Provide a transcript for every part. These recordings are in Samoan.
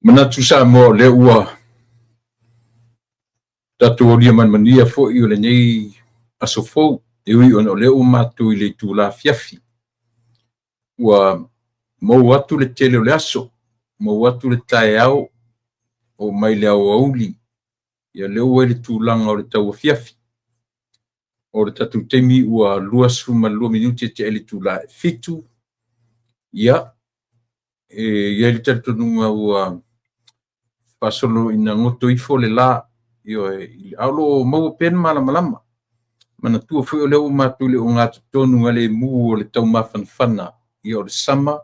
Manatu Samoa o lea ua tatou aulia ma le manuia foi o lenei aso fou, e ui ona o lea ua matou i le itula afiafi. Ua maua atu le tele o le aso, maua atu le taeao, oo mai le aoauli, ia lea ua i le tulaga o le tauafiafi. O le tatou taimi ua 22 minute tea i le itula e 7. Ia, e i ai le talitonuga ua faasolo ina goto ifo le la, ioe, a o lo o maua pea le malamalama. Manatua foi o lea ua matou i le ogatotonu galemu o le taumafanafana, ia o le sama,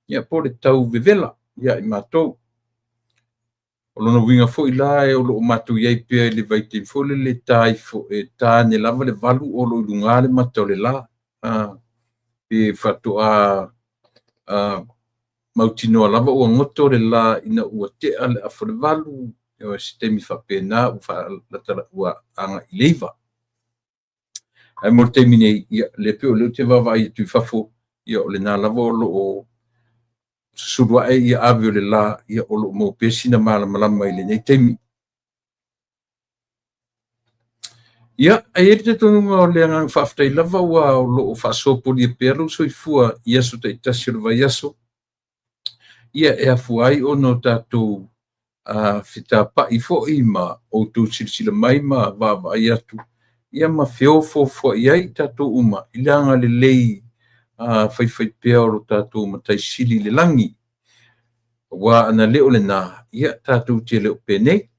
ia po o le tau vevela ia i matou. O lona uiga foi la o lo o matou i ai pea i le vaitaimi foi lele e ta ifo, e ta ane lava le 8 o lo o i luga le mata o le la. Pe faatoa mautinoa lava ua goto le la ina ua tea le afa o le 8, o se taimi faapena ua faalatala ua agai i le 9. Ae mo le taimi nei, ia, lea pei o lea ou te vaavaai atu i fafo, ia o lena lava o lo o susulu ae ia ave o le la, ia o lo o maua pea sina malamalama i lenei taimi. Ia, e i ai le talitonuga o le agaga faafetai lava ua o lo o faasopolia pea lou soifua i aso taitasi o le vaiaso, ia e afua ai ona o tatou fetapai foi ma outou silasila mai ma vaavaai atu, ia ma feofoofoai ai tatou uma i le agalelei faifaipea o lo tatou Matai Sili i le lagi. Aua ana le o lena, ia tatou te le o penei.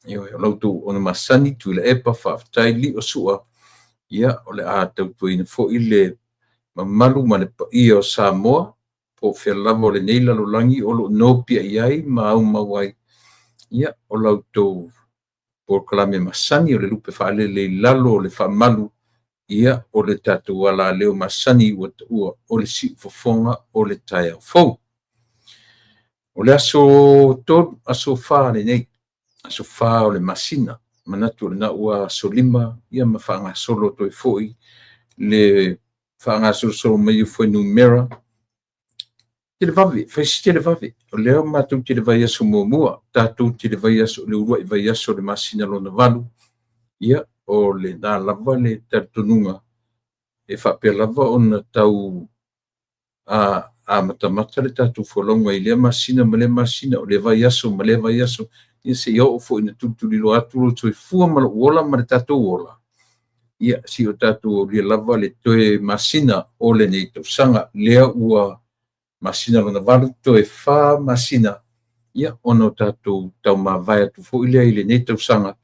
Ioe, o la outou auauna masani, Tuilaepa, faafetai Lio Sua, ia o le a tautuaina foi le mamalu ma le paia o Samoa, po o fea lava o lenei lalolagi o lo o nopiai ai ma aumau ai, ia o la outou polokalame masani o le lupe faalele i lalo o le faamalu, ia o le tatou alaleo masani ua taua o le siufofoga o le taeao fou. O le aso 3, aso 4 lenei, aso 4 o le masina, manatu o lena ua aso 5, ia ma faagasolo atu ai foi le faagasolosolo mai o fuainumera. Televave, fai si televave, o lea matou te le vaiaso muamua, tatou te le vaiaso, le uluai vaiaso o le masina lona 8, ia o lena lava le talitonuga e faapea lava ona tau amatamata le tatou folauga i lea masina ma lea masina, o lea vaiaso ma lea vaiaso, ia seia oo foi ina tulituliloa atu lou soifua ma lou ola ma le tatou ola, ia seia o tatou aulia lava le toe masina o lenei tausaga. Lea ua masina lona 8, toe 4 masina, ia ona o tatou taumavae atu foi lea i lenei tausaga.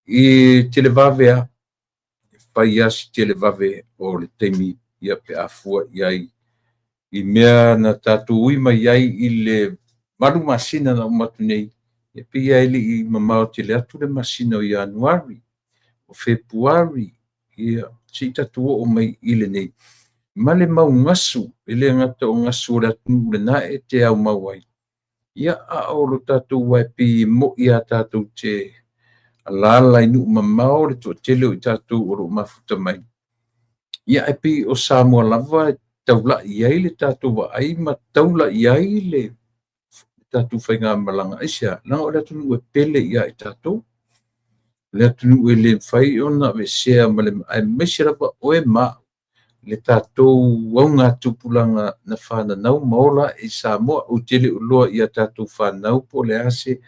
I televave a, fai lava si televave o le taimi, ia pe a fua i ai i mea na tatou ui mai ai i le 8 masina na uma atu nei, e pei e le i mamao tele atu le masina o Ianuari, o Fepuari, ia se i tatou oo mai i lenei. Ma le mau gasu, e le gata o gasu o le atunuu lena e te aumau ai, ia a o lo tatou ae pei e moi a tatou te alaala i nuu mamao le toatele o i tatou o lo o mafuta mai. Ia ae pei o Samoa lava e taulai ai le tatou vaai ma taulai ai le tatou faigamalaga. Aisea? Leaga o le atunuu e pele ia i tatou. Le atunuu e le mafai ona aveesea ma le aemaise lava oe ma au, le tatou augatupulaga na fananau ma ola i Samoa. Ou te le o iloa ia tatou fanau po o le a se,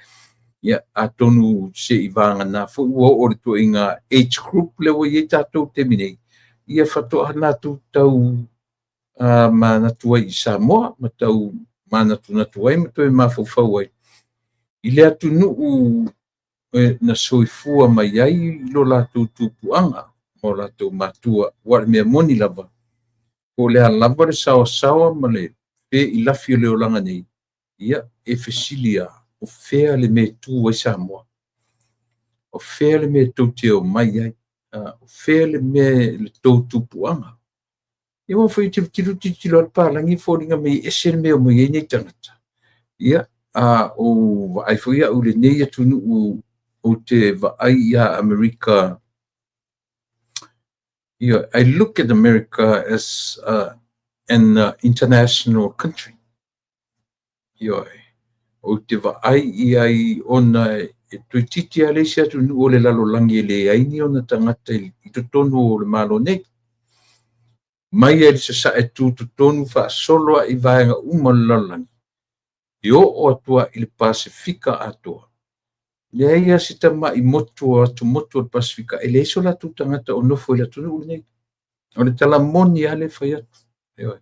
ia atonu se i vagana foi ua oo i le ituaiga age group lea ua i ai tatou i le taimi nei, ia faatoa latou tau manatu ai i Samoa ma tau manatunatu ai ma toe mafaufau ai i le atunuu na soifua mai ai lo latou tupuaga ma o latou matua. Aua o le mea moni lava, po o le a lava le saoasaoa ma le feilafi o le olaga nei, ia e fesili lava, o fea le mea e tu ai Samoa? O fea le mea tou te omai ai? O fea le mea le tou tupuaga? Ia ua foi tilotilo tilotilo le papalagi e foliga mai e ese le mea o mai ai nei tagata. Ia, a ou vaai foi au i lenei atunuu, ou te vaai ia Amerika. Ia, I look at America as an international country. Ioe. Ou te vaai i ai ona e toeitiiti lava le isi atunuu o le lalolagi e leai ni ona tagata i totonu o le Malo nei. Mai lava i le sasae tutotonu faasolo lava i vaega uma o le lalolagi, e oo atu lava i le Pasefika atoa, leai lava se tamai motu o atumotu o le Pasefika e leai so latou tagata o nofo i le atunuu lenei. O le tala moni lava lea e fai atu. Ioe.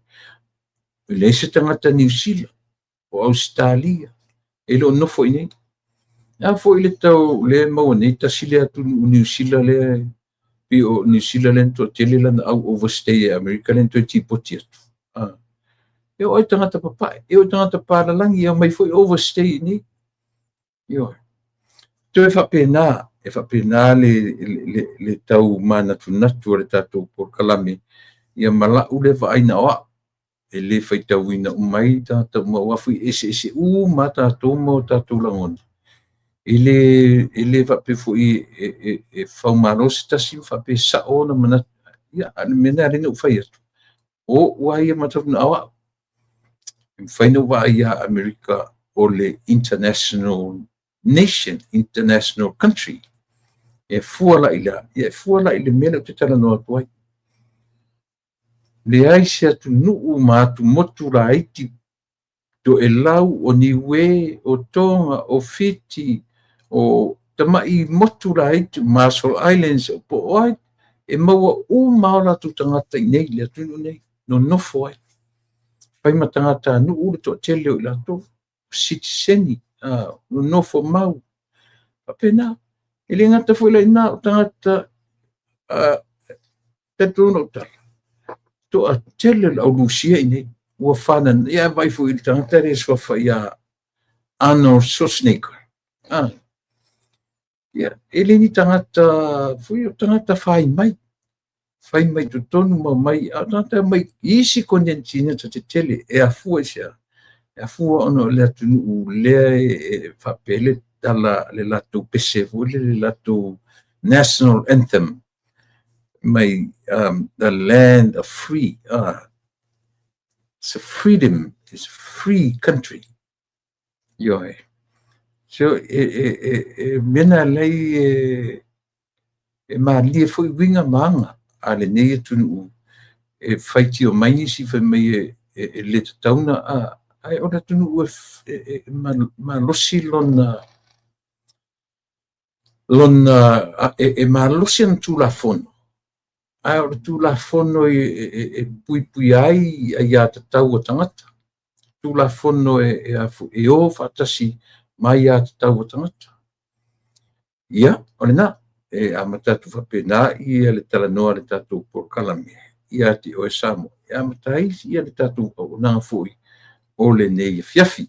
E leai se tagata Niu Sila, o Ausetalia, e le o nofo i inei. A foi le tau lea e maua nei, tasi lea atunuu Niu Sila lea, pei o Niu Sila lea na toatele lana au overstay e Amerika lea na toe tipoti atu. Ah. E oo i tagata papae, e oo i tagata palalagi, e omai foi overstay i inei. Ioe. Toe faapena, e faapena le tau manatunatu o le tatou polokalame, ia ma la'u lea vaai na o a'u, e le faitauina uma ai tagata uma, aua foi e eseese uma lava tatou ma o tatou lagona. E le faapea foi e faumalo se tasi ma faapea e sa'o ona manatu. Ia, a o le mea lena lea na ou fai atu, o o'u lava ia mataupu na o a'u. E mafai ona ou vaai ia Amerika o le international nation, international country. E fua la i la, ia e fua la i le mea lea ou te talanoa atu ai. Leai se atunuu ma atumotu laiti Toelau, o Niue, o Tonga, o Fiti, o tama'i motu laiti, Marshall Islands, po o ai, e maua uma lava o latou tagata i nei, le atunuu nei, nonofo ai. Fai ma tagatanuu le toatele o i latou, sitiseni, nonofo mau. Faapena. E le gata foi la i ina, o tagata, talitonu lau tala, toatele o le au Lusia i nei, ua fanana, ia vaai foi i le tagata lea e suafa ia Arnold Schwarzenegger. Ah. Ia, e le ni tagata foi, o tagata fai mai. Fai mai totonu ma mai, a o tagata mai isi konetineta tetele e afua i se a? E afua ona o le atunuu lea e faapea le tala le latou pese foi lele, le latou national anthem mai, the land of free. It's a freedom, it's a free country. Ioe. So e mea na lei e malie foi uiga ma aga a lenei atunuu e faitio mai nisi fai mai e le tatau ona ae o le atunuu e malosi lona e malosi ana Tulafono, ae o le Tulafono e puipuia ai aiatatau a tagata, Tulafono e o faatasi ma aiatatau a tagata. Ia, o lena, e amata atu faapena ia le talanoa a le tatou polokalame ia te oe Samoa, e amata ai ia le tatou auaunaga foi o lenei afiafi.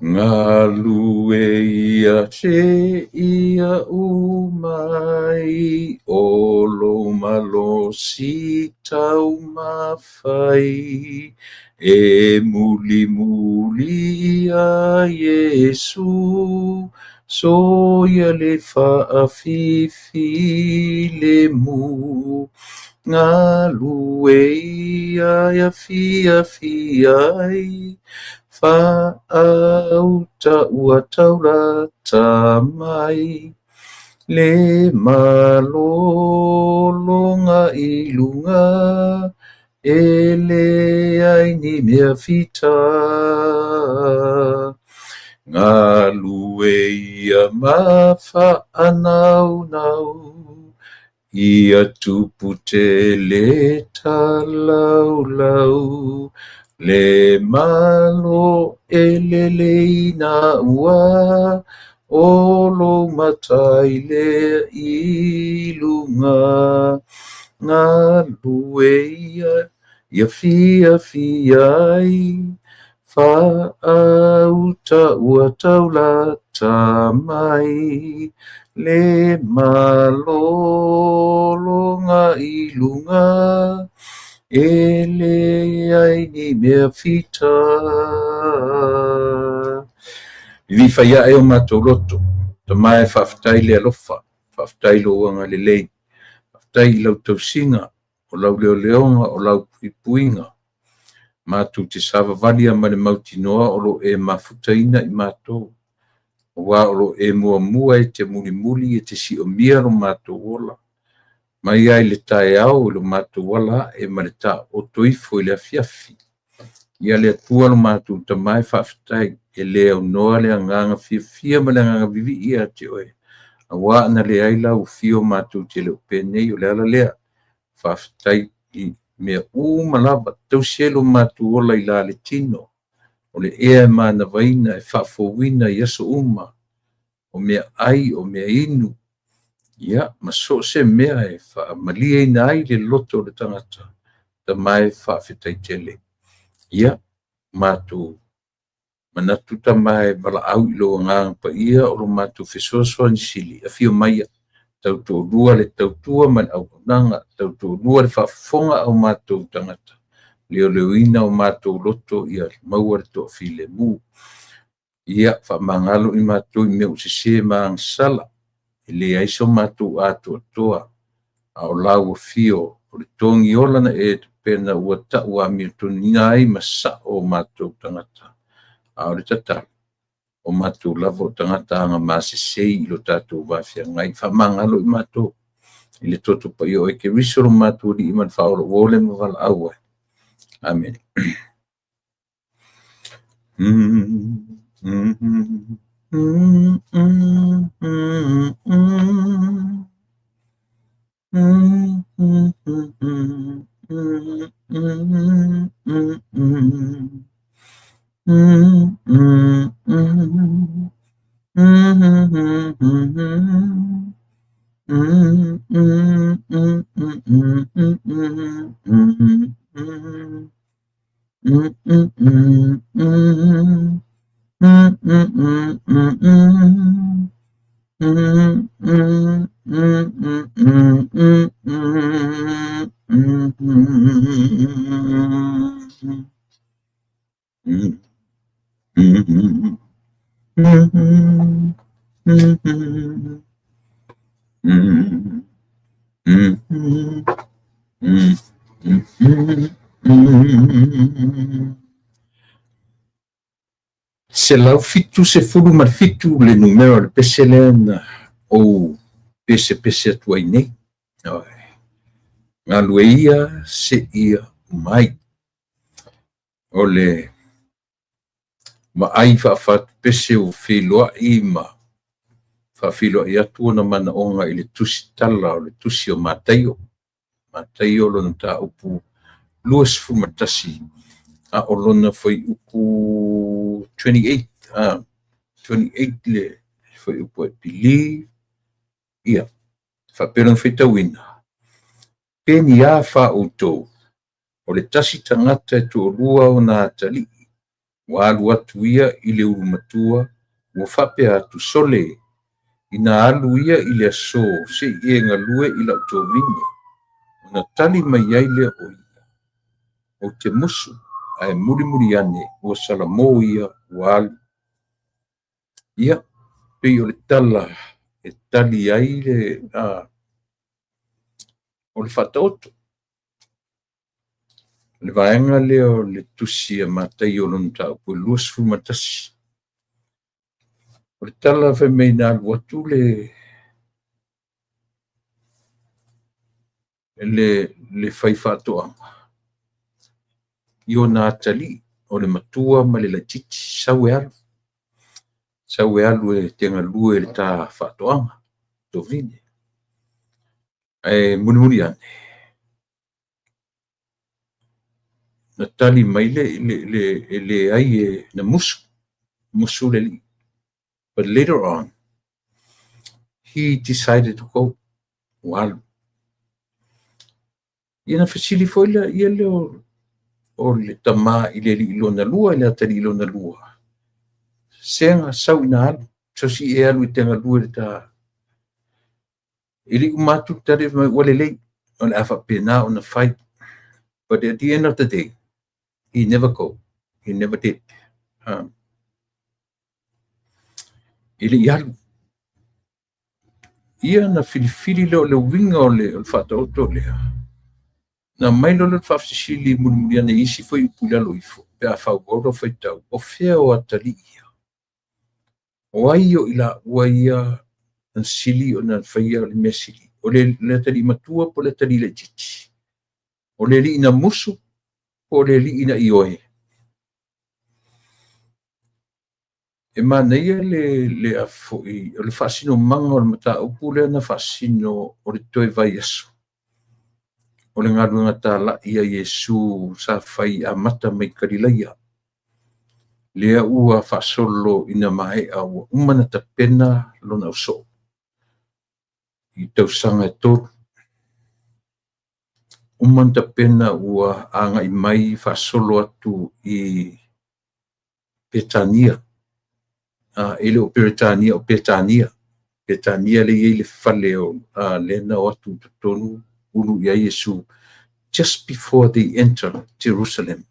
Galue ia seia uma ai o lou malosi taumafai e mulimuli ia Iesu soia le faafifilemu galue ia e afiafi ai faauta ua taulata mai le malologa i luga e leai ni mea fita. Galue ia ma faanaunau ia tupu tele talaulau le malo e lelei ina ua o lou matai lea i luga. Galue ia ia fiafia ai faauta ua taulata mai le malologa i luga e leai ni mea fita. Vivii fai ae o matou loto, Tama e faafetai le alofa, faafetai lou agalelei, faafetai i lau tausiga, o lau leoleoga, o lau puipuiga. Matou te savavali lava ma le mautinoa o lo o e mafutaina i matou, aua o lo o e muamua e te mulimuli e te siomia lo matou ola, mai lava i le taeao i lo matou ala ae ma le taooto ifo i le afiafi. Ia le Atua lo matou Tama e faafetai, e le aunoa le agaga fiafia ma le agaga vivii ia te oe, aua ana leai lau afio matou te le o penei. O le ala lea, faafetai i mea uma lava, tausi ai lo matou ola i la le tino, o le ea e manavaina e faafouina i aso uma, o mea ai, o mea inu, ia ma so o se mea e faamalieina ai le loto o le tagata, Tama e faafetai tele. Ia, matou manatu Tama e valaau i lou Agaga Paia o lo matou fesoasoani sili, afio maia, tautoalua le tautua ma le auaunaga, tautoalua le faafofoga a o matou tagata, leoleoina o matou loto ia maua le toafilemu. Ia, faamagalo i matou i mea ua sese ma agasala, e leai so matou atoatoa, a o lau afio o le togiola na e tapena ua tau amiotonuina ai ma sao o matou tagata. A o le tatalo, o matou lava o tagata agamasesei i lo tatou vafeagai. Faamagalo i matou i le toto paia o oe Keriso lo matou Alii ma le Faaola ua ola ma valaau ai. Amene. 177 le numera o le pese lea na ou pesepese atu ai nei. Galue ia seia uma ai. O le vaai faafatupese ua feiloai ma faafeiloai atu ona manaoga i le tusitala o le tusi o Mataio. Mataio lona mataupu 21, a o lona fuaiupu 28, 28 le fuaiupu I believe, ia, faapea lona faitauina, Pe ni a fa outou, o le tasi tagata e toalua ona atalii, ua alu atu ia i le ulumatua, ua faapea atu, Sole, ina alu ia i le aso se i e galue i lau tovine. Ona tali mai ai lea o ia, Ou te musu, ae mulimuli ane ua salamo ia ua alu. Ia, pei o le tala e tali ai le o le faataoto. O le vaega lea o le tusi a Mataio lona mataupu e 21. O le tala fai mai na alu atu le faifaatoaga i ona atalii, o le matua ma le laitiiti, sau e alu. Sau e alu e te galue i le ta faatoaga, tovine. Ae mulimuli ane, na tali mai le e leai e na musu, musu le alii. But later on, he decided to go. Ua alu. Ia na fesili foi lea ia lea o le tama i le alii lona lua, i le atalii lona lua. Sega sau ina alu, sau si e alu i te galue le ta. E le i uma atu le tali fai mai ua lelei, o le a faapena ona fai. But at the end of the day, he never go. He never did. E le i alu. Ia na filifili lea o le uiga o le faataoto lea. Na aumai loa lea o le faafesili mulimuli ane i isi foi upu i lalo ifo pe a faaauau lau faitau, o fea o atalii ia? O ai o i laua ia na sili ona faia le mea sili? O le atalii matua po o le atalii laitiiti? O le alii na musu po o le alii na ioe? E manaia le foi o le faasinomaga o le mataupu lea na faasino o le toe vaiaso o le galuega talai a Iesu sa fai amata mai Kalilaia, lea ua faasolo ina maea ua uma ona tapena lona ausoo i tausaga e 3. Uma ona tapena ua agai mai faasolo atu i Petania, e le o Peretania o Petania. Petania lea e i ai le fale o lea na o atu i totonu ulu i ai Iesu just before they enter Jerusalem.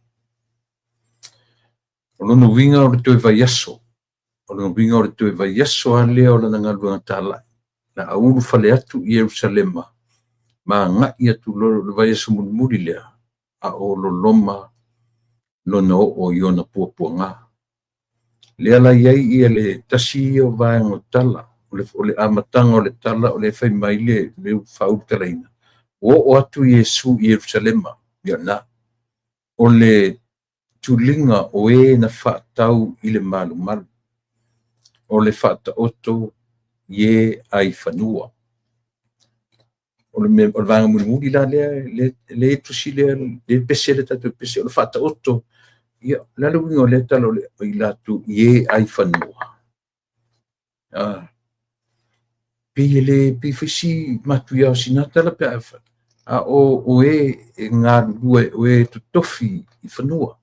O lona uiga o le toe vaiaso, o lona uiga o le toe vaiaso lava lea o lana galuega talai, na ulufale atu i Ierusalema ma agai atu loa le vaiaso mulimuli lea, a o loloma lona oo i ona puapuaga. Lea la i ai ia le tasi ia o vaega o tala, o le amataga o le tala o lea e fai mai le faaulutalaina, ua oo atu Iesu i Ierusalema, ia lena. O le tuliga o e na faatau i le malumalu, o le faataoto i e ai fanua. O le vaega mulimuli la lea, lea e tusi lea, le pese le tatou pese, o le faataoto, ia, o le a le uiga o lea tala o le i latou i e ai fanua? Pei e le, pei foi si matuia o sina tala pe a a o e e galulue, o e totofi i fanua.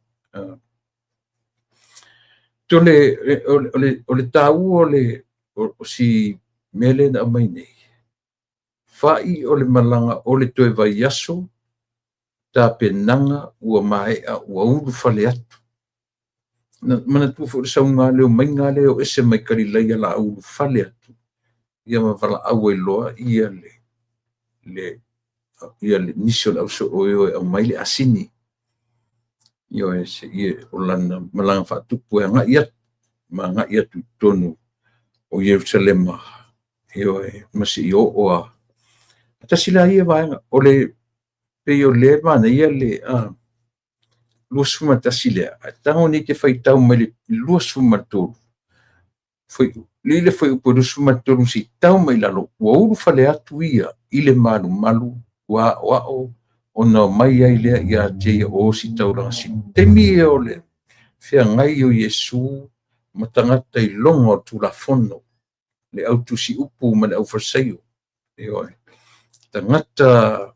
Tole, o le taua o le o si mea lea na aumai nei, fa'i o le malaga o le toe vaiaso, tapenaga ua maea ua ulufale atu. Na manatua foi le sauga lea o maiga lea o ese mai Kalilaia la ulufale atu, ia ma valaau ai loa ia le ia le nisi o le ausoo e o e aumai le asini. Ioe, se i o lana malaga faatupu e agai atu, ma agai atu i totonu o Ierusalema, ioe, ma se i oo a. Tasi la ia vaega, o le pei o lea e manaia le 21 lea, ae tago nei te faitau mai le 23, foi, i le fuaiupu 23 se i tau mai lalo, ua ulufale atu ia i le malumalu ua aoao ona omai ai lea ia te ia o ositaulaga sili. Taimi ia o le feagai o Iesu ma tagata iloga o le Tulafono, le au tusiupu ma le au Farisaio. Ioe. Tagata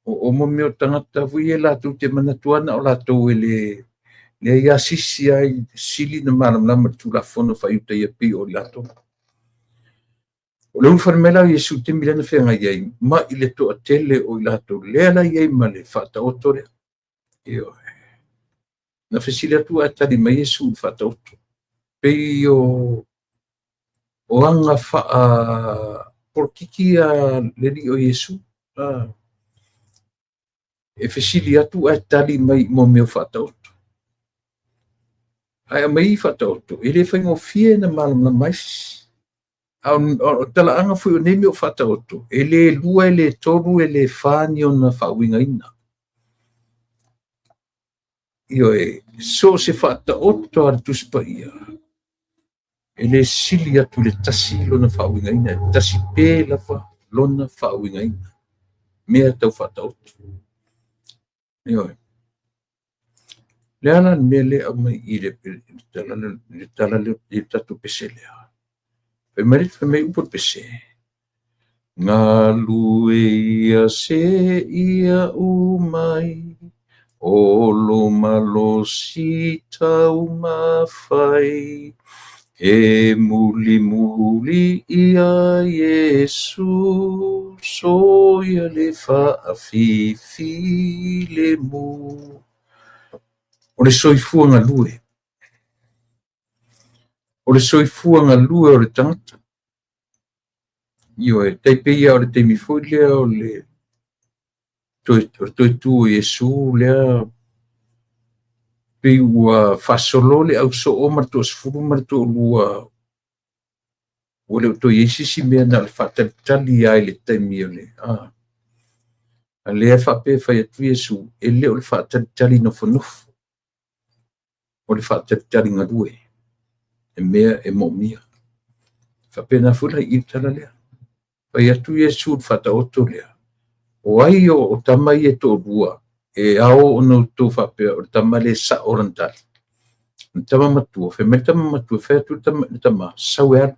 o mo mea o tagata foi ia latou te manatu ana o latou e le leai lava se isi lava sili ona malamalama i le Tulafono faa-Iutaia pei o i latou. O le ulufale mai la o Iesu i le taimi lea na feagai ai ma i le toatele o i latou lea la i ai ma le faataoto lea. Ioe. Na fesili atu ae tali mai Iesu i le faataoto. Pei o aga faa-polokiki a le alii o Iesu. E fesili atu ae tali mai i mo mea o faataoto. Ae aumai i faataoto, e le faigofie na malamalama ai sisi. A o talaaga foi o nei mea o faataoto, e le 2, e le 3, e le 4 ni ona faauigaina. Ioe, so o se faataoto a le Tusi Paia, e le sili atu i le tasi lona faauigaina, e tasi pe lava lona faauigaina, mea tau faataoto. Ioe. Le a la le mea lea e aumai i le tala le tala lea i le tatou pese lea? Fai mai fai mai upu o le pese. Galue ia se ia umai, o lo malosi taumafai, e mulimuli ia Iesu, soia le faafifi le mu. O le soifua galue. O le soifua galue o le tagata. Ioe, tai pei lava o le taimi foi lea o le Toe, o le toe tu o Iesu lea pei ua faasolo le ausoo ma le toasefulu ma le toalua, ua le o toe i ai se isi mea na o le faatalitali lava i le taimi o le a lea e faapea e fai atu Iesu, e le o le faatalitali nofonofo, o le faatalitali galue e mea e moomia. Faapena foi la i i le tala lea. Fai atu Iesu i le faataoto lea, o ai o tama ia e toalua e ao ona outou faapea o le tama lea e sao lana tali? O le tama matua. Fai mai le tama matua, fai atu le tama, sau e alu.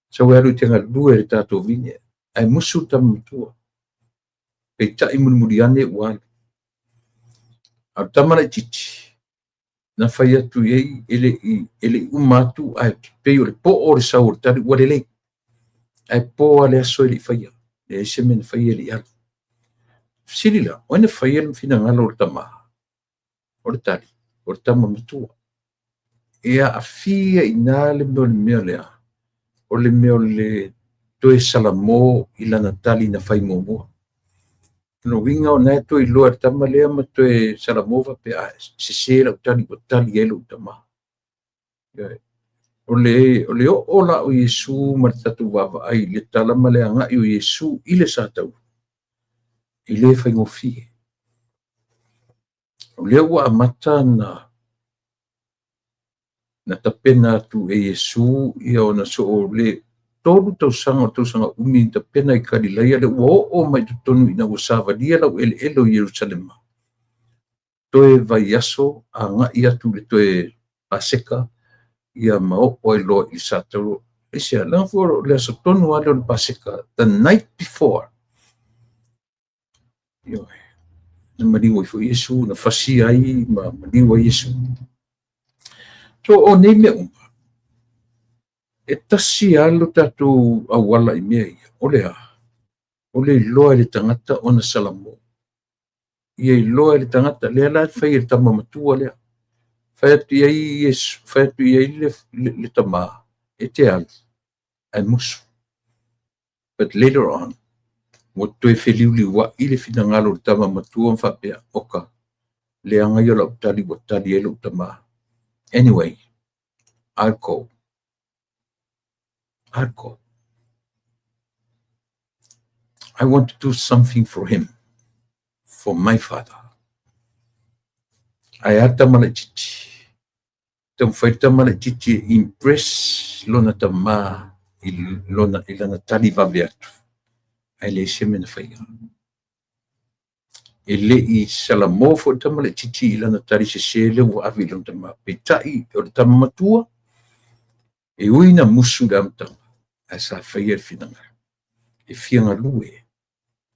Sau e alu e te galue i le tatou vine. Ae musu le tama matua. Peitai mulimuli ane ua alu. A o le tama laitiiti, na fai atu i ai, e le i uma atu, ae pei o le poo o le sau o le tali ua lelei. Ae po lava le aso e le i faia. Leai se mea na faia e le i alu. Fesili la, o ai na faia le finagalo o le tama? O le tali, o le tama matua. E aafia i ina le mea o le mea lea, o le mea o le toe salamo i lana tali na fai muamua. O lona uiga o lena e toe iloa e le tama lea ma toe salamo faapea, a, sese lau tali ua tali ai lou tama. O le oo la o Iesu ma le tatou vaavaai i le tala ma le agai o Iesu i le satauro, e le faigofie. O lea ua amata na tapena atu e Iesu ia ona soo le 3 tausaga o tausaga umi na tapena i Kalilaia, le ua oo mai totonu ina ua savalia lau eleele o Ierusalema. Toe vaiaso agai atu le toe Paseka ia ma oo ai loa i le satauro. Aisea, leaga foi o le aso tonu lava lea o le Paseka, the night before, ioe, na maliu ai foi Iesu, na fasia ai ma maliu ai Iesu. So o nei mea uma, e tasi lava lo tatou auala i mea ia, o le a? O le iloa e le tagata ona salamo. Ia iloa e le tagata, lea la e fai e le tama matua lea. Fai atu i ai Iesu, fai atu i ai le tama, e te alu, ae musu. But later on, ua toe feliuliuai le finagalo o le tama matua ma faapea, oka, leaga ia o lau tali ua tali ai lou tama. Anyway, I'll go. I'll go. I want to do something for him, for my father. Ae a tama laitiiti. Taumafai le tama laitiiti e impress lona tama i lona i lana tali vave atu. Ae leai se mea na faia. E le i salamo foi le tama laitiiti i lana tali sese lea ua ave i lona tama. Peitai o le tama matua, e ui na musu i le amataga, ae sa faia le finagalo. E fia galue,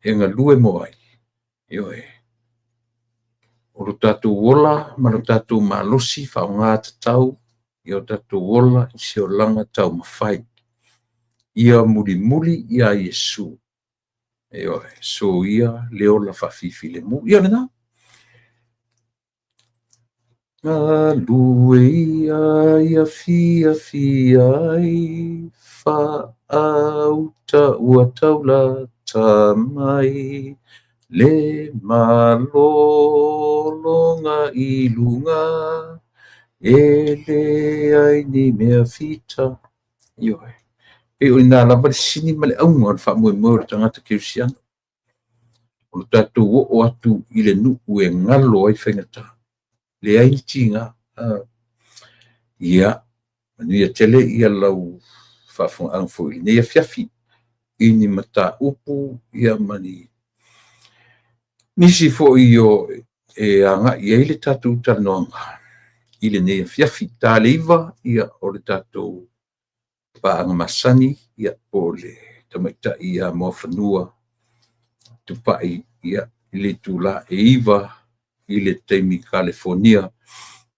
e galue mo ai. Ioe, o lo tatou ola ma lo tatou malosi faaaoga tatau ia o tatou ola i se olaga taumafai. Ia mulimuli ia Iesu. Ioe, soia le ola faafifilemu. Ia lena. Galue ia ia fiafia ai, faauta ua taulata mai, le malologa i luga, e leai ni mea fita. Ioe, pei o ina lava le sini ma le auga o le faamoemoe o le tagata kerisiano. O lo tatou oo atu i le nuu e galo ai faigata. Leai ni tiga. Ia, manuia tele ia lau faafofogaaga foi i lenei afiafi i ni mataupu ia ma ni nisi foi o e agai ai le tatou talanoaga i lenei afiafi. Ta le 9 ia o le tatou paaga masani ia po o le tamaitai ia Muafanua Tupai ia i le itula e 9 i le taimi Kalifonia.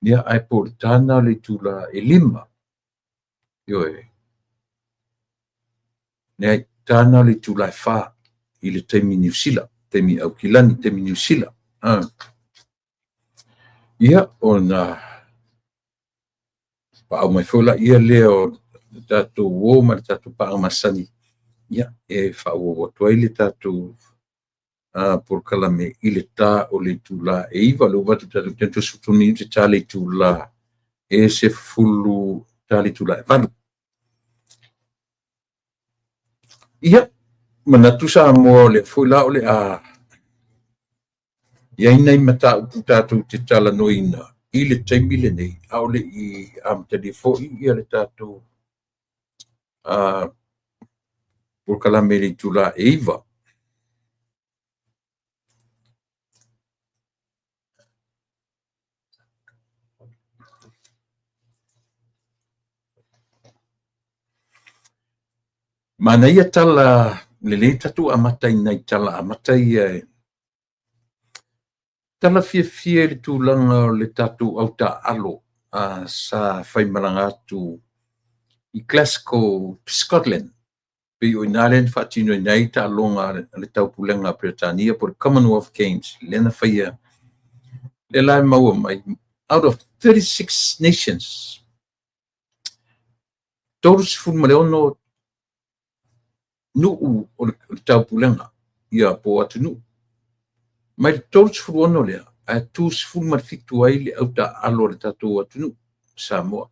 Ia ae po o le tana le itula e 5. Ioe, leai, tana le itula e 4 i le taimi Niu Sila, taimi Aukilani, taimi Niu Sila. Ia, ona paau mai foi laia lea o le tatou uo ma le tatou paaga masani, ia, e faaauau atu ai le tatou polokalame i le tā o le itulā e 9. O lea ua avatu i le tatou taimi, 33 minute ta le itulā e 10 ta le itulā e 8. Ia, manatu Samoa o lea foi la o le a i ai nai mataupu tatou te talanoaina i le taimi lenei, a o le i amatalia foi ia le tatou polokalame i le itulā e 9. Manaia tala lelei tatou amata i nai tala amata ia e tala fiafia i le tulaga o le tatou autaaalo sa faimalaga atu i Glasgow, Scotland. Pei o i ina lea na faatinoina ai taaloga a le Taupulega a Peretania po o le Commonwealth Games lea na faia, lea la e maua mai out of 36 nations, 36 nuu o le Taupulega ia po o atunuu. Mai le 36 lea, ae 37 ai le autaaalo a le tatou atunuu Samoa.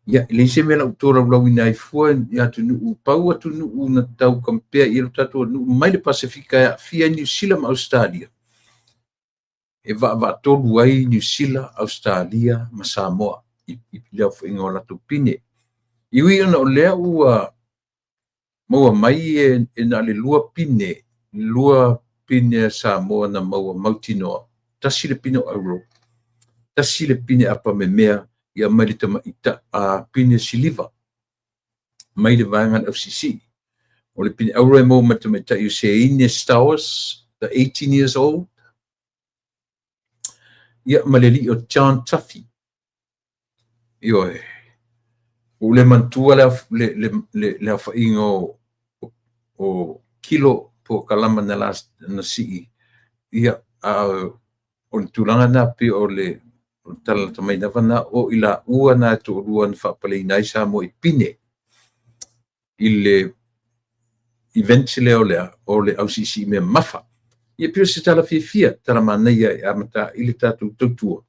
Ia, e leai se mea o le a ou tolaulauina ai fua i atunuu, pau atunuu na tau compare i ai lo tatou atunuu mai le Pasefika e aafia ai Niu Sila ma Ausetalia, e vaavaatolu ai Niu Sila, Ausetalia ma Samoa i le aofaiga o latou pine. E ui ona o lea ua maua mai e na o le 2 pine, 2 pine a Samoa na maua mautinoa, 1 le pine auro, 1 le pine apamemea, ia mai le tamaita pine siliva mai le vaega a le ausiisii. O le pine auro e maua mai le tamaitai o Seine Stowers, the 18 years old, ia ma le alii o John Tuffy. Ioe, ua ou le manatua le aofaiga o kilo po o kalama na sii, ia, a o le tulaga lena pei o le tala lata mai lava lena, o i laua na e toalua na faapaleina ai Samoa i pine i le event lea o le o le ausiisii mea mamafa. Ia pei o se tala fiafia, tala manaia e amata ai le tatou tautua.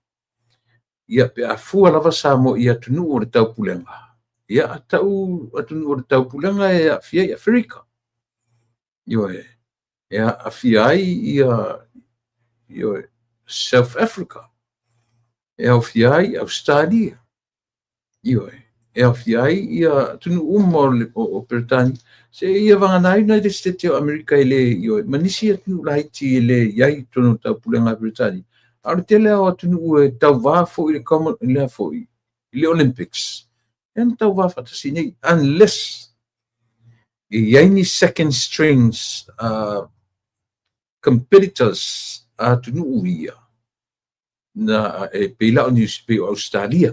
Ia pe a fua lava Samoa i atunuu o le taupulega, ia a tau atunuu o le taupulega e aafia ai Aferika. Ioe, e aafia ai ia, ioe, South Africa, e aofia ai Ausetalia, ioe, e aofia ai ia atunuu uma o Peretania, se ia vagana ai United States o Amerika e le, ioe, ma nisi atunuu laiti e le i ai i totonu o le taupulega a Peretania. A o le tele lava o atunuu e tauvā foi i le common, i le foi, i le Olympics, e na tauvā faatasi nei, unless e i ai ni second strings competitors a atunuu ia, na e pei la o New pei o Australia,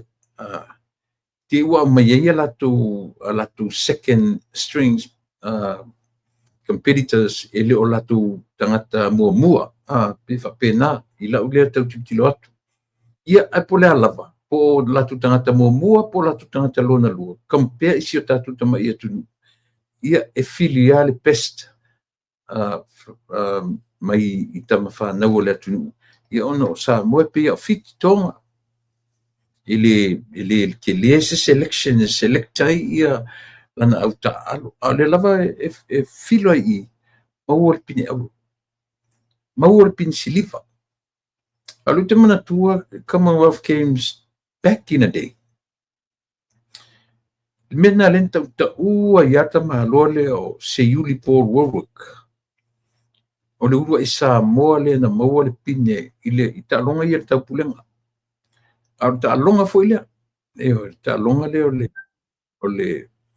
te ua aumai ai a latou second strings competitors e le o latou tagata muamua, pe faapena i lau lea tau tilotilo atu. Ia, ae po o le a lava, po o latou tagata muamua, po o latou tagata lona lua, compare i si o tatou tamai atunuu, ia e fili lava le best mai i tamafanau o le atunuu. Ia ona o Samoa e pei o Fiti, Tonga, e le tele se selection e select ai ia lana autaaalo. A o lea lava e filo ai i maua le pine auro, maua le pine siliva. A o lea ou te manatua Commonwealth Games back in the day, le mea lena lea na tautaua ai lava le tamaloa lea o Seiuli Paul Warwick, o le uluai Samoa lea na maua le pine i le i taaloga ia i le taupulega. A o le taaloga foi lea, ioe, le taaloga lea o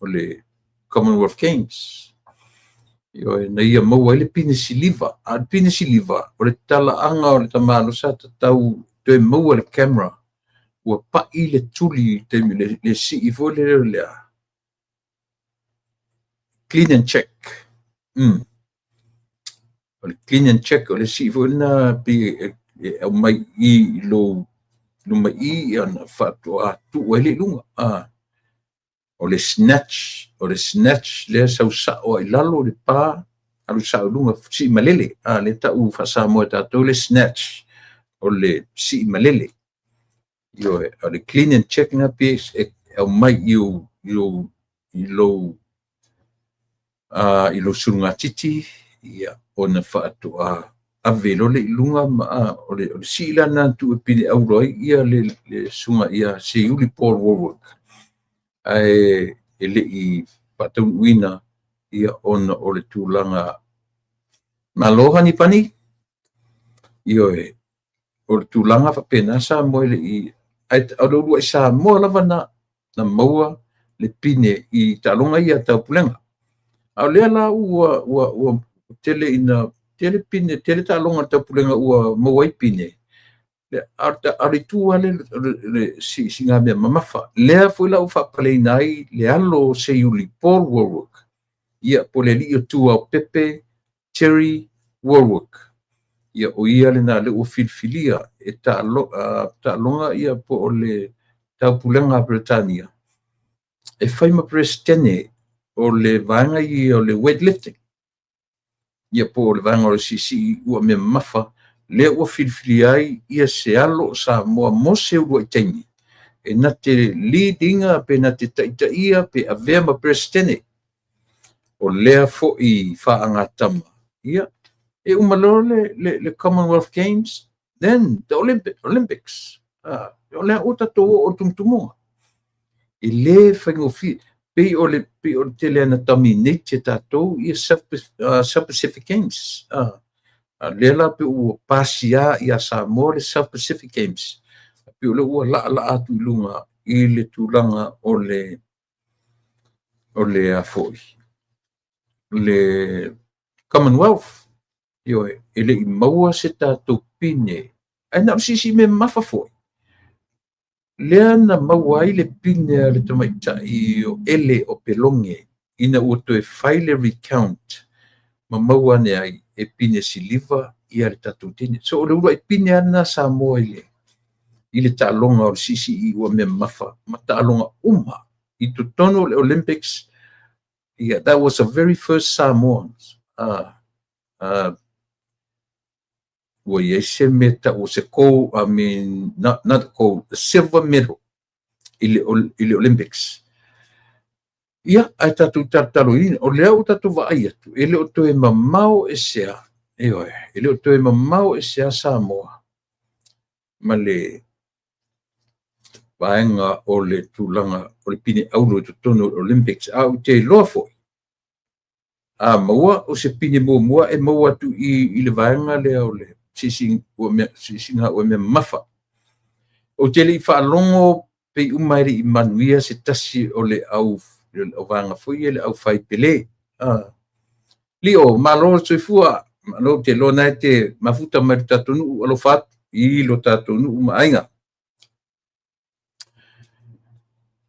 le Commonwealth Games. Ioe, na ia maua ai le pine siliva. A o le pine siliva, o le talaaga o le tamaloa sa tatau toe maua le camera, ua pai le tuli i taimi le sii foi lea o le clean and check. O le clean and check, o le sii foi lena pei e aumai i lou luma i ona faatoa tuu ai le i luga. O le snatch, o le snatch lea sau sao ai lalo le pa, Alu sao i luga, sii malele, lea e tau faa-Samoa e tatou le snatch, o le sii malele. Ioe, o le clean and jerk lena pei e aumai i lou sulugatiti, ia, ona faatoa ave loa lea i luga ma o le sii la lena na tuu e pine auro ai ia le susuga ia Seiuli Paul Wallwork, ae e le i faataunuuina ia ona o le tulaga malo Hanipani. Ioe, o le tulaga faapena Samoa e le i, ae o le uluai Samoa lava na maua le pine i taaloga ia a Taupulega. A o lea la ua tele ina tele pine, tele taaloga a le Taupulega ua maua ai pine. A o le itu lava lea o le siisiigamea mamafa, lea foi la ua faapaleina ai le alo o Seiuli Paul Wallwork, ia po o le alii o Tuaopepe Terry Wallwork. Ia o ia lena lea ua filifilia e taaloga ia po o le Taupulega a Peretania e fai ma Peresetene o le vaega ia o le weightlifting, ia po o le vaega o le siisii uamea mamafa, lea ua filifilia ai ia se alo o Samoa mo se uluai taimi e na te lead ina pe na te taitaia pe avea ma Peresetene o lea foi faagatama. Ia, e uma loa le Commonwealth Games, then the Olympics. O lea ua tatou oo i le tumutumuga. E le faigofie. Pei o le tele na dominate e tatou ia South Pacific Games. Lea la pe ua pasia ia Samoa le South Pacific Games. Pei o lea ua laalaa atu i luga i le tulaga o le a foi, le Commonwealth. Ioe, e le i maua se tatou pine. Ae na o le siisii mea mamafa foi. Lea na maua ai le pine a le tamaitai o Ele Opeloge ina ua toe fai le recount ma maua ane ai e pine siliva ia le tatou teine. So o le uluai pine lava lena Samoa i le taaloga o le siisii uamea mamafa ma taaloga uma i totonu o le Olympics. Yeah, that was the very first Samoans. Ua i ai se mea tau o se gold, I mean, not gold, the silver medal i le Olympics. Ia, ae tatou talotaloina, o lea ua tatou vaai atu, e le o toe mamao e sea, ioe, e le o toe mamao e sea Samoa ma le vaega o le tulaga o le pine auro i totonu o le Olympics. A ou te iloa foi, a maua o se pine muamua e maua atu i le vaega lea o le siisiiga uamea mamafa. Ou te le i faalogo pei uma e le i manuia se tasi o le au vaega foi le au fai pele. Lio, malo le soifua. Malo te iloa na e te mafuta mai le tatou nuu, alofa atu i lo tatou nuu ma aiga.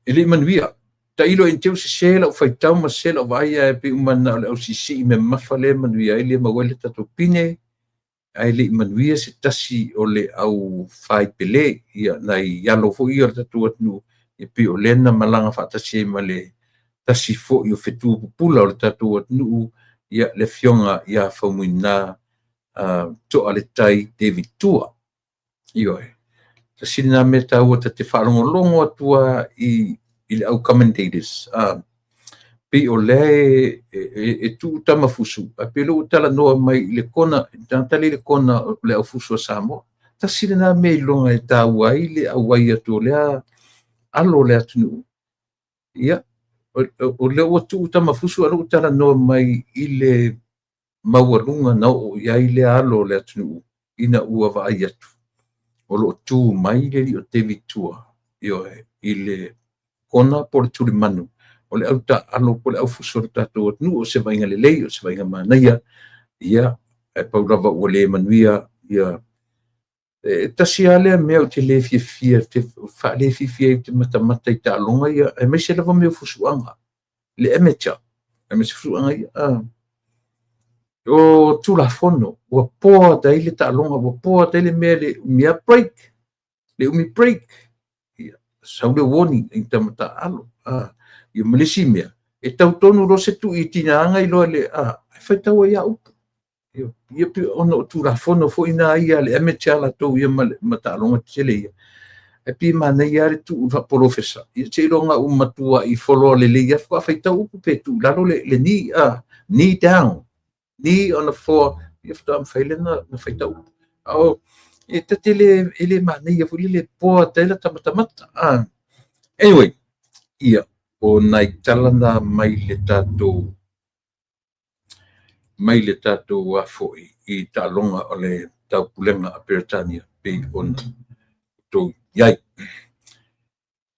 E le i manuia. Tailo e teu sese lau faitau ma sese lau vaai ae pei uma na o le au siisii mea mamafa lea manuia ai le maua ai le tatou pine, ae le i manuia se tasi o le au fai pele, ia nai alo foi ia o le tatou atunuu, e pei o lea na malaga faatasi ai ma le tasi foi o fetu pupula o le tatou atunuu, ia le afioga ia Faumuina Toaletai David Tua. Ioe, tasi lena mea taua ta te faalogologo atu lava i le au commentators. Pei o lea e tuu tamafusu, ae pei o lea ua talanoa mai i le kona, tagata i le kona o le aufusu a Samoa. Tasi lena mea iloga e taua ai le auai atu o lea alo o le atunuu. Ia, o lea ua tuu tamafusu, a o lea ua talanoa mai i le maualuga na oo i ai lea alo o le atunuu ina ua vaai atu. O lo o tu mai le alii o David Tua, ioe, i le kona po o le tulimanu, o le autaalo po o le aufusu o le tatou atunuu, o se vaaiga lelei, o se vaaiga manaia, ia, ae pau lava ua le manuia, ia, e tasi lava lea mea ou te le fiafia, te faalefiafia ai te matamata i taaloga ia, aemaise lava mea o fusuaga, le amateur, aemaise fusuaga ia, o Tulafono, ua poa ata ai le taaloga, ua poa ata ai le mea le umia break, le umi break, ia, sau le warning i tamata alo, ia ma le isi mea, E tau tonu loa se tui i tina iloa le a faitau ai upu. Ia pei ona o Tulafono foi na ia le amateur latou ia ma taaloga tetele ia. E pei e manaia lava le tuu faapolofesa, ia seiloga ua matuai foloa lelei lava faatoa faitau upu pe tuu i lalo le knee, knee down, knee on the floor, ia faatoa mafai lea ona faitau upu. O e ta te le, e le manaia foi le poa tela tamatamata. Anyway, ia, o nai tala na mai le tatou foi i taaloga o le taupulega a Peretania pei ona outou i ai.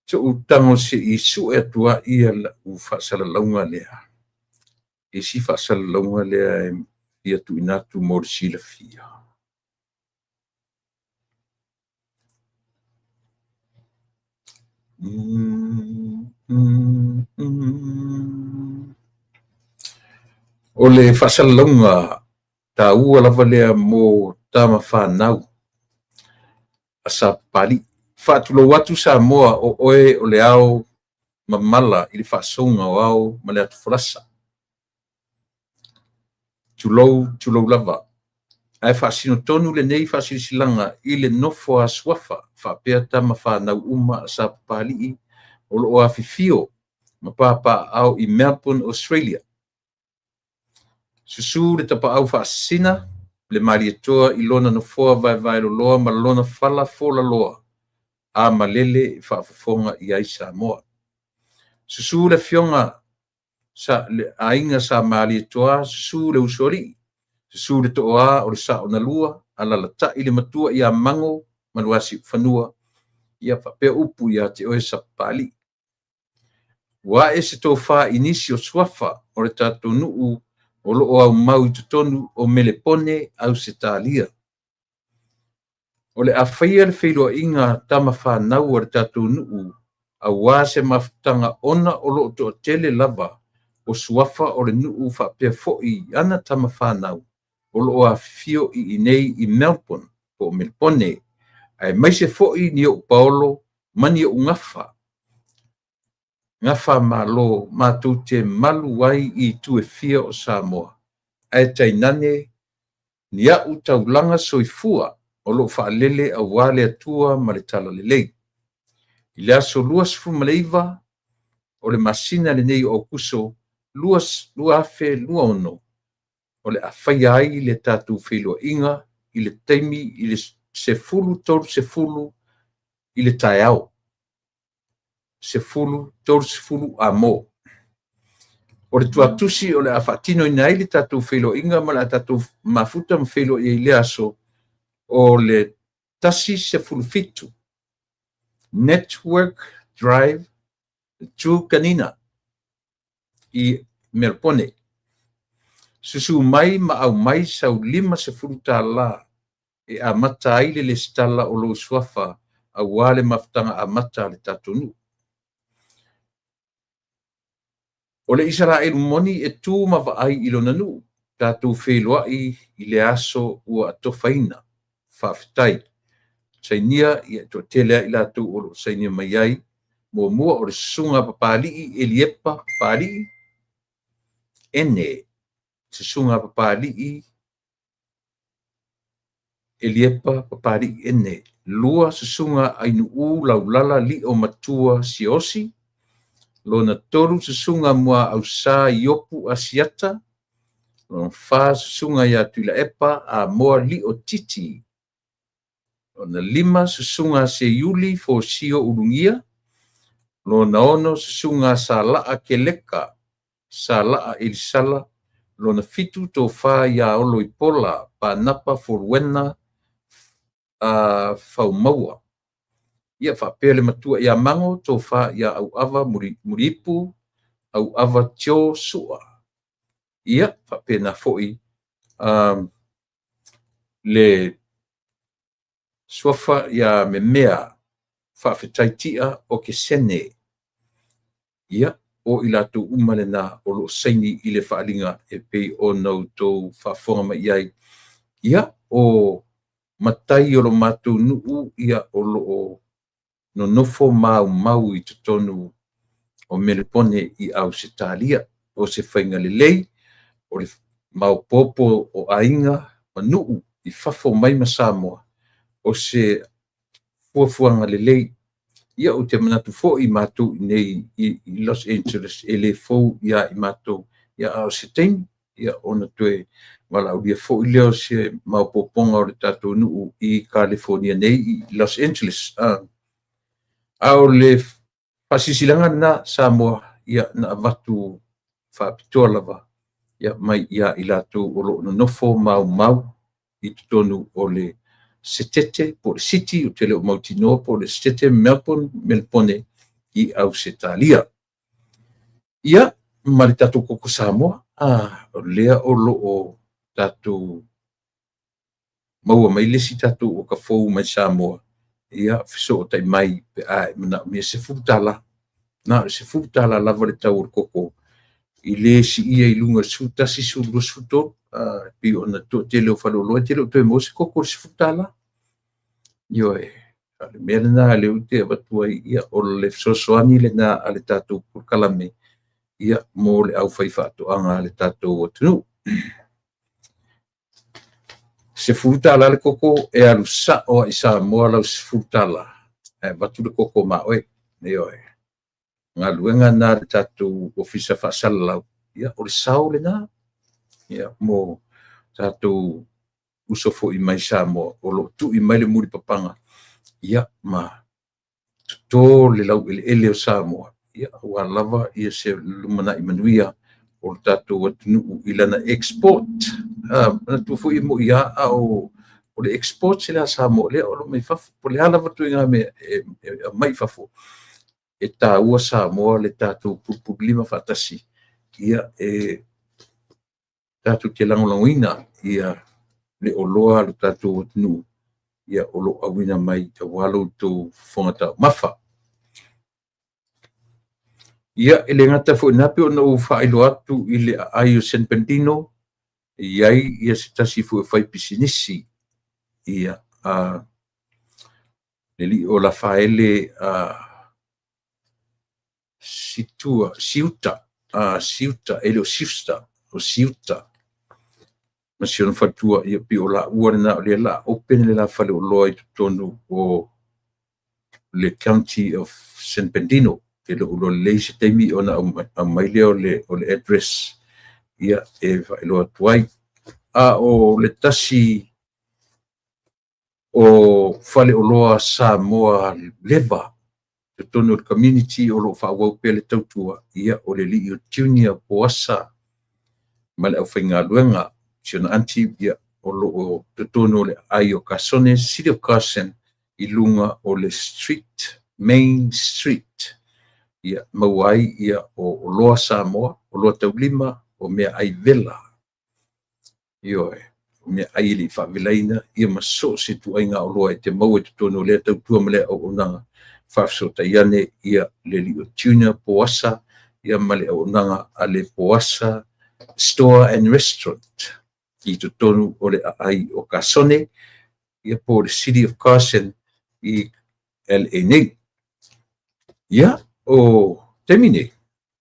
So ou tago se i sue atu ai lau faasalalauga lea. Isi faasalalauga lea e fia tuuina atu mo le silafia. O le faasalalauga taua lava lea mo tama fanau a Sapapalii. Faatulou atu Samoa o oe o le ao mamala i le faasouga o ao ma le atufolasa. Tulou, tulou lava. Ae faasino tonu lenei faasilasilaga i le nofo a suafa faapea tama fanau uma a Sapapalii o loo afifio ma papaaao i Melbourne, Australia. Susu le tapaau faasisina le Malietoa i lona nofoa vaevaeloloa ma lona fala folaloa a malele e faafofoga i ai Samoa. Susu le afioga le aiga sa Malietoa, susu le usoalii, susu le toa o le sao na lua, alalatai le matua ia Mago ma Luasiufanua, ia faapea upu ia te oe Sapapalii. Ua ae se tofa i nisi o suafa o le tatou nuu o loo aumau i totonu o Melepone, Ausetalia. O le a faia le feiloaiga tama fanau a le tatou nuu aua se mafutaga ona o loo toatele lava o suafa o le nuu faapea foi ana tama fanau o loo afifio i inei i Melbourne po o Melepone, aemaise foi ni ou paolo ma ni ou gafa. Gafa malo matou te malu ai i itu e fia o Samoa, ae tainane ni au taulaga soifua o loo faalele aua le Atua ma le Talalelei. I le aso 29 o le masina lenei o Aokuso 2026, o le a faia ai le tatou feiloaiga i le taimi i le 10:30 i le taeao. 10:30 amo. O le tuatusi o le a faatinoina ai le tatou feiloaiga ma le a tatou mafuta ma feiloai ai i le aso o le 1:17 Network Drive Truganina i Melbourne. Susu mai ma aumai sau $50 e amata ai le lesitala o lou suafa aua le mafutaga amata a le tatou nuu. O le Isaraelu moni e tu ma vaai i lona nuu, tatou feiloai i le aso ua atofaina. Faafetai. Sainia ia toatele ai latou o lo o sainia mai ai. Muamua o le susuga Papalii Eliepa Papalii Ene. Susuga Papalii Eliepa Papalii Ene. Lua susuga Ainuu Laulala Lio Matua Siaosi. Lona tolu susuga Muaausa Iopu Asiata. Lona fa susuga ia Tuilaepa Amoa Lio Titi. Lona lima susuga Seiuli Fosio Ulugia. Lona ono susuga Salaa Keleka Salaa Elisala. Lona fitu tofa ia Oloipola Panapa Foluena Faumaua. Ia faapea le matua ia Mago tofa ia Auava Muliipu Auava Tio Sua. Ia faapena foi le suafa ia Memea Faafetai o Kesene. Ia o i latou uma lena o loo saini i le faaliga e pei ona outou faafofoga mai ai. Ia o matai o lo matou nuu ia o loo nonofo maumau i totonu o Melepone i Ausetalia. O se faiga lelei o le maopoopo o aiga ma nuu i fafo mai ma Samoa, o se fuafuaga lelei. Ia, ou te manatu foi matou i inei i Los Angeles, e le fou ia i matou, ia a o se taimi ia ona toe valaaulia foi lea o se maopoopoga o le tatou nuu i Kalifonia nei i Los Angeles. A o le faasilasilaga lena Samoa, ia na avatu faapitoa lava ia mai ia i latou o lo o nonofo maumau i totonu o le Setete po o le City, ou te le o mautinoa po o le Setete Melbourne, Melepone i Ausetalia. Ia, ma le tatou koko Samoa, o lea o lo o tatou maua mai le isi tatou oka fou mai Samoa, ia fesootai mai pe a e manaomia $10. Na o le $10 lava le tau o le koko, i le siia i luga o le 11, 12, 13, pei ona toatele o faleoloa e te le o toe maua se koko i le $10. Ioe, o le mea lena lea ou te avatu ai, ia, o le fesoasoani lena a le tatou polokalame, ia, mo le aufaifaatoaga a le tatou atunuu. $10 le koko, e alu sao lava i Samoa lau $10, ae avatu le koko ma oe. Ioe, galuega lena a le tatou Ofisa Faasalalau, ia o le sao lena, ia, mo tatou uso foi mai Samoa o lo o tui mai le mulipapaga, ia, ma toto le laueleele o Samoa, ia, aua lava ia se lumanai manuia o le tatou atunuu i lana export. Manatua foi e moni lava a o le export se a Samoa lea o lo o mai fafo, po o le a lava ituaiga mea e aumai i fafo, e taua Samoa le tatou pulupululima faatasi, ia, e tatou te lagolagoina ia le oloa a le tatou atunuu, ia, o lo o auina mai aua lo outou fofoga taumafa. Ia, e le gata foi i lena, pei ona ou faailoa atu i le aai o San Bernardino, e i ai ia se tasi foi o faipisinisi, ia, le alii o Lafaele Situa, Siuta, Siuta, e le o Siusta, o Siuta, ma si ona faletua, ia pei o laua lena o lea o le a open le la faleoloa i totonu o le County of San Bernardino. E le o iloa lelei se taimi ona aumai lea o le address, ia, e faailoa atu ai. A o le tasi o faleoloa Samoa leva totonu o le community o lo o faaauau pea le tautua, ia, o le alii o Junior Poasa ma le aufaigaluega, si ona aunty, ia, o lo o totonu o le aai o Carson, City of Carson, i luga o le Street, Main Street, ia, maua ai ia o oloa Samoa, oloa taulima, o meaai vela. Ioe, o meaai e le i faavelaina, ia, ma so o se ituaiga oloa e te maua i totonu o lea tautua ma lea auaunaga. Faafesootai ane ia le alii o Junior Poasa, ia, ma le auaunaga a le Poasa Store and Restaurant i totonu o le aai o Kasone, ia, po o le City of Carson i LA nei. Ia, o taimi nei,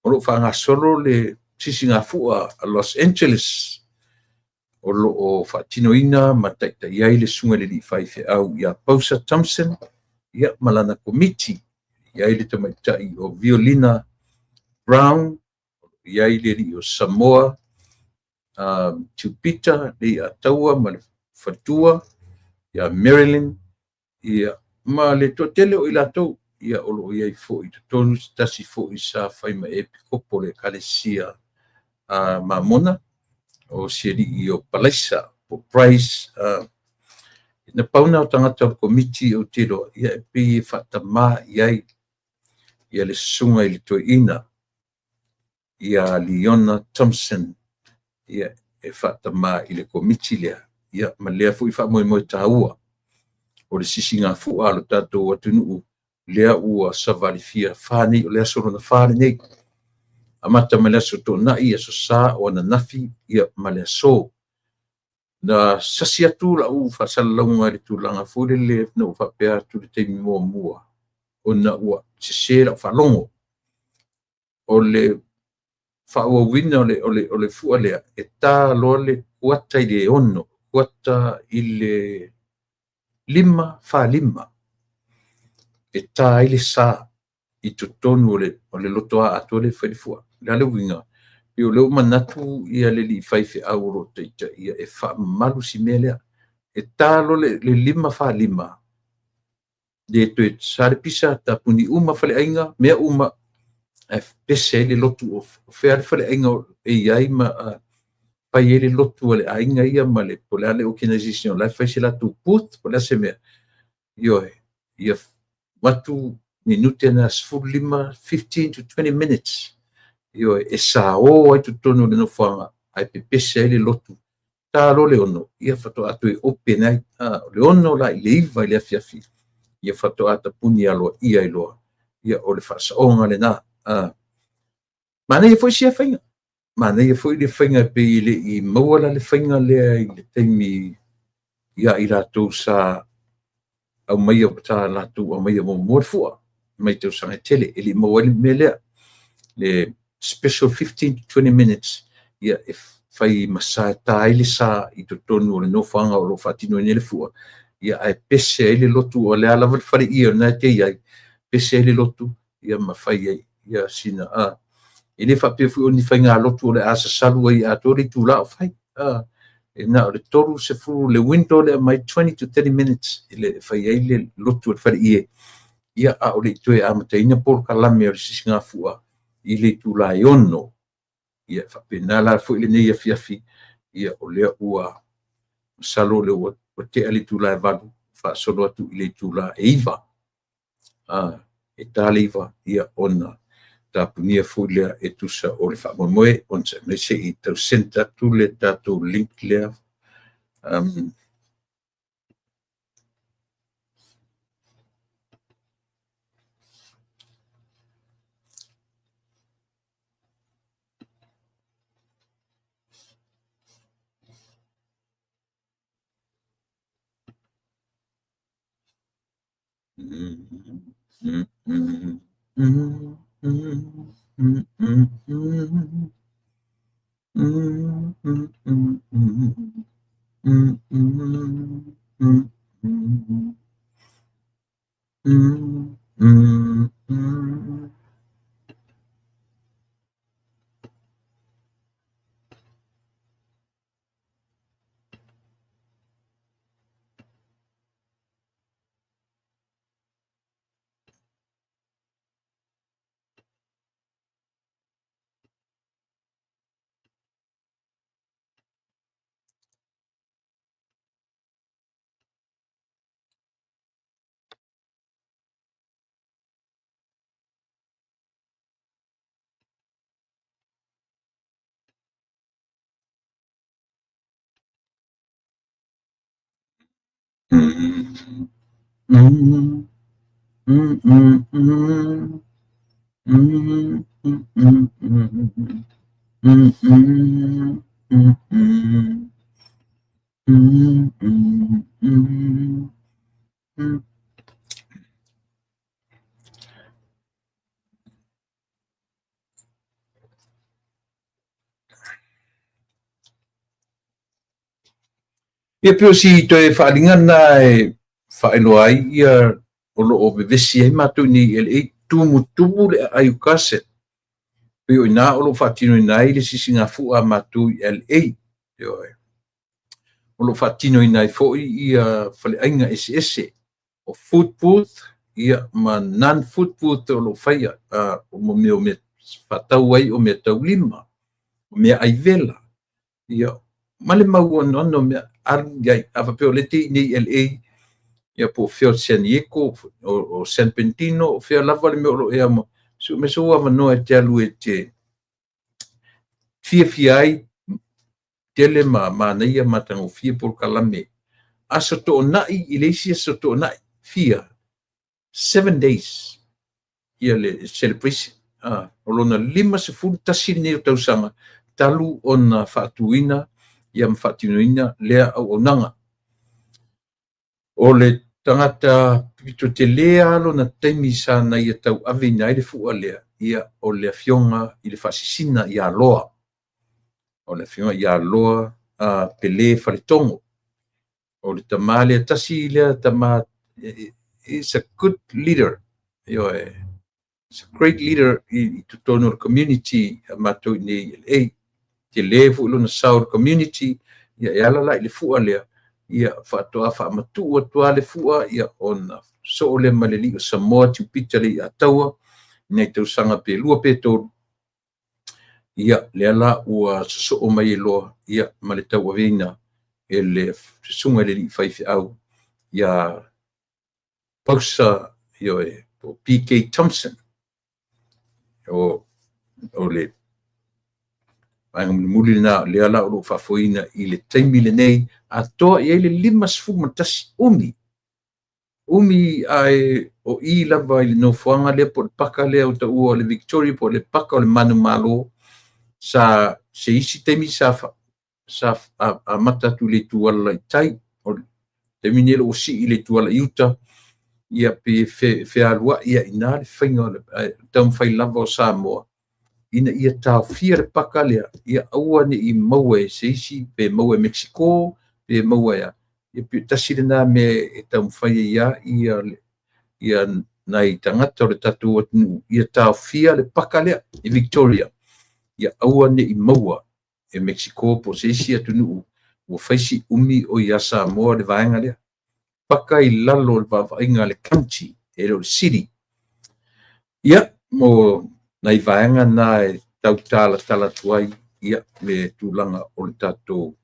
o lo o faagasolo le sisigafua a Los Angeles, o lo o faatinoina ma taitai ai le susuga i le alii faifeau ia Pausa Thompson, ia, ma lana komiti, i ai le tamaitai o Violina Brown, i ai le alii o Samoa Tupita le Ataua ma le faletua ia Marilyn, ia, ma le toatele o i latou, ia, o lo o i ai foi i totonu se tasi foi sa fai ma epikopo o le Ekalesia Mamona, o si alii o Palaisa po Price. Na pau na o tagata o le komiti ou te iloa, ia, e pei e faatamā i ai ia le susuga i le toeaina ia Leona Thompson, ia, e faatamā i le komiti lea, ia, ma lea foi faamoemoe taua o le sisigafua a lo tatou atunuu lea ua savalifia fa nei, o le aso lona 4 lenei, amata mai le aso Toonai, aso Sa, o ananafi, ia, ma le aso. Na sasi atu lau faasalalauga i le tulaga foi lele na ou faapea atu i le taimi muamua, ona ua sese lau faalogo. O le faaauauina o le fua lea, e ta loa le 5:45, 4:45 e ta ai le sa i totonu o le lotoa atoa lea e fai ai le fua. O le a le uiga? Pei o lea ua manatu le alii faifeau o lo o taitaia e faamamalu si mea lea. E ta loa le 5:45, le toe sa le pisa, tapuni uma faleaiga, mea uma, ae pese ai le lotu. O fea le faleaiga e i ai ma fai ai le lotu a le aiga ia ma le po o le a le organization o la e fai se latou booth po o le a se mea. Ioe, ia avatu minute na 15, 15 to 20 minutes, ioe, e sao ai totonu o le nofoaga ae pepese ai le lotu. Ta loa le 6, ia faatoa toe open ai. O le 6 la i le 9 i le afiafi, ia faatoa tapuni aloaia ai loa. Ia o le faasaoga lena. Manaia foi sia faiga. Manaia foi le faiga e pei e le i maua la le faiga lea i le taimi ia i latou sa aumaia, sa latou aumaia muamua le fua mai tausaga e tele, e le i maua ai le mea lea, le special 15 to 20 minutes, ia e fai ma sa, ta ai le sa i totonu o le nofoaga o lo o faatinoina le fua, ia ae pese ai le lotu, o le a lava le faleie o lena e te i ai, pese ai le lotu, ia ma fai ai ia sina a. E le faapea foi o ni faigalotu o le a sasalu ai atoa le itula o fai. E na o le 30 le window lea mai 20 to 30 minutes e le fai ai le lotu o le faleie, ia a o le i toe amataina polokalame o le sisigafua i le itula e 6. Ia faapena la foi lenei afiafi, ia o lea ua masalo o lea ua tea le itula e 8, faasolo atu i le itula e 9. E ta le 9, ia ona tapunia foi lea e tusa o le faamoemoe, ona mai se i tau send atu le tatou link lea. Ia pei o si toe faaaliga lena e faailoa ai ia o lo o vevesi ai matou i nei i LA, tumutumu le aai o Carson. Pei o i ina o lo o faatinoina ai le sisigafua a matou i LA. Ioe. O lo o faatinoina ai foi ia faleaiga eseese o food booth, ia ma non-food booth o lo o faia, o mea o mea faatau ai o mea taulima, o mea aivela, ia ma le mau anoano o mea alu i ai. A faapea o lea e te i nei i LA, ia po o fea o San Diego, o San Bernardino, o fea lava le mea o lo o ea, sue mai sou avanoa e te alu e te fiafia ai, tele ma manaia matagofie polokalame. Aso Toonai i le isi aso Toonai, fia, 7 days ia le celebration. O lona 51 lenei o tausaga talu ona faatuina ia ma faatinoina lea auaunaga. O le tagata pito tele lava lona taimi sa na ia tauaveina ai le fua lea, ia o le afioga i le Faasisina ia Loa. O le afioga ia Loa Pele Faletogo. O le tama lea, tasi lea tama, is a good leader. Ioe, is a great leader i totonu o le community a matou i inei i LA. Tele foi lona sao i le community, ia e ala la i le fua lea, ia faatoa faamatuu atu lava le fua, ia ona sosoo lea ma le alii o Samoa Tiupita Leiataua i nai tausaga pe 2 pe 3, ia lea la ua sosoo mai ai loa ia ma le tauaveina e le susuga i le alii faifeau ia Pausa, ioe, po PK Thompson. O le vaega mulimuli lena lea la o lo o faafoeina i le taimi lenei, atoa i ai le 51 umi. Umi ae o i lava i le nofoaga lea po o le paka lea ua taua o le Victoria po o le paka o le Manumalo, sa se isi taimi sa amata atu i le ituala i tai, o le taimi nei ua sii i le ituala i uta, ia pe fealuai ai i ina le faiga o le taumafai lava o Samoa ina ia taofia le paka lea, ia aua ne i maua e se isi, pe maua e Mexico, pe maua e a. Ia pe tasi lena mea e taumafai ai ia nai tagata o le tatou atunuu, ia taofia le paka lea i Victoria, ia aua ne i maua e Mexico po o se isi atunuu ua fai si umi o ia Samoa le vaega lea. Paka i lalo o le vaavaaiga a le county, e le o le city. Ia, mo nai vaega na e tau talatala atu ai ia le tulaga o le tatou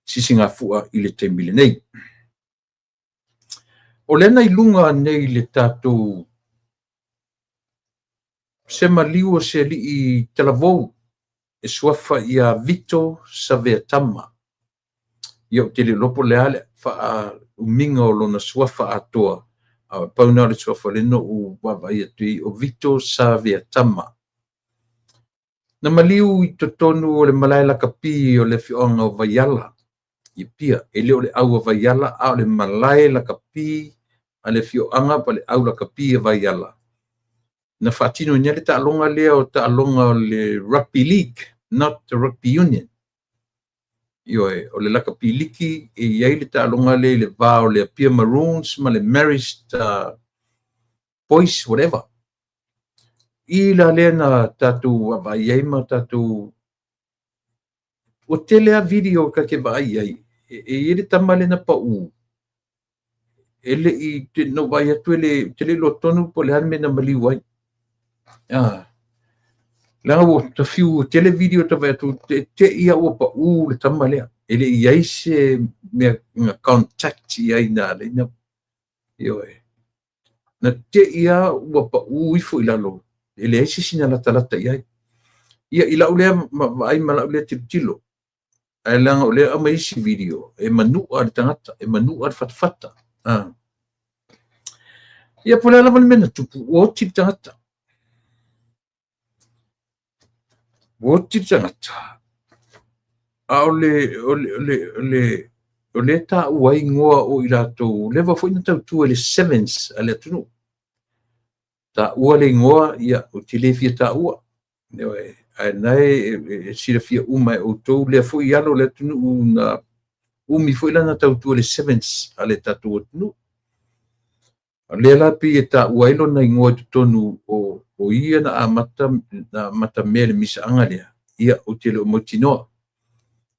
sisigafua i le taimi lenei. O lea na i luga nei le tatou se maliu o se alii talavou e suafa ia Vito Saveatama. Ia ou te le iloa po o le a le faaumiga o lona suafa atoa, a pau na o le suafa lea na ou vaavaai atu i ai, o Vito Saveatama. Na maliu i totonu o le malae lakapi o le afioaga o Vaiala i Apia. E le o le au a Vaiala, a o le malae lakapi a le afioaga pa le au lakapi a Vaiala. Na faatinoina le taaloga lea o taaloga o le Rugby League, not the Rugby Union. Ioe, o le lakapi liki e i ai le taaloga lea i le va o le Apia Maroons ma le Marist Boys, whatever. I la lea na tatou vaavaai ai ma tatou ua tele a video ka te vaai ai e i ai le tama lea na pau e le i no vaai atu e le te le iloa tonu po o le a le mea na maliu ai. Leaga ua tafiu tele video ta vaai atu te i a ua pau le tama lea. E le i ai se mea na contact i ai na le na ioe. Na te i a ua pau ifo i lalo e leai se isi na latalata i ai. Ia i lau lea vaai ma lau lea tilotilo. Ae leaga o lea aumai isi video e manua le tagata, e manua le fatafata. Ia po o le a lava le mea na tupu, ua oti le tagata. Ua oti le tagata. A o le taua ai igoa o i latou, leva foi na tautua i le Sevens a le atunuu. Taua le igoa, ia, ou te le fia taua. Ae na e silafia uma e outou lea foi i alo o le atunuu na umi foi lana tautua i le Sevens a le tatou atunuu. O lea la pei e taua ai lona igoa i totonu o ia na amata mea le misaaga lea, ia ou te le o mautinoa.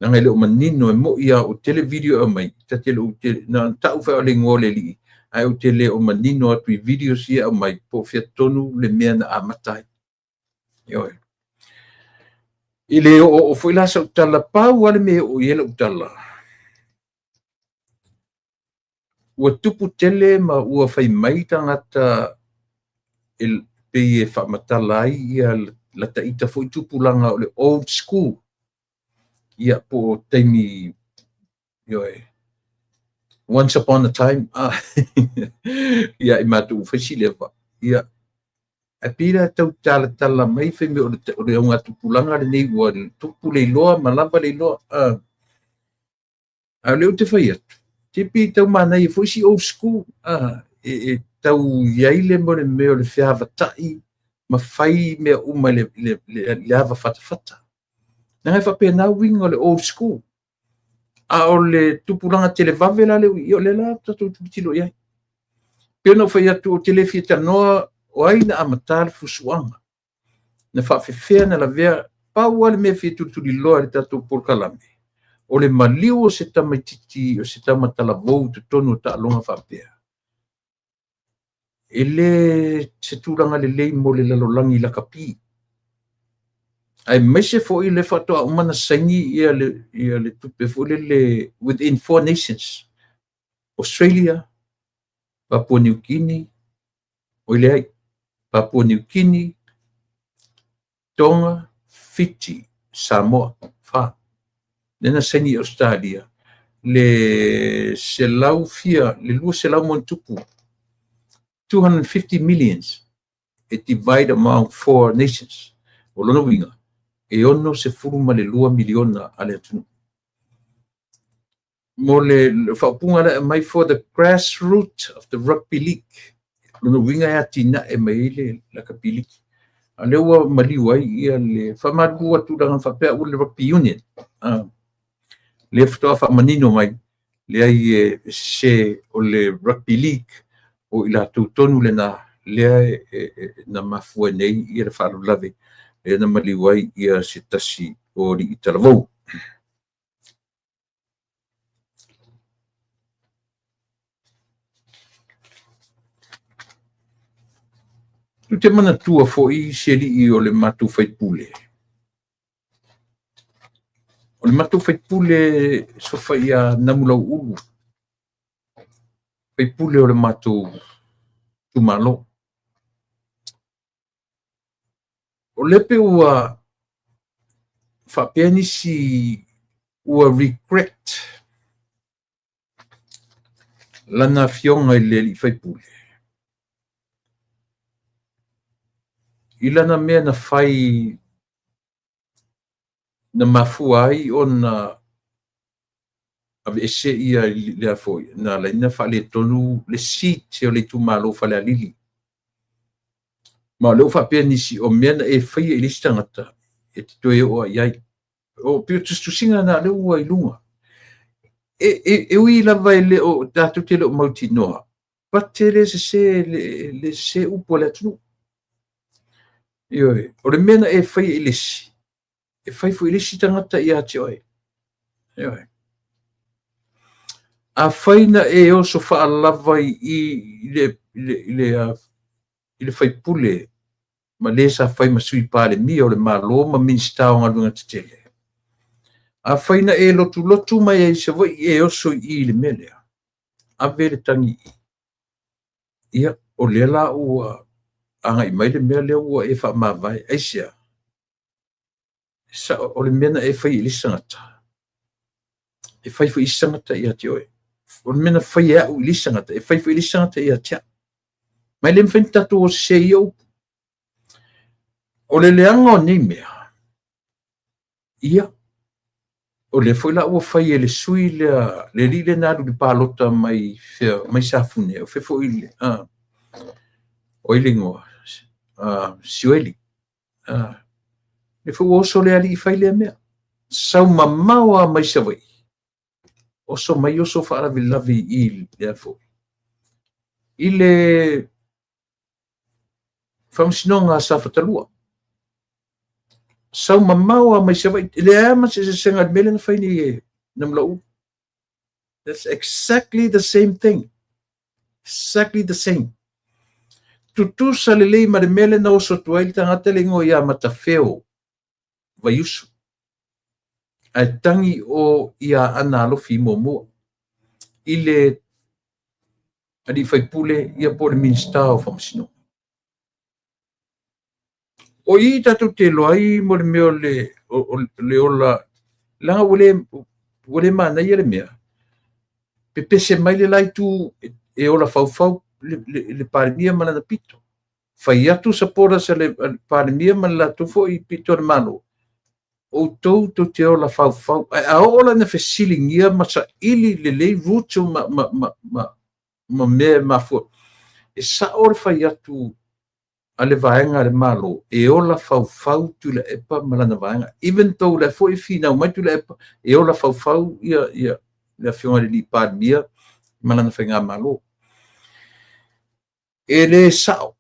Leaga e le o manino e moi a o tele video e aumai, ta te le o na tau fai o le igoa o le alii, ae ou te le o manino atu i videos ia aumai po o fea tonu le mea na amata ai. Ioe. I le oo foi la sau tala, pau lava le mea e oo i ai lau tala. Ua tupu tele ma ua fai mai tagata e pei e faamatala ai ia lata ita foi tupulaga o le old school. Ia po o taimi, ioe, once upon a time, ia i matou fai si leva. Ia, ae pei la tau talatala mai fai mea o le augatupulaga lenei ua tupu le iloa ma lava le iloa. A o lea ou te fai atu, te pei tau manaia foi si old school. e tau i ai le mo le mea o le feavatai ma fai mea uma i le ava fatafata. Leaga e faapena uiga o le old school. A o le tupulaga televave la lea ua i i, o lea la tatou te tilotilo i ai. Pei ona ou fai atu, ou te le fia talanoa o ai na amata le fusuaga, na faafefea ona lavea. Pau lava le mea e fia tulituliloa e le tatou polokalame, o le maliu o se tamaitiiti, o se tama talavou i totonu o taaloga faapea, e le se tulaga lelei mo le lalolagi lakapi, aemaise foi le faatoa uma ona saini le tupe foi lele within four nations, Australia, Papua New Guinea, oi leai, Papua New Guinea, Tonga, Fiti, Samoa, fa. Lea na saini i Ausetalia le selau fia, le 200+, 250 millions e divide among four nations. O lona uiga, e 62 miliona a le atunuu. Mo le faaupuga lea aumai, for the grassroot of the rugby league. Lona uiga e atinae mai ai le lakapi liki. A lea ua maliu ai ia le faamalulu atu leaga faapea ua le rugby union. Lea faatoa faamanino mai, leai, e sese, o le rugby league o i latou tonu lena lea na mafua nei ia le faalavelave lea na maliu ai ia se tasi o alii talavou. Ou te manatua foi se alii o le matou faipule. O le matou faipule suafa ia Namulauulu, faipule o le matou itumalo. O lea pe ua faapea nisi ua regret lana afioga i le alii faipule i lana mea na fai na mafua ai ona aveese ia lea foi na ala ai ona faaletonu le seat o le itumalo o Falealili. Ma o lea ua faapea nisi, o mea na e faia i le isi tagata e te toe oo lava i ai. O pei o tusitusiga na lea ua i luga. E ui lava e le o tatou te le o mautinoa, but e le sese, le sese upu a le atunuu. Ioe, o le mea na e faia i le isi, e fai foi i le isi tagata ia te oe. Ioe. Afai na e oso faalava i le faipule ma le sa fai ma Sui Palemia o le Malo ma Minisita o Galuega Tetele, afai na e lotulotu mai ai i Savaii e oso i i le mea lea, ave le tagi i i. Ia, o lea la ua agai mai le mea lea ua e faamavae. Aisea? O le mea na e faia i le isi tagata, e fai foi isi tagata ia te oe. O le mea na fai e au i le isi tagata, e fai foi le isi tagata ia te au. Ma e le mafai ona tatou o sese i ia upu. O le leaga o nei mea, ia, o lea foi la ua fai e le sui lea, le alii lea na alu i le palota mai fea, mai Safune, o fea foi le, o ai le igoa, Sioeli. Lea foi ua oso le alii fai lea mea. Sau mamao lava mai Savaii, oso mai oso faalavelave i lea foi. I le Faamasinoga a Safata 2. Sau mamao lava mai Savaii, e leai ma se eseesega i le mea lea na fai nei e Namulauulu. That's exactly the same thing. Exactly the same. Tutusa lelei ma le mea lea na oso atu ai le tagata le igoa ia Matafeo Vaiusu. Ae tagi o ia Aana Alofi muamua i le alii faipule ia po o le Minisita o Faamasinoga. O i tatou te iloa ai mo le mea o le ola, leaga ua le manaia le mea, pepese mai le la itu e ola faufau le Palemia ma lana pito. Fai atu supporters a le Palemia ma le latou foi pito a le Malo, outou tou te ola faufau. Ae a oo la ina fesiligia ma saili lelei roots ma mea e mafua. E sa'o le fai atu a le vaega a le Malo e ola faufau Tuilaepa ma lana vaega. Even though la foi e finau mai Tuilaepa e ola faufau ia le afioga i le Palemia ma lana faigamalo. E le sa'o.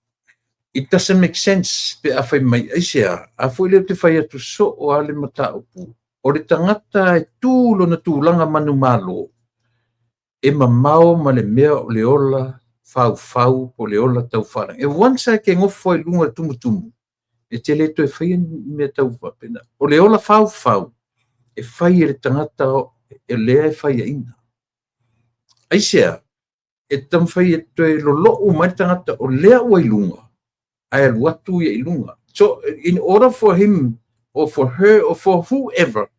It doesn't make sense pe a fai mai aisea. A foi lea ou te fai atu soo lava le mataupu. O le tagata e tu lona tulaga manumalo, e mamao ma le mea o le ola faufau po o le ola taufaalagi. E once lava e te nofo ai i luga o le tumutumu, e te le toe faia ni mea tau faapena. O le ola faufau, e fai e le tagata e lea e faiaina. Aisea, e taumafai e toe lolou mai le tagata o lea ua i luga, ae alu atu ia i luga. So, in order for him or for her or for whoever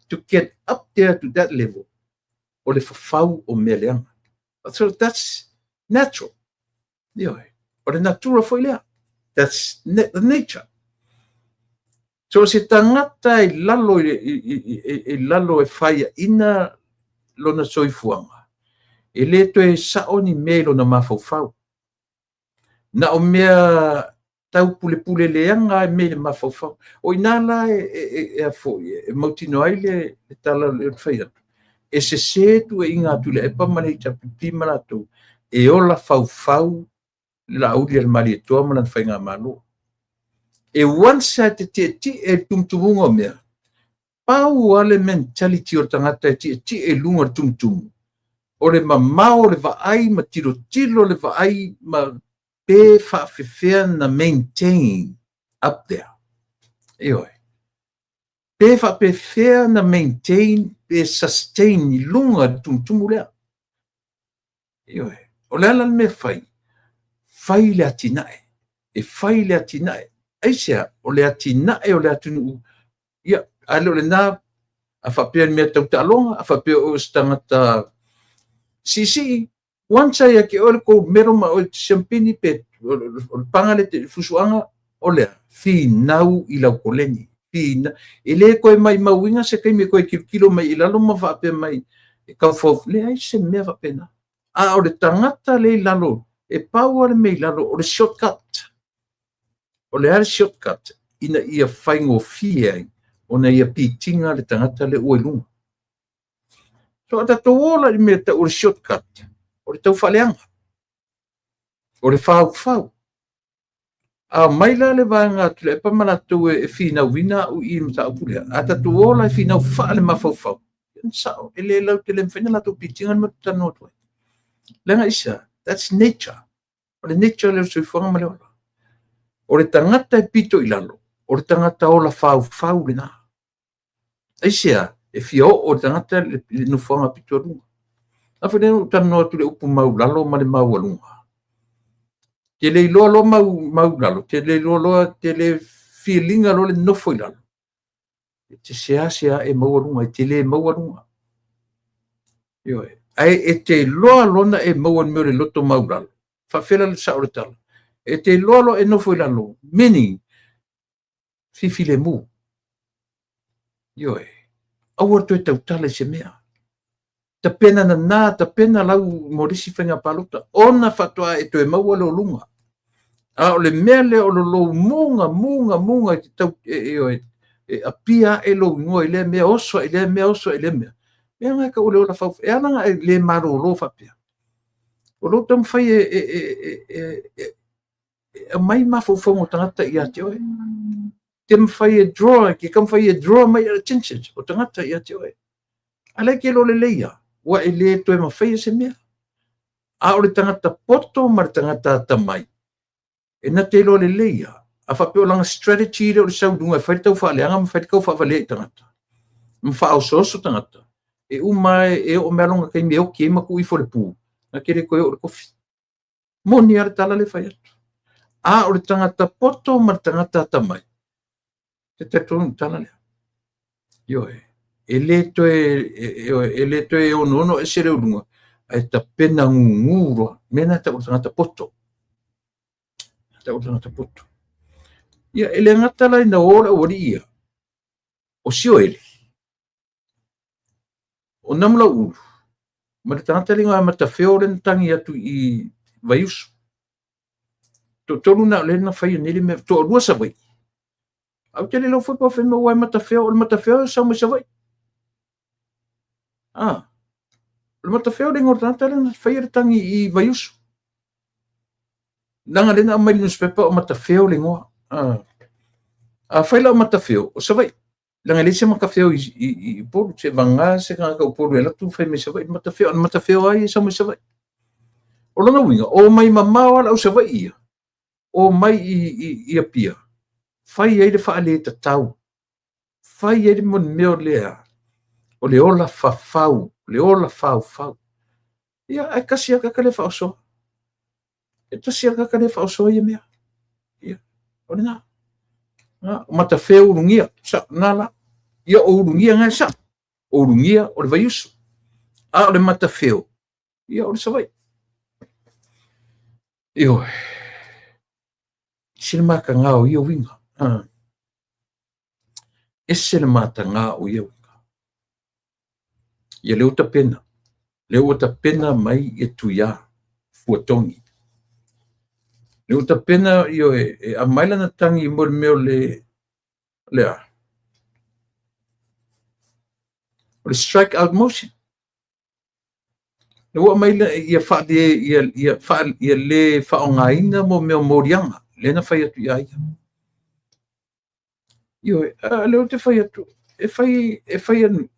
to get up there to that level, o le fafau o mea leaga. So that's natural. Ioe. O le natura foi lea. That's the nature. So se tagata i lalo i lalo e faiaina lona soifuaga, e le toe sa'o ni mea i lona mafaufau. Na o mea tau pulepule leaga ai mea i le mafaufau. O ina la e foi e mautinoa ai le tala o le fai atu. E sesē tuuaiga a Tuilaepa ma le HRPP ma latou e ola faufau le Laaulialemalietoa ma lana faigamalo. E once lava e te tietie i le tumutumuga o mea, pau lava le mentality o le tagata e tietie i luga o le tumutumu, o le mamao o le vaai ma tilotilo le vaai ma pe faafefea na maintain up there. Ioe. Pe faapefea na maintain pe sustain i luga o le tumutumu lea. Ioe. O le ala le mea fai, fai le atinae. E fai le atinae. Aisea, o le atinae o le atunuu, ia, a le o lena, a faapea le mea tau taaloga, a faapea o se tagata siisii, once ia te oe le gold medal ma oe siampini pe o le paga le te fusuaga, o lea, finau i lau koleni. Fina, e le koe mai mauina se taimi e koe tilotilo mai i lalo ma faapea mai, e kaufau, leai se mea faapena. A o le tagata le i lalo, e pau lava le mea i lalo, o le shortcut. O le a le shortcut ina ia faigofie ai ona ia pitiga le tagata le ua i luga. So a tatou ola i le mea tau o le shortcut, o le taufaaleaga, o le faufau. A mai la le vaega a Tuilaepa ma latou e finauina au i mataupu lea, a tatou ola e finau faa le mafaufau, sa'o, e le lau te le mafai ona latou pitiga le mea ou te talanoa atu ai. Leaga aisea, that's nature. O le nature lea o le soifuaga ma le ola. O le tagata e pito i lalo, o le tagata ola faufau lena. Aisea, e fia oo le tagata le nofoaga pito i luga. A foi lea ou talanoa atu i le upu maulalo ma le maualuga. Te le iloa loa maulalo, te le iloa loa, te le filiga loa le nofo i lalo. E te seasea e maualuga, e te le maualuga. Ioe. Ae e te iloa loa e maua le mea o le loto maulalo. Faafela le sao o le tala. E te iloa loa e nofo i lalo, meaning, fifilemu. Ioe. Aua le toe tautala i se mea. Tapena nana, tapena lau mo le isi faiga palota, ona faatoa e toe maua le oluga. A o le mea lea o le lou muga, muga, muga e te tau, e, e apia e lou igoa i lea mea, oso i lea mea, oso i lea mea. Mea na e tau o le ola fau, e ala na e le malolo faapea. O lou taumafai e aumai mafaufauga o tagata ia te oe. Te mafai e draw, ke taumafai e draw mai attention o tagata ia te oe. A lea ke lo lelei ia, ua e le toe mafai se mea. A o le tagata poto ma le tagata atamai, e na te iloa lelei ia. A faapea o lana strategy lea o le sau i luga e fai le taufaaleaga ma fai le taufaavale i tagata. Ma faaosooso tagata. E uma e oo mai lona taimi e oki ai ma tuu ifo le pu, na te le toe oo le kofi. Moni lava le tala le fai atu. A o le tagata poto ma le tagata atamai, te talitonu i le tala lea. Ioe. E le toe, e le toe onoono ese le uluga, ae tapena gugu loa. Mea na tau o le tagata poto. Tau o le tagata poto. Ia, e le gata la ina o le aualii ia, o Sioeli, o Namulauulu, ma le tagata le igoa ia Matafeo lea na tagi atu i Vaiusu. Toatolu na o lea na faia nei le mea, toalua Savaii. Ae ou te le iloa foi po o fea aua e matafeo, o le matafeo e sau mai Savaii. Ah, o le matafeo le igoa o le tagata lea na faia le tagi i Vaiusu. Leaga lea na aumai i le newspaper o Matafeo le igoa. Ah. Afai la o Matafeo, o Savaii. Leaga e leai se Matafeo i Upolu, se vagana se tagata Upolu e alu atu fai mai Savaii le Matafeo, a o le Matafeo lava ia e sau mai Savaii. O lona uiga, o mai mamao lava le au Savaii ia, o mai i Apia, fai ai le faaletatau, fai ai le mea lea o le ola fafau, le ola faufau. Ia, ae tasi lava le tagata lea e faaosoa. E tasi lava le tagata lea e faaosoa ia mea. Ia, o lena. O Matafeo Ulugia, sa, na la. Ia, o Ulugia na e sao. O Ulugia o le Vaiusu. A o le Matafeo, ia o le Savaii. Ioe. Ese le mataga o ia uiga. Ah. Ese le mataga o ia uiga. Ia lea ua tapena. Lea ua tapena mai ia Tuiā, Fuatogi. Lea ua tapena, ioe, e aumai lana tagi mo le mea o le, le a? O le strike out motion. Lea ua aumai ia faale, ia, ia, faa, ia le faaaogaina mo mea o moliaga, lea na fai atu ia ia. Ioe, a lea ou te fai atu, e fai, e fai anu,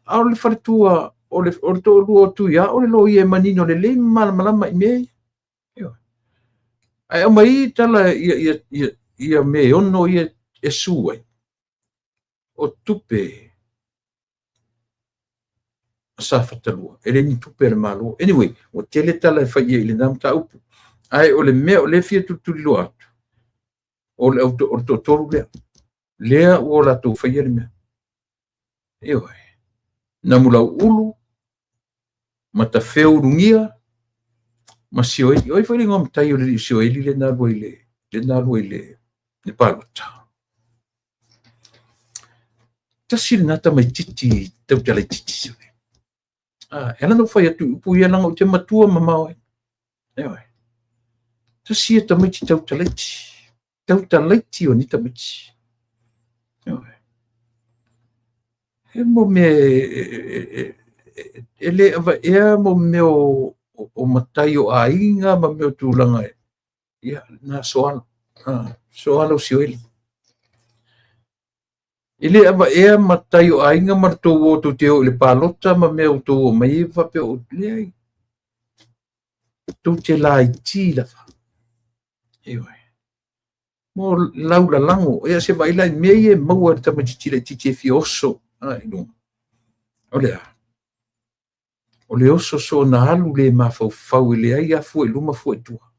a o le faletua, o le, o le toalua o Tuiā, o le loia e manino lelei ma malamalama i mea ia. Ioe. Ae aumai tala ia, ia, ia, ia mea e ono ia e su ai, o tupe a Safata 2, e le ni tupe a le Malo. Anyway, ua tele tala e fai i ai i lena mataupu. Ae o le mea o lea e fia tulituliloa atu, o le, o le toatolu lea, lea ua latou faia le mea. Ioe. Namulauulu, Matafeo Ulugia, ma Sioeli. O ai foi le igoa matai o le alii o Sioeli lea na alu ai i le, lea na alu ai i le, le palota? Tasi lena tamaitiiti tautalaitiiti. Ah, e ala ona ou fai atu i upu ia leaga ou te matua mamao ai. Ioe. Tasi ia tamaiti tautalaiti. Tautalaiti o ni tamaiti. Ioe. He mo mea e le avaea mo mea o matai o aiga ma mea o tulaga e. Ia, na soalo. Ah, soalo Sioeli. E le avaea matai o aiga ma le tou o tou te o i le palota ma mea o tou o mai ai faapea o leai. Tou te laiti lava. Ioe. Mo lau lalago. Ia se vaai la i mea ia e maua e le tamaitiiti laitiiti e fia oso i luga. O le a? O le oso soona alu le mafaufau e leai lava fua i luma fua i tua.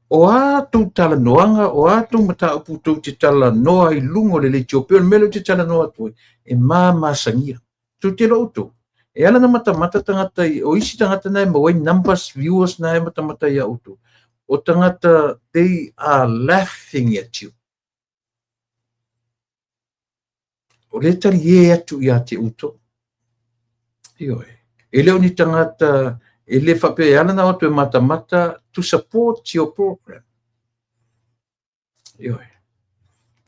O a tou talanoaga, o a tou mataupu tou te talanoa ai i luga o le leitio, pei o le mea lea ou te talanoa atu ai, e mamasagia. Tou te iloa outou, e ala ona matamata tagata i, o isi tagata na e maua ai numbers, viewers na e matamata ia outou. O tagata, they are laughing at you. O lea e taliē atu ia te outou. Ioe. E le o ni tagata, e le faapea e ala ona o atu e matamata to support your program. Ioe.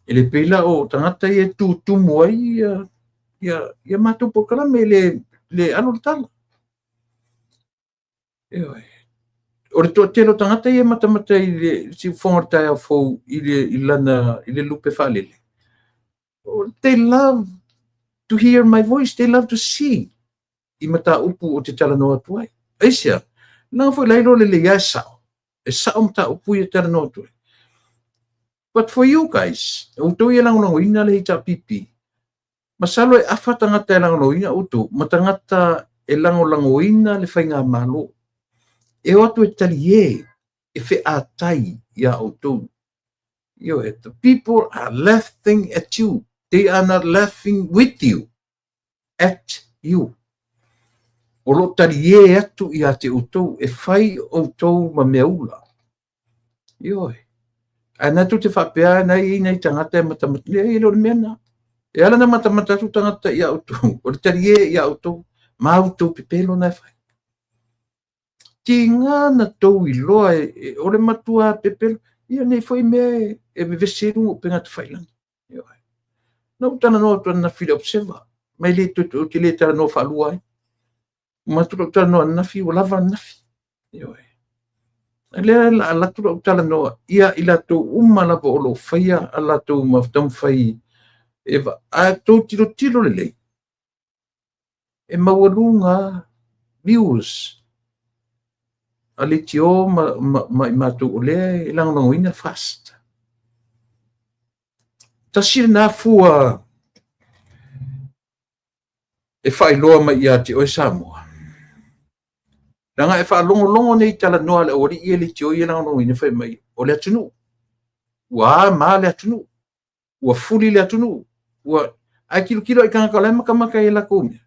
E le pei la o tagata ia e tutumu ai ia, ia, ia matou polokalame le, le alo le tala. Ioe. O le toatele o tagata ia e matamata i le siufofoga o le taeao fou i le, i lana, i le lupe faalele. They love to hear my voice, they love to see i mataupu ou te talanoa atu ai. Aisea? Leaga foi la iloa lelei lava e sao. E sao mataupu ia e talanoa atu ai. But for you guys, outou ia e lagolagoina le HRPP, Masalo e afa tagata e lagolagoina outou ma tagata e lagolagoina le faigamalo. E o atu e taliē, e featai iā outou. Ioe, the people are laughing at you. They are not laughing with you, at you. O lo o taliē atu iā te outou, e fai outou ma mea ula. Ioe. Ae na tou te faapea na i ai nai tagata e matamata, leai e le o le mea lena. E ala ona matamata atu tagata ia outou, o le taliē ia outou, ma outou pepelo na e fai. Tiga na tou iloa e, o le matua pepelo, ia nei foi mea e vevesi ai luga o upega tafailagi. Ioe. Na ou talanoa atu ananafi i le Observer, ma e le toe, ou te le talanoa faalua ai. Uma atu lau talanoa ananafi, ua lava ananafi. Ioe. A lea la alu atu lau talanoa ia i latou uma lava o lo o faia a latou taumafai e a outou tilotilo lelei, e maualuga viewers a leitio ma i matou o lea e lagolagoina le FAST. Tasi lena fua e faailoa mai ia te oe Samoa. Leaga e faalogologo nei i talanoa a le aualii ia leitio ia e lagolagoina fai mai o le atunuu. Ua a ma le atunuu. Ua fuli le atunuu. Ua ae tilotilo i tagata o la e matamata i latou mea.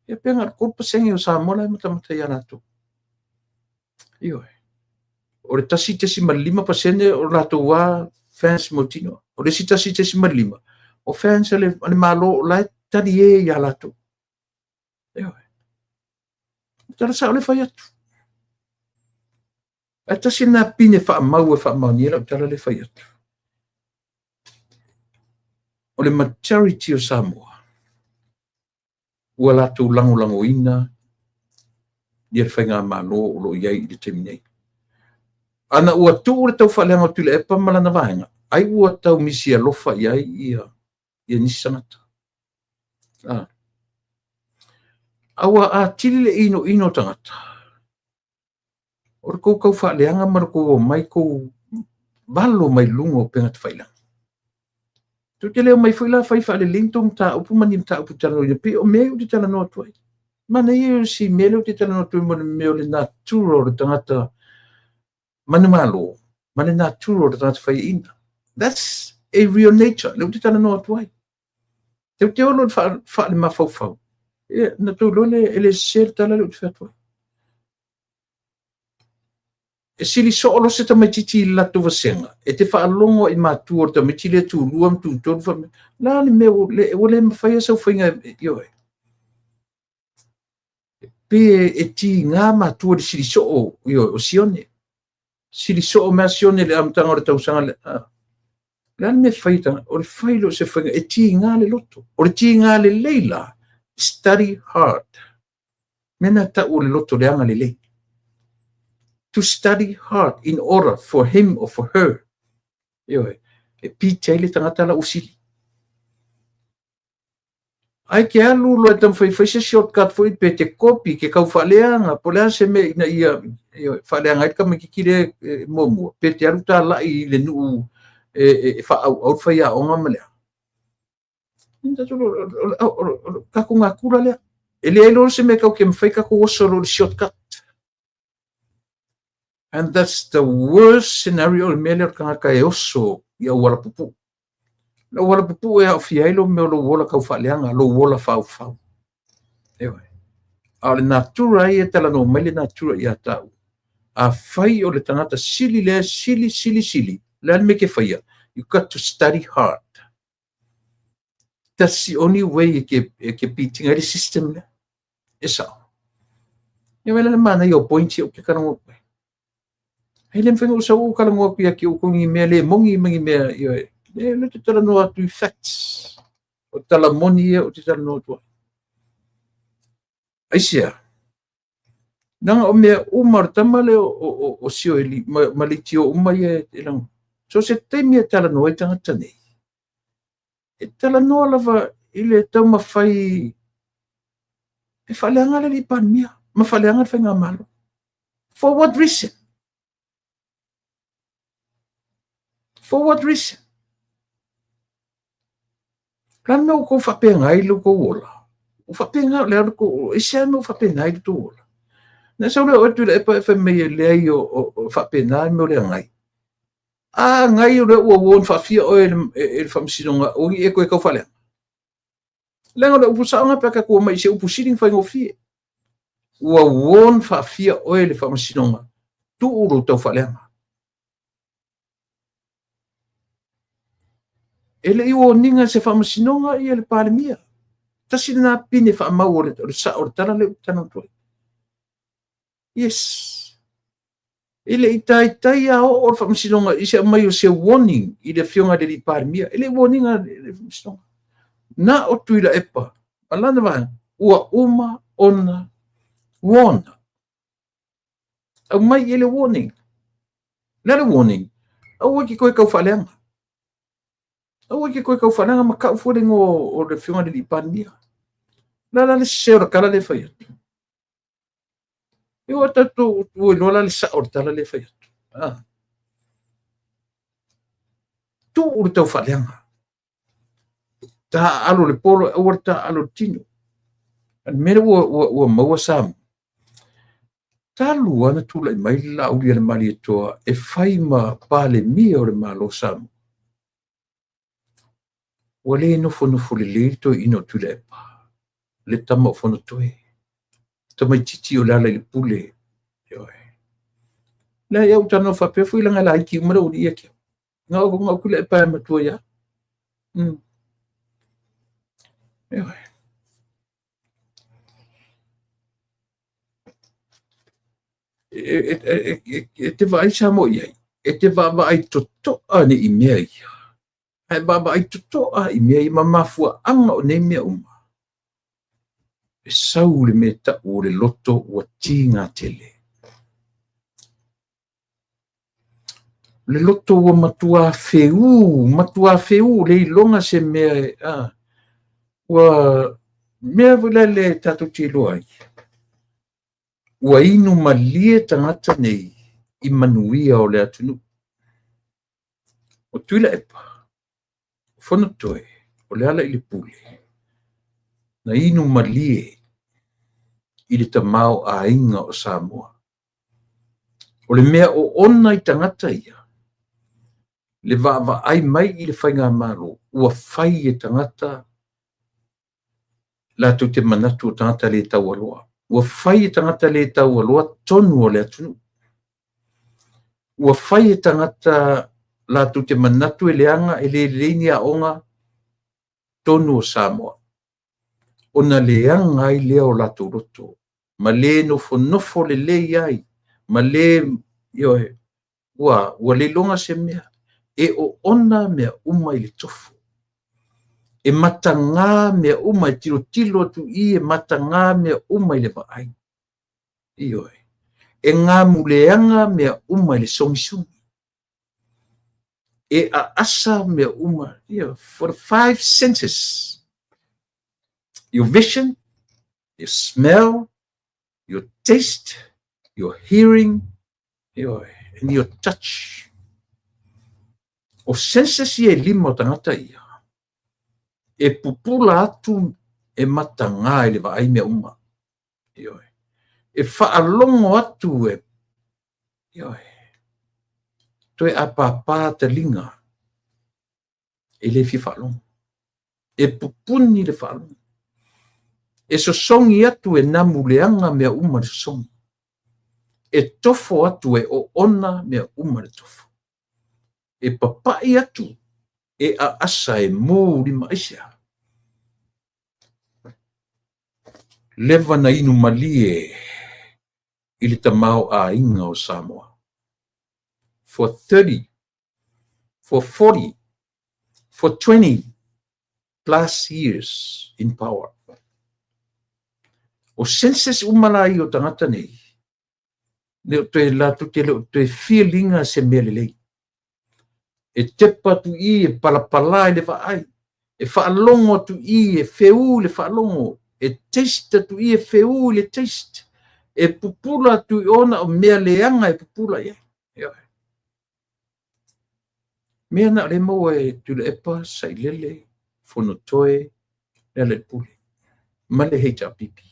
Ia pe na o le 3% o Samoa la e matamata ia latou. Ioe. O le 1.5% o latou a fans mautinoa. O le isi 1.5 o fans a le Malo o la e talie ia latou. Ioe. Tala sao le fai atu. Ae tasi lena pine faamau e faamaonia lau tala le fai atu. O le majority o Samoa ua latou lagolagoina ia le faigamalo o lo o i ai i le taimi nei. Ana ua tuu le tau faaleaga o Tuilaepa ma lana vaega, ai ua tau misi alofa i ai ia nisi tagata. A ua atili le inoino o tagata, o le tou tau faaleaga ma le tou omai tou valo mai luga o upega tafailagi. Tou te le omai foi la fai faalelei ni tou mataupu ma ni mataupu talanoaina pei o mea ia ou te talanoa atu ai. Manaia ia o si mea lea ou te talanoa atu ai mo le mea o le natura o le tagata manumalo ma le natura o le tagata faiaina. That's a real nature, lea ou te talanoa atu ai. Tou te olo i le faale-mafaufau, ia, na tou iloa lea e le sese le tala lea ou te fai atu ai. E sili soo loa se tamaitiiti i le latou vasega, e te faalogo i matua o le tamaiti lea tulua ma tutolu, fai mai, o le a le mea ua le mafaia sau faiga ioe. Pe e tiga matua i le sili soo ioe, o Sione. Sili soo mea Sione i le amataga o le tausaga le, le a le mea e fai e o le fai lea o se faiga e tiga le loto. O le tiga lelei la, study hard. Mea na tau o le loto le agalelei. To study hard in order for him or for her. Ioe, e pite ai le tagata la ua sili. Ai ke alu loa e taumafai e fai se shortcut foi pe te kopi ke kau faaleaga po o le a se mea ina ia ioe, faaleaga ai le tamaitiiti lea e muamua pe te alu talai i le nuu e faaauau le faiaoga ma le a. O le tatou natura lea. E leai loa se mea tatou te mafai tatou oso loa i le shortcut. And that's the worst scenario, le mea lea o le tagata e oso i auala pupuu. Le auala pupuu e aofia ai lou mea o lou ola tau faaleaga, lou ola faufau. Ioe. A o le natura ai e talanoa mai le natura ia tāu. Afai o le tagata sili lea, sili, sili, sili, le a le mea e te faia? You got to study hard. That's the only way e ke pitinga ai le system lea. E sao. Ia wela le manaia o points ia ou te talanoa atu ai. Ai le mawhai ona ou sau ou talanoa atu ia te outou ni mea le moni ma ni mea, ioe. Le, le te talanoa atu i facts. O tala moni ia ou te talanoa atu ai. Aisea? Leaga o mea uma o le tama lea o Sioeli ma leitio uma ia e lago. So se taimi e talanoa ai tagata nei, e talanoa lava i le taumafai e faaleaga le alii Palemia ma faaleaga le faigamalo. For what reason? For what reason? O le a le mea ua outou faapena ai lo outou ola? Ua faapena o le a le tou, e se a le mea ua faapena ai lo outou ola? Na sau lea oe Tuilaepa e fai mai e leai o faapena le mea o le agai. A agai o lea ua warn faafia oe e le faamasinoga, ua ni e toe tau faaleaga. Leaga o le upu sao lena pe a tatou omai i se upu sili ona faigofie. Ua warn faafia oe e le faamasinoga, tuu lou tau faaleaga. E le i warninga e se faamasinoga ia le Palemia. Tasi lena pine faamau o le sao o le tala lea ou te talanoa atu ai. Yes. E le i taitai a oo le Faamasinoga i se aumai o se warning i le Afioga i le alii Palemia. E le i warning ina le Faamasinoga. Na o Tuilaepa ma lana vaega ua uma ona warn. Aumai i le warning. Le a le warning? Aua e te toe tau faaleaga. Aua e te toe tau faaleaga ma tau fua le igoa o le Afioga i le alii Palemia. O le a la le sese o le tala lea e fai atu? E ua tatou ua iloa la le sao o le tala lea e fai atu. Ah. Tuu le tau faaleaga. Taaalo le polo, aua le taaalo le tino. A le mea lea ua maua Samoa, talu lava ona tulai mai le Laaulialemalietoa e fai ma Palemia o le Malo o Samoa, ua le nofonofo lelei le toeaina o Tuilaepa, le tama o Fonotoe, tamaitiiti o Lealailepule. Ioe. Leai, ou talanoa faapea foi leaga e laiti uma le aualii ia te au. Na o Tuilaepa e matua ia. Ioe. E te vaai Samoa i ai, e te vaavaai totoa nei i mea ia. Ae vaavaai totoa i mea ia ma mafuaaga o nei mea uma. E sau le mea tau o le loto ua tiga tele. O le loto ua matua feū, matua feū, le iloga se mea e, ua mea foi lele tatou te iloa ai. Ua inu malie tagata nei i manuia o le atunuu. O Tuilaepa, o Fonotoe, o Lealailepule, na inu malie i le tamaoaiga o Samoa. O le mea oona i tagata ia, le vaavaai mai i le faigamalo, ua fai e tagata latou te manatu o tagata le taualoa. Ua fai e tagata le taualoa tonu o le atunuu. Ua fai e tagata latou te manatu e leaga e le lelei ni aoga tonu o Samoa. Ona leaga ai lea o latou loto, ma le nofonofo lelei ai, ma le, ioe, ua le iloga se mea. E oona mea uma i le tofo. E mataga mea uma, e tilotilo atu i, e mataga mea uma i le vaai. Ioe. E gamuleaga mea uma i le sogisogi. E aasa mea uma. Yeah, for the five senses. Your vision, your smell, your taste, your hearing, and your touch. O senses ia e lima o tagata ia, e pupula atu e mataga i le vaai mea uma. Ioe. E faalogo atu e, ioe, toe apapa taliga e le fia faalogo. E pupuni le faalogo. E sosogi atu e namuleaga mea uma le sosogi. E tofo atu e oona mea uma le tofo. E papai atu e aasa e mū lima aisea. Leva na inu malie i le tamaoaiga o Samoa. For 30, for 40, for 20 plus years in power. O senses uma la ia o tagata nei, le o toe latou te le o toe feelinga se mea lelei. E tepa atu i e palapala i le vaai, e faalogo atu i e feū i le faalogo, e taste atu i e feū i le taste, e pupula atu i ona o mea leaga e pupula i ai. Ioe. Mea na o le maua e Tuilaepa, Sailele, Fonotoe, Lealailepule, ma le HRPP.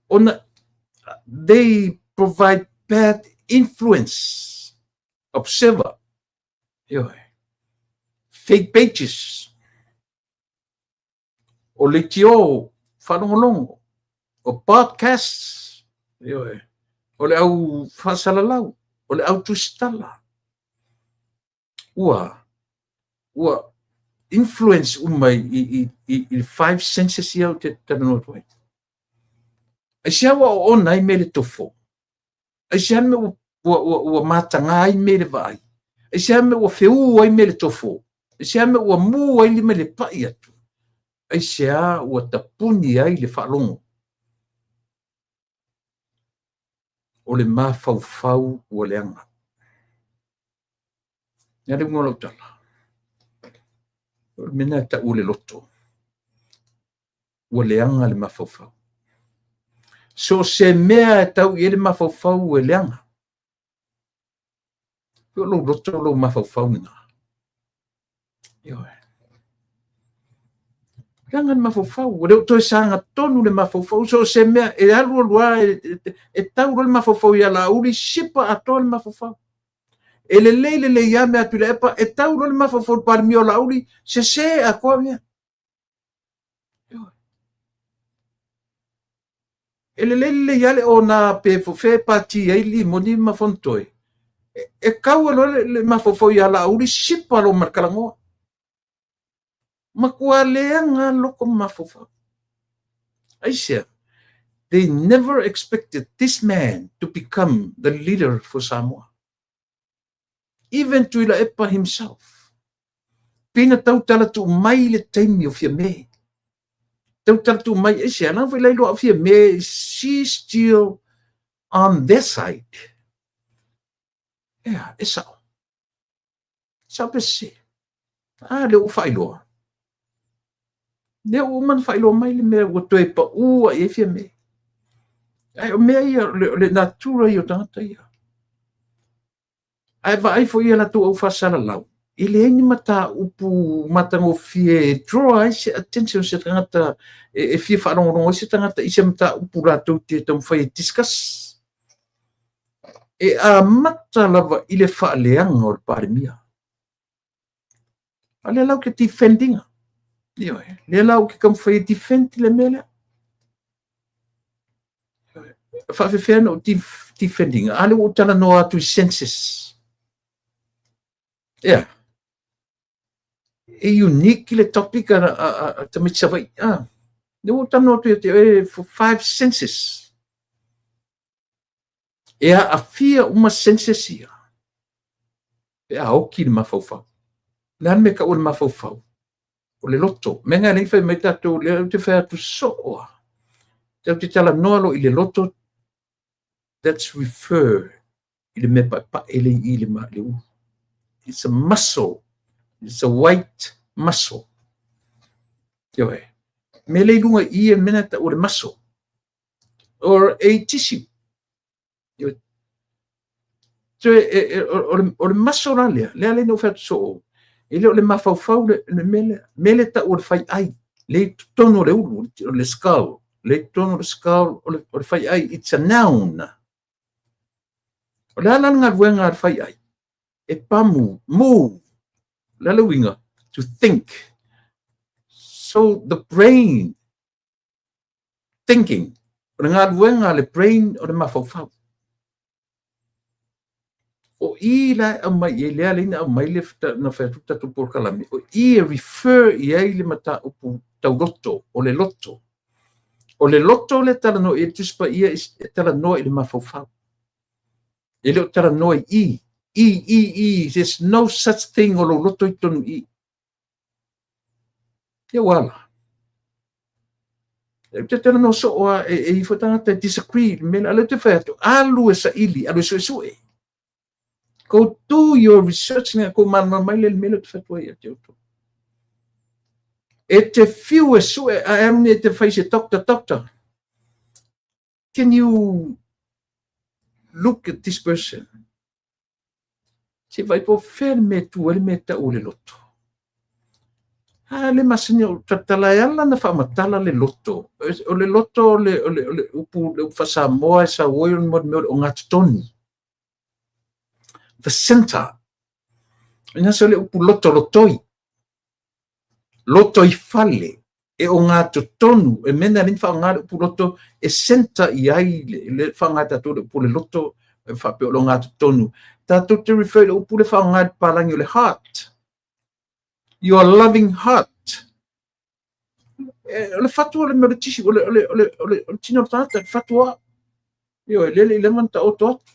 Ona they provide bad influence. Observer. Ioe. Fake pages. O leitio faalogologo. O podcasts. Ioe. O le au faasalalau. O le au tusitala. Ua influence uma i five senses ia ou te talanoa atu ai. Aisea ua oona ai mea i le tofo? Aisea le mea ua mataga ai mea i le vaai? Aisea le mea ua feū ai mea i le tofo? Aisea le mea ua mū ai lima i le pa'i atu? Aisea ua tapuni ai le faalogo? O le mafaufau ua leaga. O le a le uiga o lau tala? O le mea lena e tau o le loto. Ua leaga le mafaufau. So o se mea e tau i ai le mafaufau ua leaga. O lou loto lou mafaufau lena. Ioe. Leaga le mafaufau, ua le o toe sagatonu le mafaufau. So o se mea e alu alu lava e tau loa le mafaufau ia Laauli, sipa atoa le mafaufau. E lelei lelei lava mea a Tuilaepa, e tau loa le mafaufau i le Palemia o Laauli, sese atoa mea. E lelei lelei lava le ona pe fea e pati ai Limoni ma Fonotoe, e tau loa le mafaufau ia Laauli, sipa loa ma le talanoa. Matua leaga loto ma mafaufau. Aisea? They never expected this man to become the leader for Samoa. Even Tuilaepa himself. Pei na tautala tuu mai le taimi o Fiame. Tautala tuu mai, aisea, leaga foi la iloa o Fiame, she still on their side. Ea, e sao. Sao pe sese. A, lea ua faailoa. Lea ua uma ona faailoa mai le mea ua toe paū ai i ai Fiame. Ae o mea ia, o le natura ia o tagata ia. Ae vaai foi ia latou au faasalalau, e leai ni mataupu matagofie e draw ai se attention o se tagata e fia faalogologo ai se tagata i se mataupu latou te taumafai e discuss. E amata lava i le faaleaga o le Palemia. A lea la ou te defend ina. Ioe, lea la ou te taumafai e defend le mea lea. E faafefea ona ou defend ina? A lea ua ou talanoa atu i senses. Ea, e unique le topic a tamaiti Savaii. Ah, lea ua ou talanoa atu ia te oe for five senses. E aafia uma senses ia pe a oki le mafaufau. O le a le mea e tau o le mafaufau? O le loto. Mea na e alai fai mai tatou, lea ou te fai atu soo lava. Tatou te talanoa loa i le loto, that's refer i le mea paepae lea i i le ulu. It's a muscle. It's a white muscle. Ioe. Mea lea i luga i i, o le mea lena e tau o le muscle. Or a tissue. O le muscle la lea, lea lea na ou fai atu soo, e le o le mafaufau le mea lea. Mea lea e tau o le faiai, lea i totonu o le ulu, o le skull, lea i totonu o le skull o le faiai, it's a noun. O le a la le galuega a le faiai? E pamu, move, o le a le uiga? To think. So the brain thinking, o le galuega a le brain o le mafaufau. O i la e aumai i ai, lea alai na aumai le na fai atu tatou polokalame, o i e refer i ai le mataupu tau loto, o le loto. O le loto lea e talanoa i ai le Tusi Paia e talanoa i le mafaufau. E le o talanoa i i, i, i, i, there's no such thing o lou loto i totonu i i. Ia ua ala. E te talanoa soo lava, e i ai foi tagata e disagree i le mea lea, a o lea ou te fai atu, alu e saili, alu e suesue. Go do your research ina ia tou malamalama ai lea i le mea lea ou te fai atu ai ia te outou. E te fiu e sue, ae alu nei e te fai i se doctor, doctor, can you look at this person? Se i vaai po o fea le mea e tu ai le mea e tau o le loto. A le masani o tautala e ala ona faamatala le loto. O le loto o le, o le, o le upu, le upu faa-Samoa e sau ai o le mea o le ogatotonu. The center. Ina se o le upu loto lotoi. Lotoifale, e ogatotonu, e mea na e alai ona faaaoga le upu loto e centre i ai le faaaoga e tatou le upu o le loto e faapea o le ogatotonu. Tatou te refer i le upu lea faaaoga e le papalagi o le heart. Your loving heart. O le fatu o le mea o le tisi, o le tino o le tagata, le fatu o au. Ioe, lea e le i leva ona taoto atu.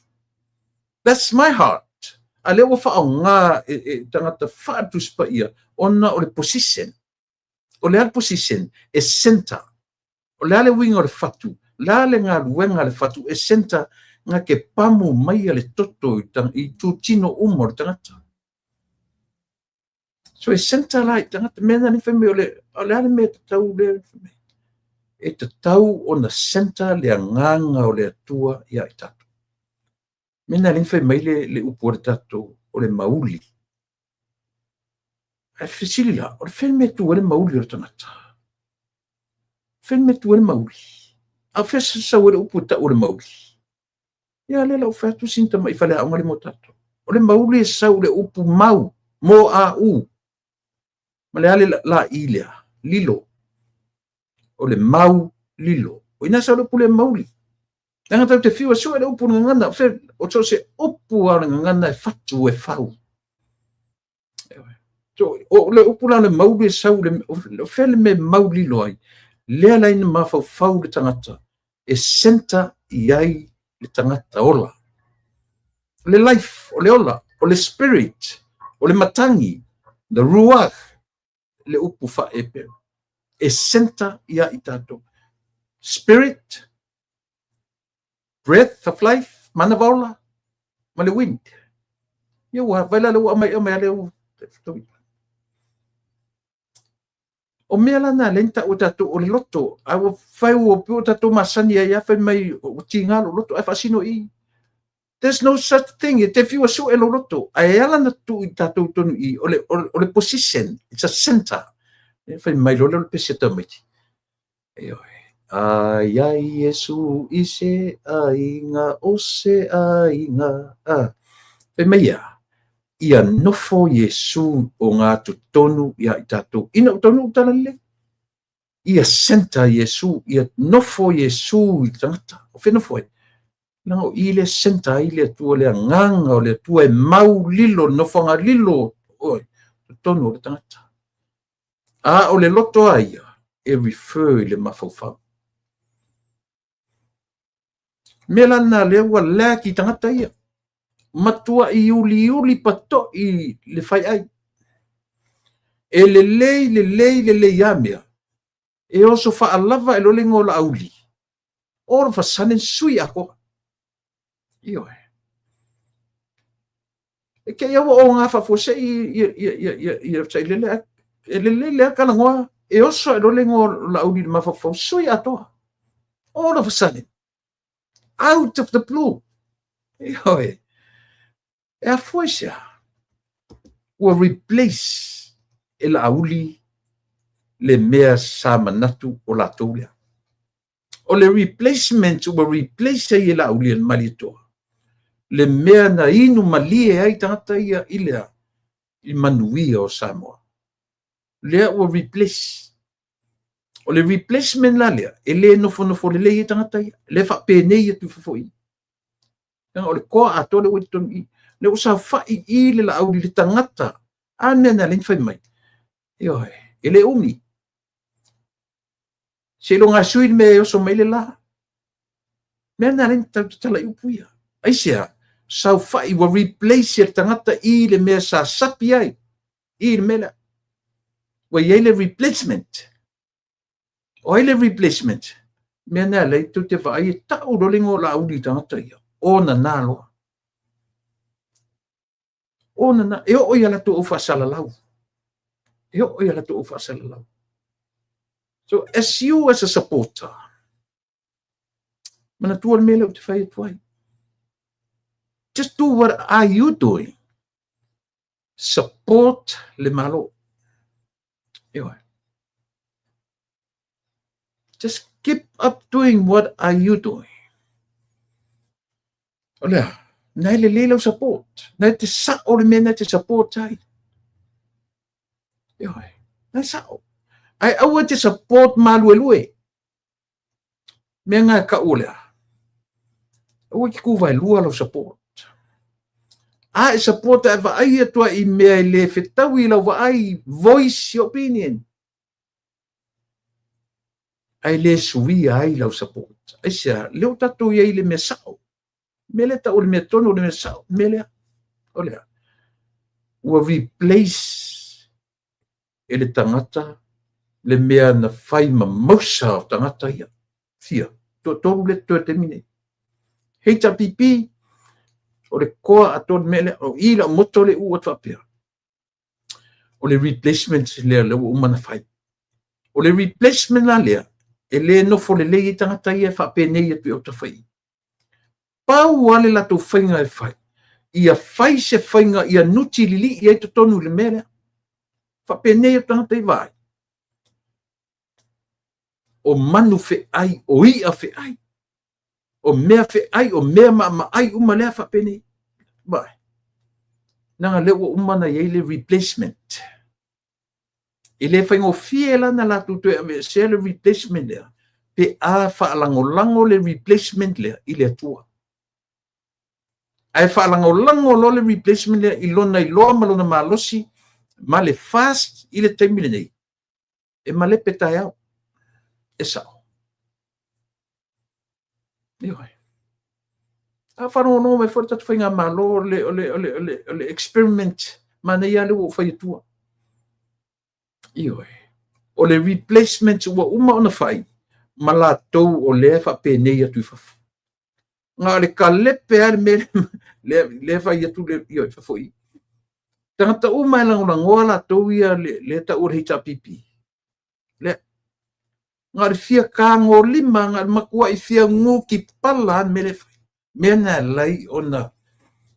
That's my heart. A lea ua faaaoga e tagata faale-Tusi Paia ona o le position. O le a le position? E center. O le a le uiga o le fatu? O le a le galuega a le fatu? E center na ke pamu mai le toto i itutino uma o le tagata. So e center la i tagata. Mea na ni fai mai o le a le mea tatau le fai mai. E tatau ona center le agaga o le Atua ia i tatou. Mea na ni fai mai le upu o le tatou o le mauli. Ae fesili la, o le fea le mea tu ai le mauli o le tagata? Fea le mea tu ai le mauli? A o fea sau ai le upu e tau o le mauli? Ia lea la ua fai atu sina tamai faleaoga le mo tatou. O le mauli e sau le upu mau, mo a u. Ma le a le la i lea, lilo. O le mau lilo. O ina sau le upu le mauli. Leaga tatou te fiu e sue le upu i le gagana, o so o se upu lava o le gagana e fatu e fau. So, o le upu la o le mauli e sau, o fea le mea e mau lilo ai, lea la ina mafaufau le tagata, e center i ai le tagata ola. O le life, o le ola, o le spirit, o le matagi, the ruach, le upu faa-Eperu. E center ia i tatou. Spirit, breath of life, manava ola, ma le wind. Ia ua vai la le ua aumai aumai le ua. O mea la na lea na taua tatou o le loto, a ua fai ua pei o tatou masani ai a fai mai ua tiga lou loto ae faasino i. There's no such thing, e te fiu e sue lou loto. Ae ala na tuu i tatou tonu i, o le position, it's a center. E fai mai loa lea o le pese tamaiti. Ioe. Ai ai Iesu i se aiga o se aiga. A. Fai mai ia, ia nofo Iesu o ngā totonu ia i tatou. Ina o taunuu tala lelei. Ia center Iesu, ia nofo Iesu i le tagata. O fea nofo ai? Leaga o i le center ai le Atua, le agaga o le Atua e mau lilo, le nofoaga lilo oi, totonu o le tagata. A o le loto a ia, e refer i le mafaufau. Mea la lena lea ua lack i tagata ia. Matuai uliuli patoi le fai ai. E lelei, lelei, lelei a mea. E oso faalava e loa le igoa o Laauli. All of a sudden, sui atoa. Ioe. E kei au o ngā faafuasei ia sailele, e lelei lea talanoa, e oso e loa le igoa o Laauli i le mafaufau, sui atoa. All of a sudden. Out of the blue. Ioe. E afua i se a? Ua replace e Laauli le mea sa manatu o latou lea. O le replacement ua replace ai e Laauli e le Malietoa le mea na inu malie ai tagata ia i lea i manuia o Samoa. Lea ua replace. O le replacement la lea, e le nofonofo lelei ai tagata ia. Le faapenei atu i fafo i. Leaga o le toa atoa lea ua i totonu i. Lea ua saofai i le Laauli le tagata. A mea na lea na fai mai. Ioe, e le umi. Seiloga e sui le mea e oso mai le la. Mea na lea na tau tatala i upu ia. Aisea, saofai ua replace e le tagata i le mea sa sapi ai i le mea lea. Ua i ai le replacement. O ai le replacement? Mea na lea tou te vaai e tau loa le igoa o Laauli i tagata ia. O nana loa. O nana, e oo ia latou au faasalalau. E oo ia latou au faasalalau. So as you as a supporter, manatua le mea lea ou te fai atu ai. Just do what are you doing. Support le Malo. Ioe. Just keep up doing what are you doing. O lea, na e lelei lau support. Na e te sao le mea na e te support ai. Ioe, na e sao. Ae aua e te support maluelue. Mea nga e kau o lea. Aua e te kūwaelua lau support. A e support ae vaai atu ai i mea e le fetaui i lau vaai, voice your opinion. Ae le suia ai lau support. Aisea? Lea ua tatou i ai i le mea sao. Mea lea tau o le mea tonu, o le mea sao, mea lea. O lea. Ua replace e le tagata le mea na fai ma mausa o tagata ia. Fia, toatolu lea totoe taimi nei. HRPP, o le koa atoa le mea lea, o i lau moto le uu atu faapea. O le replacement lea lea ua uma na fai. O le replacement la lea, e le nofo lelei ai tagata ia e faapenei atu i autafa i. Pau lava le latou faiga e fai, ia fai se faiga ia nuti lilii ai totonu i le mea lea. Faapenei atu tagata i vaai. O manu feai, o i'a feai, o mea feai, o mea maamaai uma lea faapenei. Vaai. Leaga lea ua uma ona i ai le replacement. E le faigofie la na latou toe aveesea le replacement lea, pe a faalagolago le replacement lea i le Atua. Ae faalagolago loa le replacement lea i lona iloa ma lona malosi ma le fast i le taimi lenei, e malepe taeao. E sao. Ioe. A faalogologo mai foi le tatou faigamalo, o le, o le, o le, o le, o le experiment manaia lea ua ou fai atua. Ioe. O le replacement ua uma ona fai ma latou o lea e faapenei atu i fafo. Na o le kalepe lava le mea lea, lea fai atu le, ioe, fafo i. Tagata uma e lagolagoa latou ia le, le tau o le HRPP. Lea. Na o le fia tagolima, na o le matuai fia nutipala lava le mea lea e fai. Mea na e ala ai ona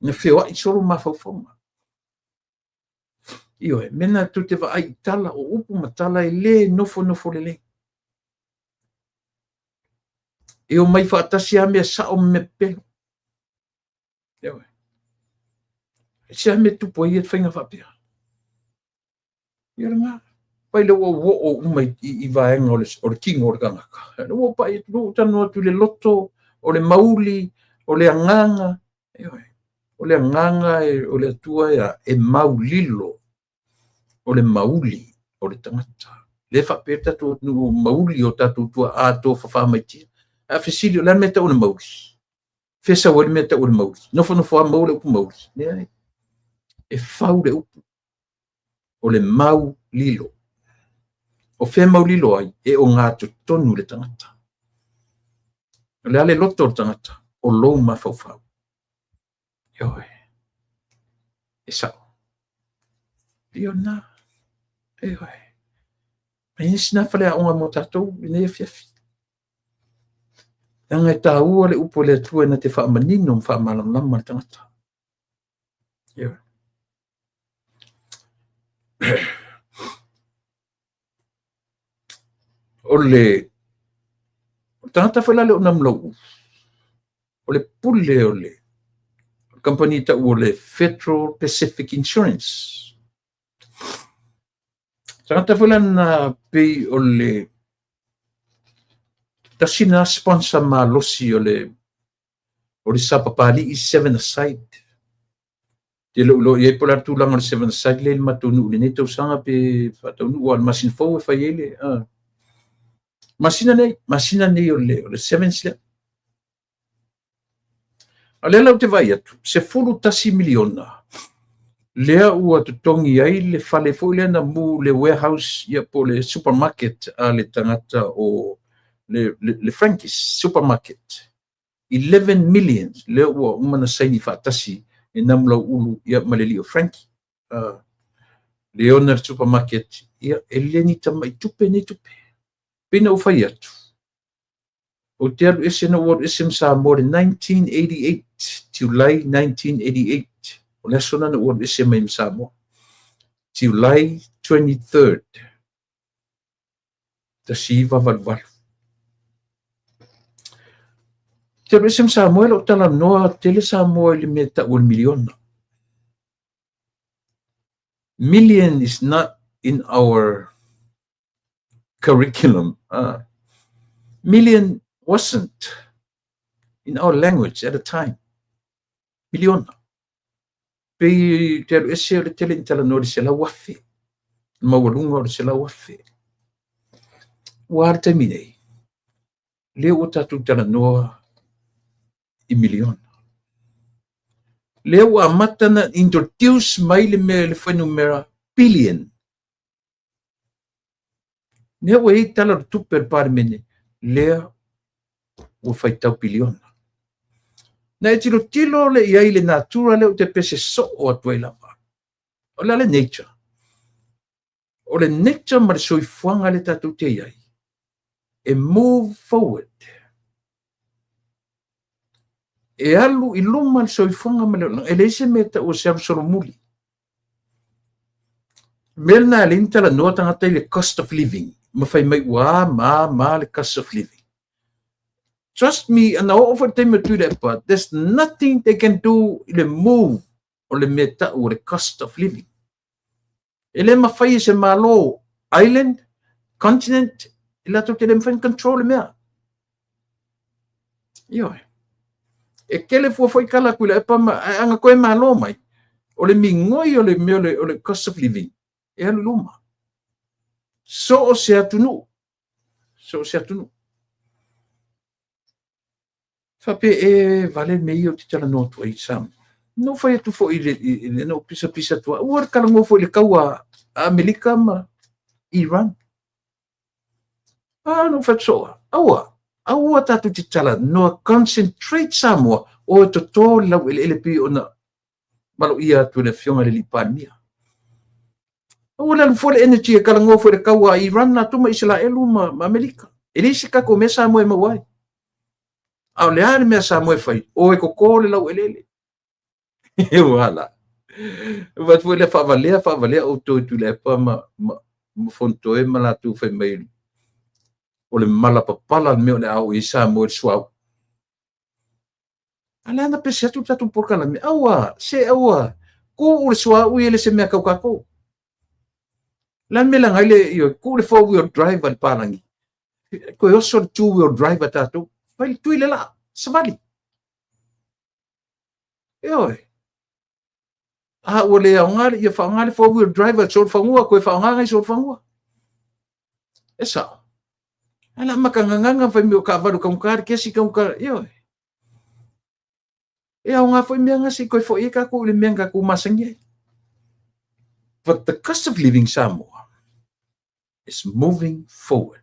na feoai solo mafaufauga. Ioe, mea na tou te vaai i tala, o upu ma tala e le nofonofo lelei. E omai faatasi lava mea sao ma mea pepelo. Ioe. Se a mea tupu ai ia faiga faapea? Ia lena. Pai lea ua ou oo uma i, i, i vaega o le, o le tino o le tagata. Lea ua ou pai atu, lea ua ou talanoa atu i le loto, o le mauli, o le agaga. Ioe. O le agaga e, o le Atua e, e maulilo. O le mauli o le tagata. Lea faapea tatou atunuu mauli o tatou tuaa tofafa mai tia. A fesili, o le a le mea e tau o le mauli? Fea sau ai le mea e tau o le mauli? Nofonofo lava maua le upu mauli. Leai. E fau le upu. O le mau lilo. O fea mau lilo ai? E ogatotonu le tagata. O le a le loto o le tagata? O lou mafaufau. Ioe. E sao. Ia lena. Ioe. E isi na faleaoga mo tatou i lenei afiafi. Leaga e taua le upu a le Atua e na te faamanino ma faamalamalama le tagata. Ioe. O le tagata foi la lea o Namulauulu, o le pule o le kamupani tau o le Federal Pacific Insurance. Tagata foi la na pei o le tasi na sponsor malosi o le o le Sapapalii Seven Aside. Te le iloa i ai po o le a le tulaga o le Seven Aside lea i le matou nuu i lenei tausaga pe faataunuu aua o le masina fou e fai ai le masina nei, masina nei o le, o le Sevens lea. A o lea la ou te vaai atu, $11 miliona lea ua totogi ai le fale foi lea na mu le warehouse ia po o le supermarket a le tagata o le, le, le Frankie's supermarket. 11 million lea ua uma na saini faatasi e Namulauulu ia ma le alii o Frankie. Le ona le supermarket ia e le ni tamai tupe nei tupe. Pei na ou fai atu, Ou te alu ese na ou alu ese ma Samoa i le 1988, July 1988. O le aso lena na ou alu ese mai ma Samoa. July 23rd, 1988. Te alu ese ma Samoa, e le o talanoa tele Samoa i le mea e tau o le miliona. Million is not in our curriculum. Million wasn't in our language at the time. Miliona. Pei te alu ese o le tele ni talanoa i le 100,000. Le maualuga o le 100,000. Ua a le taimi nei? Lea ua tatou talanoa i miliona. Lea ua amata na introduce mai le mea le fuainumera billion. Lea ua i ai tala o le tupe a le Palemene, lea ua faitau piliona. Na e tilotilo le i ai i le natura lea ou te pese soo atu ai lava. O le a le nature? O le nature ma le soifuaga lea tatou te i ai, e move forward. E alu i luma le soifuaga ma le olaga. E leai se mea e tau o se alu solomuli. O le mea lena e ala ai ona talanoa tagata i le cost of living ma fai mai ua a ma a ma a le cost of living. Trust me, ana oo foi le taimi o Tuilaepa, there's nothing they can do i le move o le mea tau o le cost of living. E le mafai e se Malo, island, continent, e latou te le mafai ona control le mea. Ioe. E kele fua foi tala Tuilaepa ma ae ana toe malo mai, o le migoi o le mea o le cost of living e alu i luma. So o se atunuu, so o se atunuu. Faapea e vale le mea ia ou te talanoa atu ai Samoa. Na ou fai atu foi i le na ou pisapisa atu ai, ua le talanoa foi i le taua a Amerika ma Iran. A na ou fai atu soo, aua, aua tatou te talanoa, concentrate Samoa, o e toto le laueleele pei ona maloia atu e le Afioga i le alii Palemia. Aua le alu fua le energy e talanoa foi i le taua a Iran latou ma Isaraelu ma Amerika. E leai se tatou mea Samoa e maua ai. A o le a le mea Samoa e fai? O e toto le laueleele. Ua la. Ua foi le faavalea, faavalea outou i Tuilaepa ma Fonotoe ma latou fai mai o le mala papala le mea o le a oo i ai Samoa i le suauu. A le ana pese atu le tatou polokalame. Aua, se aua, tuu le suauu ia e le se mea tau tatou. Le a le mea leaga ai le, ioe, tuu le 4 wheel drive a le palagi. Toe oso le 2 wheel drive a tatou. Fai le tui le laa, savali. Ioe. A ua le aoga le, ia faaaoga le 4 wheel drive a solofanua, toe faaaoga nai solofanua. E sao. Ae la makagagaga fai mai o taavale o taugata le kesi taugata, ioe. E aoga foi mea na se i toe foi ai tatou i le mea na tatou masani ai. But the cost of living Samoa is moving forward.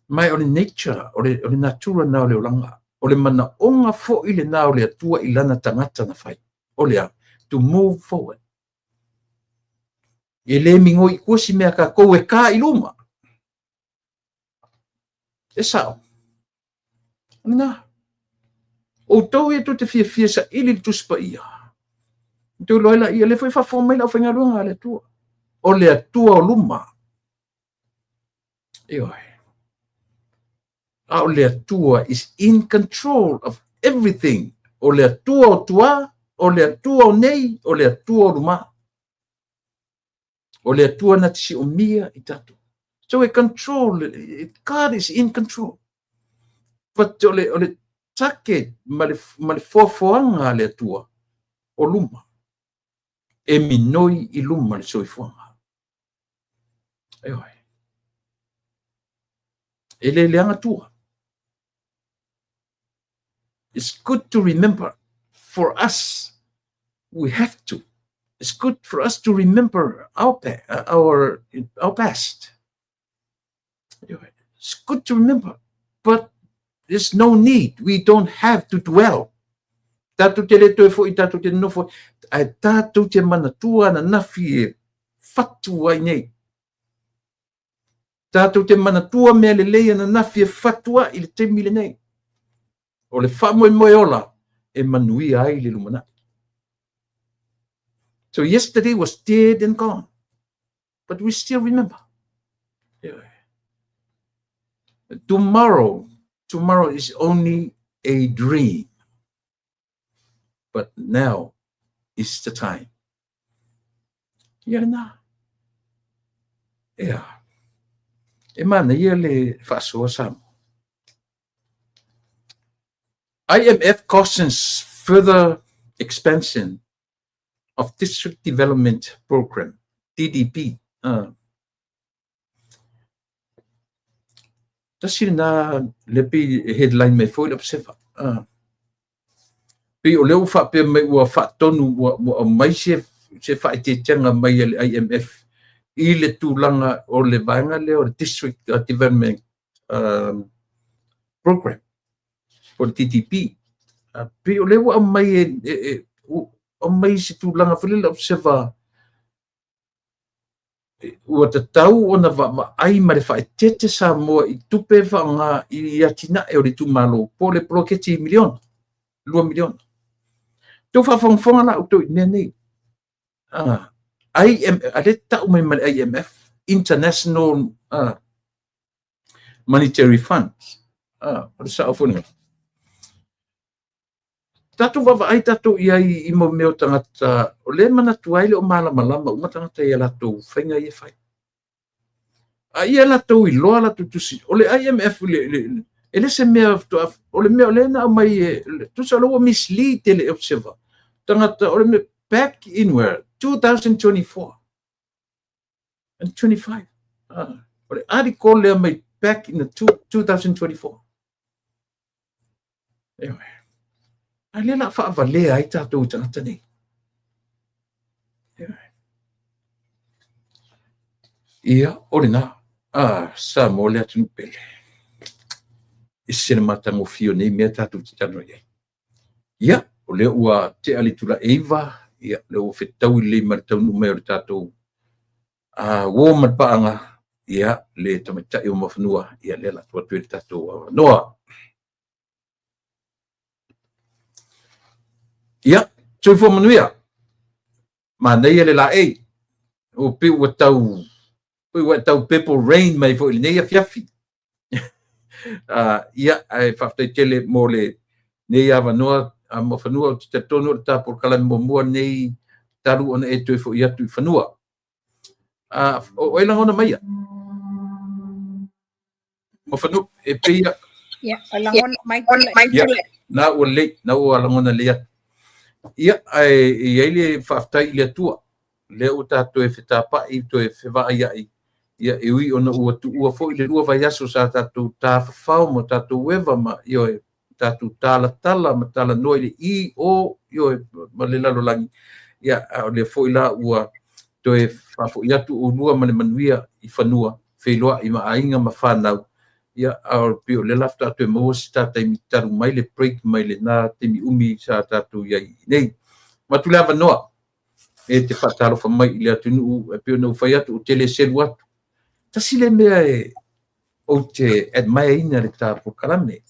Mai o le nature, o le natura na o le olaga, o le manaoga foi lena o le Atua i lana tagata na fai. O le a, to move forward. E le migoi i tua si mea tatou e ka i luma. E sao. Na. Outou ia tou te fiafia saili le Tusi Paia. Outou iloa ai laia, lea foi faafofoga mai le aufaigaluega a le Atua. O le Atua o luma. Ioe. A o le Atua is in control of everything. O le Atua o tua, o le Atua o nei, o le Atua o luma. O le Atua na te siomia i tatou. So e control, God is in control. But o le target ma le foafoaga a le Atua o luma. E minoi i luma le soifuaga. Ioe. E le leaga tua. It's good to remember for us, we have to. It's good for us to remember our past. It's good to remember, but there's no need. We don't have to dwell. Tatou te le toe foi, tatou te nofo, ae tatou te manatua ananafi e fatu ai nei. Tatou te manatua mea lelei ananafi e fatu ai i le taimi lenei. O le faamoemoe ola e manuia ai le lumanai. So yesterday was dead and gone, but we still remember. Yeah. Tomorrow, tomorrow is only a dream. But now is the time. Ia lena. Ia. E manaia le faasoa Samoa. IMF cautions further expansion of District Development Program, DDP. Tasi lena lea pei e headline mai foi le Observer. Pei o lea ua faapea mai ua faatonu ua aumai se faaeteetega mai a le IMF i le tulaga o le vaega lea o le District Development Program po o le DDP. Pei o lea ua aumai aumai se tulaga foi lele Observer ua tatau ona vaavaai ma le faaeteete Samoa i tupe e faaaoga i atinae o le itumalo po o le poloketi miliona, 2 miliona. Tou faafogafoga la outou i mea nei. A lea tau mai ma le IMF, International Monetary Fund. O le sao foi lena. Tatou vaavaai tatou i ai i mo mea o tagata, o lea e manatu ai le o malamalama uma tagata i a latou faiga ia e fai. A ia latou iloa latou tusi, o le IMF, e le se mea, o le mea o lea na aumai, tusa o lea ua mislead le Observer. Tagata, o le mea, back in where? 2024 and 25. O le article lea mai back in the 2024. A lea la faavalea ai tatou i tagata nei. Ia, o lena. Samoa le atunuu pele. E se le matagofie o nei mea tatou te talanoa i ai. Ia, o lea ua tea le itula e 9, ia, lea ua fetaui lelei ma le taunuu mai o le tatou uo ma le paaga, ia, le tamaitai o Muafanua, ia, lea la tuu atu i le tatou avanoa. Ia, soifua manuia. Manaia le laei. O pei ua tau, pei ua tau purple rain mai foi i lenei afiafi. Ia, ae faafetai tele mo le nei avanoa a Muafanua. Ou te talitonu o le ta polokalame muamua nei talu ona e toe foi atu i fanua. O ai lagona maia? Muafanua, e pei a... Ia, o lagona mai tula. Ia, na ua lelei, na ua lagona lelei atu. Ia, ae e i ai le faafetai i le Atua. Lea ua tatou toe fetapai, toe fevaaiai. Ia, e ui ona ua tuua foi le 2 vaiaso sa tatou tafafao ma tatou eva ma ioe, tatou talatala ma talanoa i le i, o, ioe, ma le lalolagi. Ia, a o lea foi la ua toe faafoi atu ulua ma le manuia i fanua, feiloai ma aiga ma whanau. Ia, a o pei o lea la faatoa toe maua se ta taimi talu mai le break mai lena taimi umi sa tatou i ai nei. Avatu le avanoa e te faatalofa mai i le atunuu, e pei ona ou fai atu, ou te le selu atu. Tasi le mea e ou te admire ina le ta polokalame.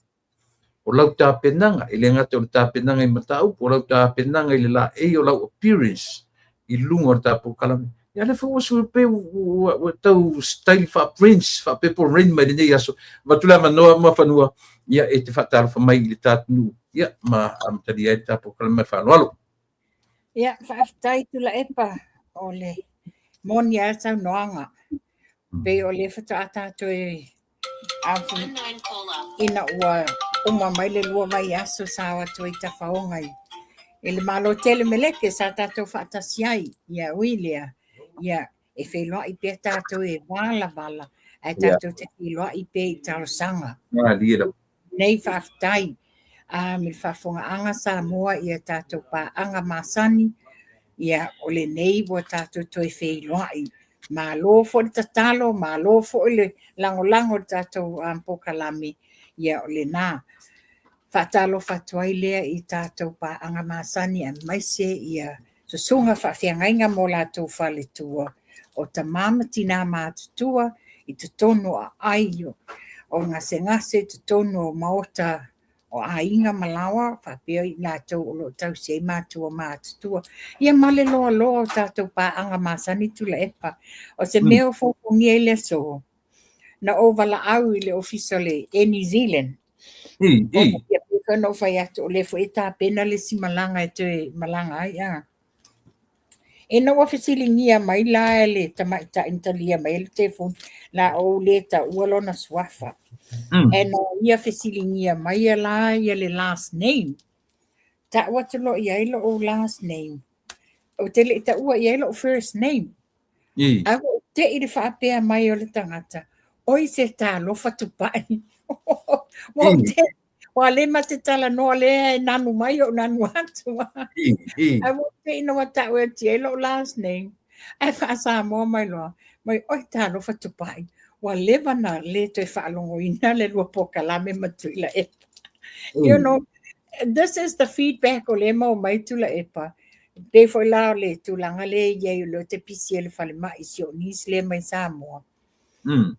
O lau tapenaga, e le gata o le tapenaga i mataupu, o lau tapenaga i le laei, o lau appearance i luga o le ta polokalame. Ia lea foi ua sui pe ua tau style faa-prince, faa-purple rain mai lenei aso. Avatu le avanoa Muafanua, ia e te faatalofa mai i le ta atunuu, ia ma amatalia ai le ta polokalame faaaloalo. Ia, faafetai Tuilaepa o le moni a saunoaga. Pei o lea faatoa tatou e ina ua uma mai le 2 vaiaso sa o atu ai tafaoga i le Malo tele meleke sa tatou faatasi ai. Ia ui lea, ia e feiloai pea tatou e valavala, ae tatou te feiloai pea i talosaga. Nei faafetai me le faafofogaaga Samoa ia tatou paaga masani, ia o lenei ua tatou toe feiloai. Malo foi le tatalo, malo foi le lagolago i le tatou polokalame, ia o lena. Faatalofa atu ai lea i tatou paaga masani aemaise ia susuga faafeagaiga mo latou faletua o tama ma tina matutua i totonu o aai o gasegase, i totonu o maota o aiga ma laoa, faapea i latou o lo o tausi ai matua matutua. Ia ma le loaloa o tatou paaga masani Tuilaepa. O se mea o fofogia i le aso, na ou valaau i le ofisa o le Air New Zealand. Ia pei ona ou fai atu, o lea foi e tapena le isi malaga e toe malaga ai. Ina ua fesiligia mai la e le tamaitai na talia mai le telefoni, la ou le taua lona suafa. E na ia fesiligia mai la ia le last name. Ta'u atu loa i ai lo'u last name. Ou te le i taua i ai lo'u first name. Ae ua ou te'i le faapea mai o le tagata, Oi se talofa Tupai. Ua ou te, ua le ma te talanoa lea e nanu mai ou nanu atu. Ae ua te ina ua ta'u e tia i lo'u last name. Ae faa-Samoa mai loa, mai oi talofa Tupai. Ua leva na le toe faalogoina le lua polokalame ma Tuilaepa. You know, this is the feedback o lea e maua mai Tuilaepa. Pei foi la o le tulaga lea e i ai o lea ou te pisi ai i le falemai si ou niece lea mai Samoa.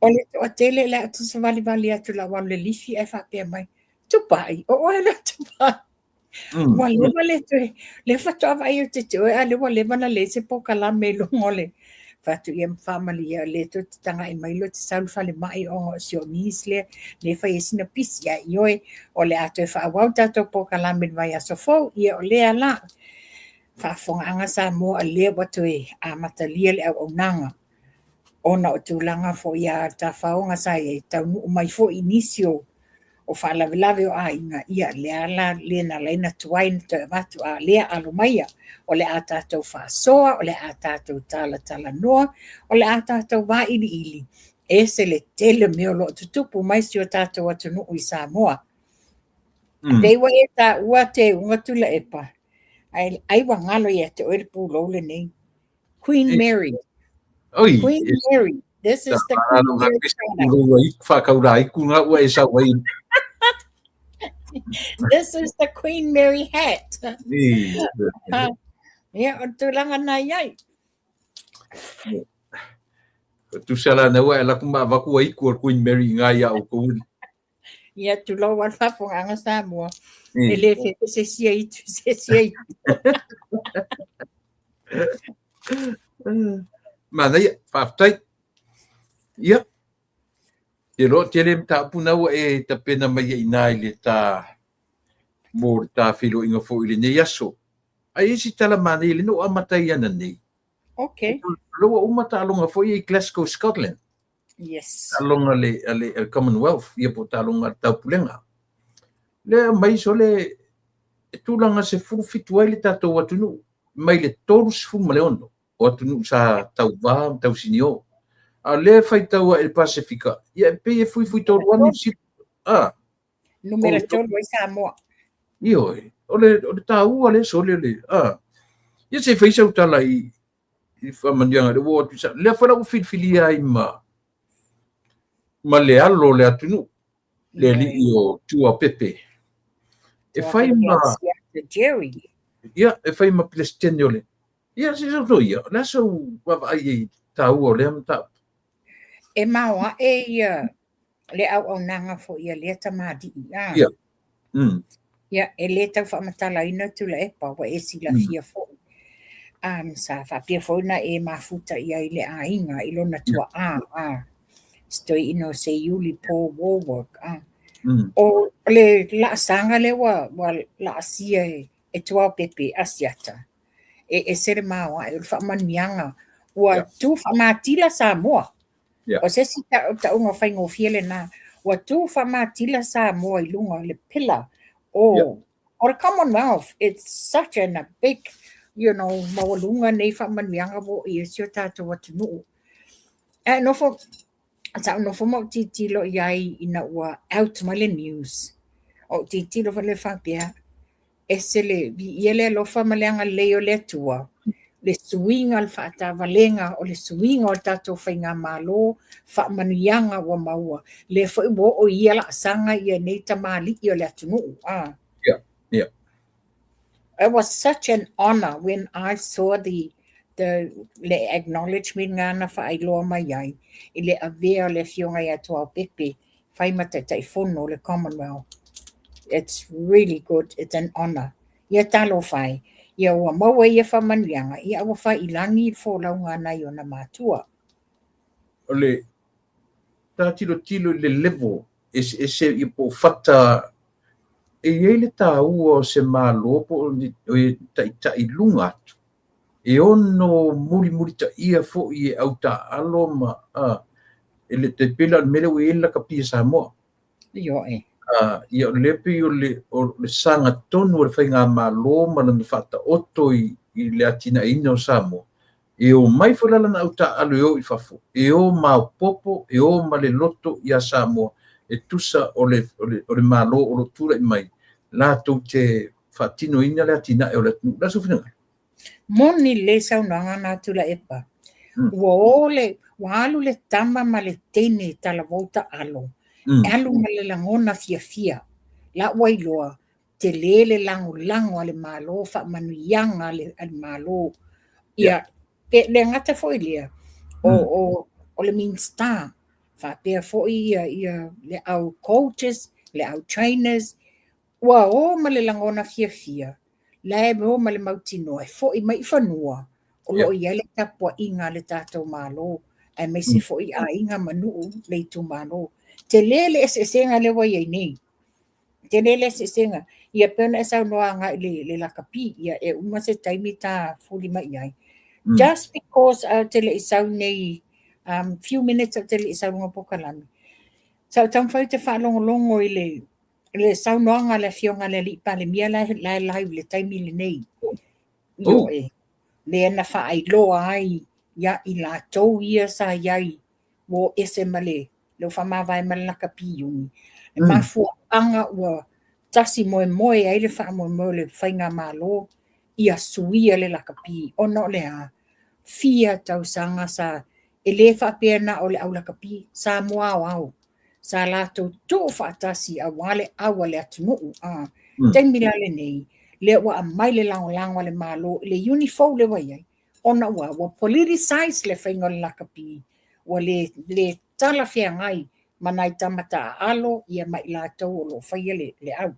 O le toatele lea ou te savalivali atu i lau alu i le lifi ae faapea mai, Tupai, o oe lea Tupai. Ua leva le toe, lea faatoa vaai atu ia te oe, a lea ua leva na leai se polokalame i luga o le fatu ia faamalie o lea tou te tagai mai lea ou te sau i le falemai ona o si ou niece lea, lea e fai ai sina pisi. Ae ioe, o le a toe faaauau tatou polokalame i le vaiaso fou, ia o lea la. Faafofogaaga Samoa o lea ua toe amatalia le auaunaga ona o tulaga foi a tafaoga sa i ai, taunuu mai foi i nisi o o faalavelave o aiga, ia lea la le na ala ai ona tuai ona toe avatu, a o lea alo maia, o le a tatou faasoa, o le a tatou talatalanoa, o le a tatou vailiili, e ese le tele o mea o lo o tutupu mai si o tatou atunuu i Samoa. Pei ua e taua teuga Tuilaepa, ai, ai ua galo ia te oe le pulou lenei. Queen Mary. Oi, Queen Mary. This is the Queen Mary product. This is the Queen Mary hat. Ia, o tulaga na i ai. Tusa la na ua e laku ma avaku ai ku Queen Mary ngā ia o kou. Ia, tulou a le faafofogaaga Samoa. E le fefe se sia itu se sia itu. Manaia, faafetai. Ia, te loa tele mataupu na ua e tapena mai ai i le ta mo le ta feiloaiga foi i lenei aso. Ai e si tala manaia le no amata i ana nei. Okay. Lo ua uma taaloga foi i Glasgow, Scotland. Yes. Taaloga le, ale, le Commonwealth, ia po taaloga le taupulega. Lea mai sole e tulaga 17 ai le tatou atunuu, mai le 36 o atunuu sa tauvā ma tausinio. A o lea e faitau ae i le Pasefika, ia e pei e fuifui tolu lava Niu Sila. Ah, Numera 3 ai Samoa. Ioe, o le taua le sole le, ah. Ia se fai sau tala i faamanuiaga le ua atu lea foi la ua filifilia ai ma le alo o le atunuu, le alii o Tuaopepe. E fai ma Jerry. Ia, e fai ma Peresetene o le. Ia, se sau ia, o le a sau vaavaai ai taua o lea mataupu. E maoae ia le auaunaga foi a lea tamalii. Ah. Ia. Ia, e le tau faamatalaina Tuilaepa, ua e silafia foi. Sa faapea foi na e mafuta i ai le aiga i lona tuaa. Ah. Stoino Seiuli Paul Wallwork. Ah. O le laasaga lea ua laasia e Tuaopepe Asiata. E ese le maoae o le faamanuiaga. Ua tu faamatila Samoa. O se isi tauga faigofie lena. Ua tu faamatila Samoa i luga o le pillar o le Commonwealth. It's such an a big, maualuga nei faamanuiaga ua oo i ai si o tatou atunuu. Ae nofo, sa ou nofo ma ou tilotilo i ai ina ua out mai le news. O ou tilotilo foi lea faapea, ese le viia le alofa ma le agalelei o le Atua, le suiga le faatavalega o le suiga o le tatou faigamalo, faamanuiaga ua maua, lea foi ua oo i ia laasaga ia nei tamalii o le atunuu. Ah. It was such an honor when I saw the le acknowledgement nga na faailoa mai ai i le avea o le afioga ia Tuaopepe fai ma Taitaifono o le Commonwealth. It's really good. It's an honor. Ia talofa e. Ia ua maua ia faamanuiaga, ia ua fai i lagi le folauga nai ona matua. O le ta tilotilo i le level eseese ia po o fata e i ai le taua o se Malo po o ni o taitai luga atu e ono mulimulitaia foi e autaaalo ma e le tai pei la o le mea lea ua i ai le lakapi a Samoa. Ioe. Ia o lea pei o le sagatonu o le faigamalo ma lona faataoto i le atinaeina o Samoa. E omai foi la lana au taaalo e o i fafo, e o maopoopo, e o ma le loto ia Samoa, e tusa o le Malo o lo o tulai mai, latou te faatinoina le atinae o le atunuu. O le a sou finagalo? Moni lelei saunoaga na Tuilaepa. Ua o le, ua alu le tama ma le teine e talavou taalo, e alu ma le lagona fiafia. La ua iloa, tele le lagolago a le Malo, faamanuiaga a le Malo. Ia, e le gata foi lea, o le Minisita, faapea foi ia le au coaches, le au trainers, ua o ma le lagona fiafia, la e o ma le mautinoa e foi mai i fanua, o lo o i ai le tapuaiga a le tatou Malo, aemaise foi aiga ma nuu le itumalo. Tele le eseesega lea ua i ai nei. Tele le eseesega. Ia pei ona e saunoa agai i le lakapi, ia e uma se taimi ta fuli mai i ai. Just because ou te le i sau nei, few minutes ou te le i sau luga o polokalame, sa ou taumafai ou te faalogologo i le saunoaga a le Afioga i le Alii Palemia la e live i le taimi lenei. Ioe, lea na faailoa ai ia i latou ia sa i ai ua o ese ma le ua faamavae ma le lakapi Iuni. Le mafuaaga ua tasi moemoe ai le faamoemoe o le faigamalo ia suia le lakapi, ona o le a? Fia tausaga sa e le faapea na o le au lakapi, Samoa aoao, sa latou tuu faatasi aua le au a le atunuu. Taimi la lenei, lea ua aumai le lagolago a le Malo i le Iuni fou lea ua i ai, ona ua politicize le faiga o le lakapi, ua le talafeagai ma nai tama taaalo ia ma i latou o lo o faia le au.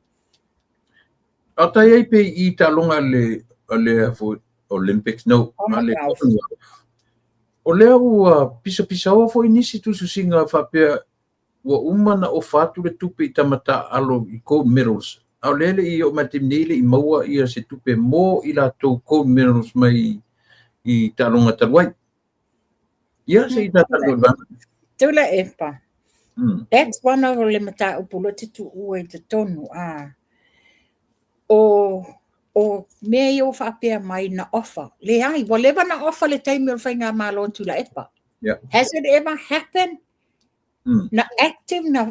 A o tai ai pe i taaloga le Olympics, no, le o lea ua pisapisaoa foi nisi tusitusiga faapea ua uma na ofa atu le tupe i tama taaalo i gold medals, a o lea le i oo mai le taimi nei le i maua ia se tupe mo i latou gold medals mai i taaloga talu ai. Ia, se i tatou le vaega. Tuilaepa. That's one of le mataupu lo te tuua i totonu. O mea ia ua faapea mai na offer. Leai, ua leva na offer le taimi o le faigamalo Tuilaepa. Has it ever happened? Na active, na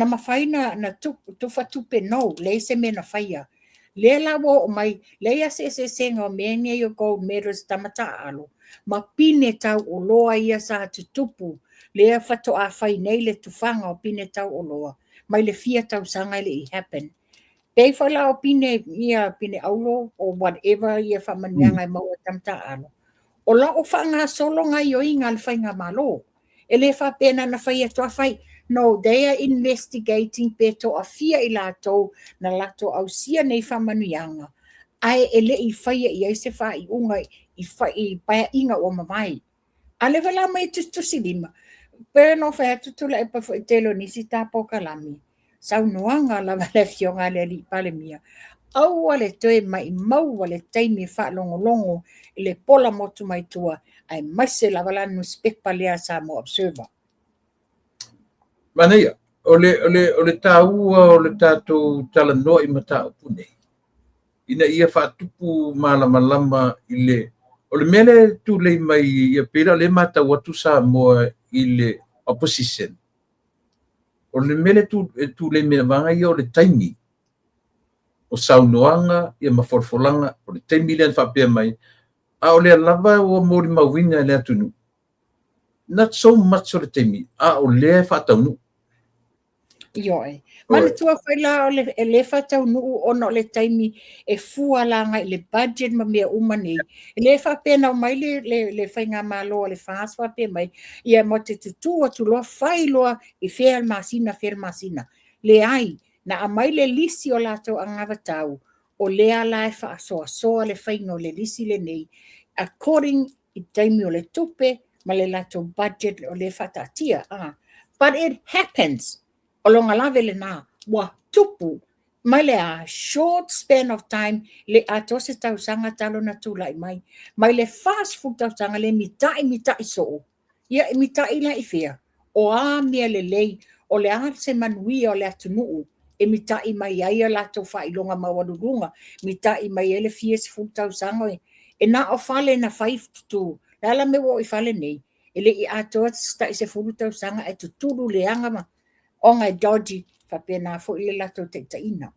mafai na tufa tupe, no, leai se mea na faia. Lea la ua oo mai, leai se eseesega o mea nei o gold medals tama taaalo, ma pine tauoloa ia sa tutupu, lea faatoa fai nei le tufaga o pine tauoloa, mai le fia tausaga e le i happen. Pei foi la o pine, ia pine auro or whatever ia faamanuiaga e maua e tama taaalo. O la o faagasolo gaoioiga a le faigamalo. E le faapea na fai atu a fai. No, they are investigating pe toafia i latou na latou ausia nei faamanuiaga, ae e le i faia i ai se faaiuga i paeaiga ua mavae. A lea foi la mai tusitusi lima, pe no fai atu Tuilaepa foi tele o nisi ta polokalame, saunoaga lava le Afioga a le Alii Palemia, aua le toe maimau le taimi e faalogologo i le pola motu mai tua, aemaise lava la newspaper lea Samoa Observer. Manaia, o le taua o le tatou talanoa i mataupu nei, ina ia faatupu malamalama i le, o le mea le tulei mai ia pei la o le matau atu Samoa i le opposition. O le mea le tulei mai vaega ia o le taimi o saunoaga ia ma folafolaga, o le taimi lea na faapea mai, a o lea lava ua molimauina e le atunuu. Not so much o le taimi, a o lea e faataunuu. Ioe. Manatua foi la o le le faataunuu ona o le taimi e fua laga i le budget ma mea uma nei. E le faapea na omai le faigamalo a le FAST faapea mai, ia mo te tutu atu loa fai loa i fea le masina, fea le masina. Leai, na aumai le lisi o latou agavatau, o lea la e faasoasoa le faiga o le lisi lenei, according i taimi o le tupe ma le latou budget o le faataatia. But it happens. O longa lave lena, ua tupu mai le a short span of time le atoa se tausaga talo na tulai mai. Mai le 40 tausaga le mitai mitai soo. Ia e mitai la i fea. O a mea lelei, o le a se manuia o le atunuu, e mitai mai ai a latou faailoga maualuluga, mitai mai ai le fia sefulu tausaga E na o fale na fai tutū. Le a la mea ua oo i fale nei? E le i atoa se tai 10 tausaga ae tutulu leaga ma ona e dodgy, faapena foi le latou taitaiina.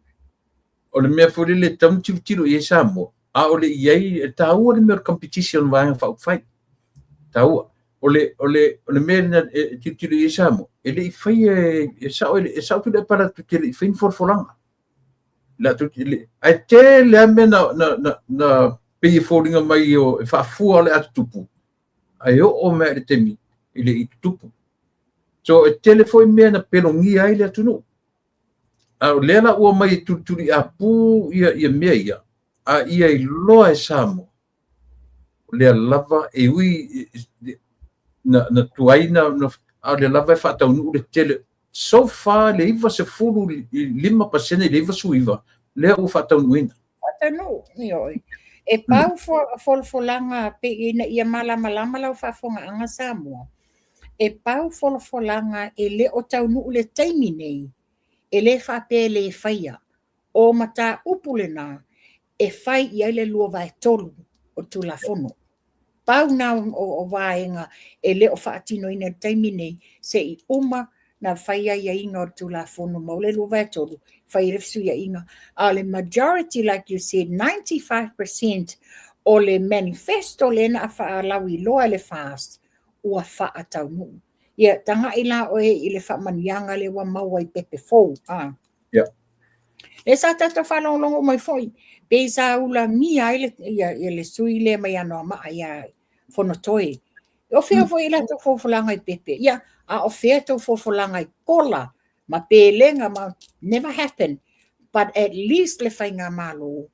O le mea foi lele e tatau ona tilotilo i ai Samoa, a o le i ai, e taua le mea o le competition vaega faaupufai. Taua. O le, o le, o le mea lena e tilotilo i ai Samoa, e le i faia e sao, e sao Tuilaepa latou te le i faia ni folafolaga. Latou te le, ae tele lava mea na pei e foliga mai o, e faafua o le a tutupu, ae oo mai i le taimi e le i tutupu. So e tele foi mea na pelogia ai le atunuu. A o lea la ua omai e tulituliapu ia mea ia, a ia iloa e Samoa, o lea lava e ui na tuai na, a o lea lava e faataunuu le tele. So far le 95% i le 99 lea ua faataunuuina. Faataunuu, ioe. E pau folafolaga pei ina ia malamalama lau faafofogaaga Samoa, e pau folafolaga e le o taunuu le taimi nei, e le faapea e le faia. O mataupu lena e fai i ai le 2/3 o le Tulafono. Pau na o vaega e le o faatinoina i le taimi nei, se i uma na fai aiaiga o le Tulafono ma o le 2/3, fai ai le fesuiaiga. A o le majority, like you said, 95% o le manifesto lea na faalauiloa e le FAST, ua faataunuu. Ia, tagai la oe i le faamanuiaga lea ua maua i pepe fou. Ah. Yeah. Lea sa tatou faalogologo mai foi, pei sa ulagia ai le, ia, ia le sui lea mai Anoamaa ia Fonotoe. O fea foi i latou folafolaga i pepe? Ia, a o fea tou folafolaga i kola ma pelega ma never happen. But at least le faigamalo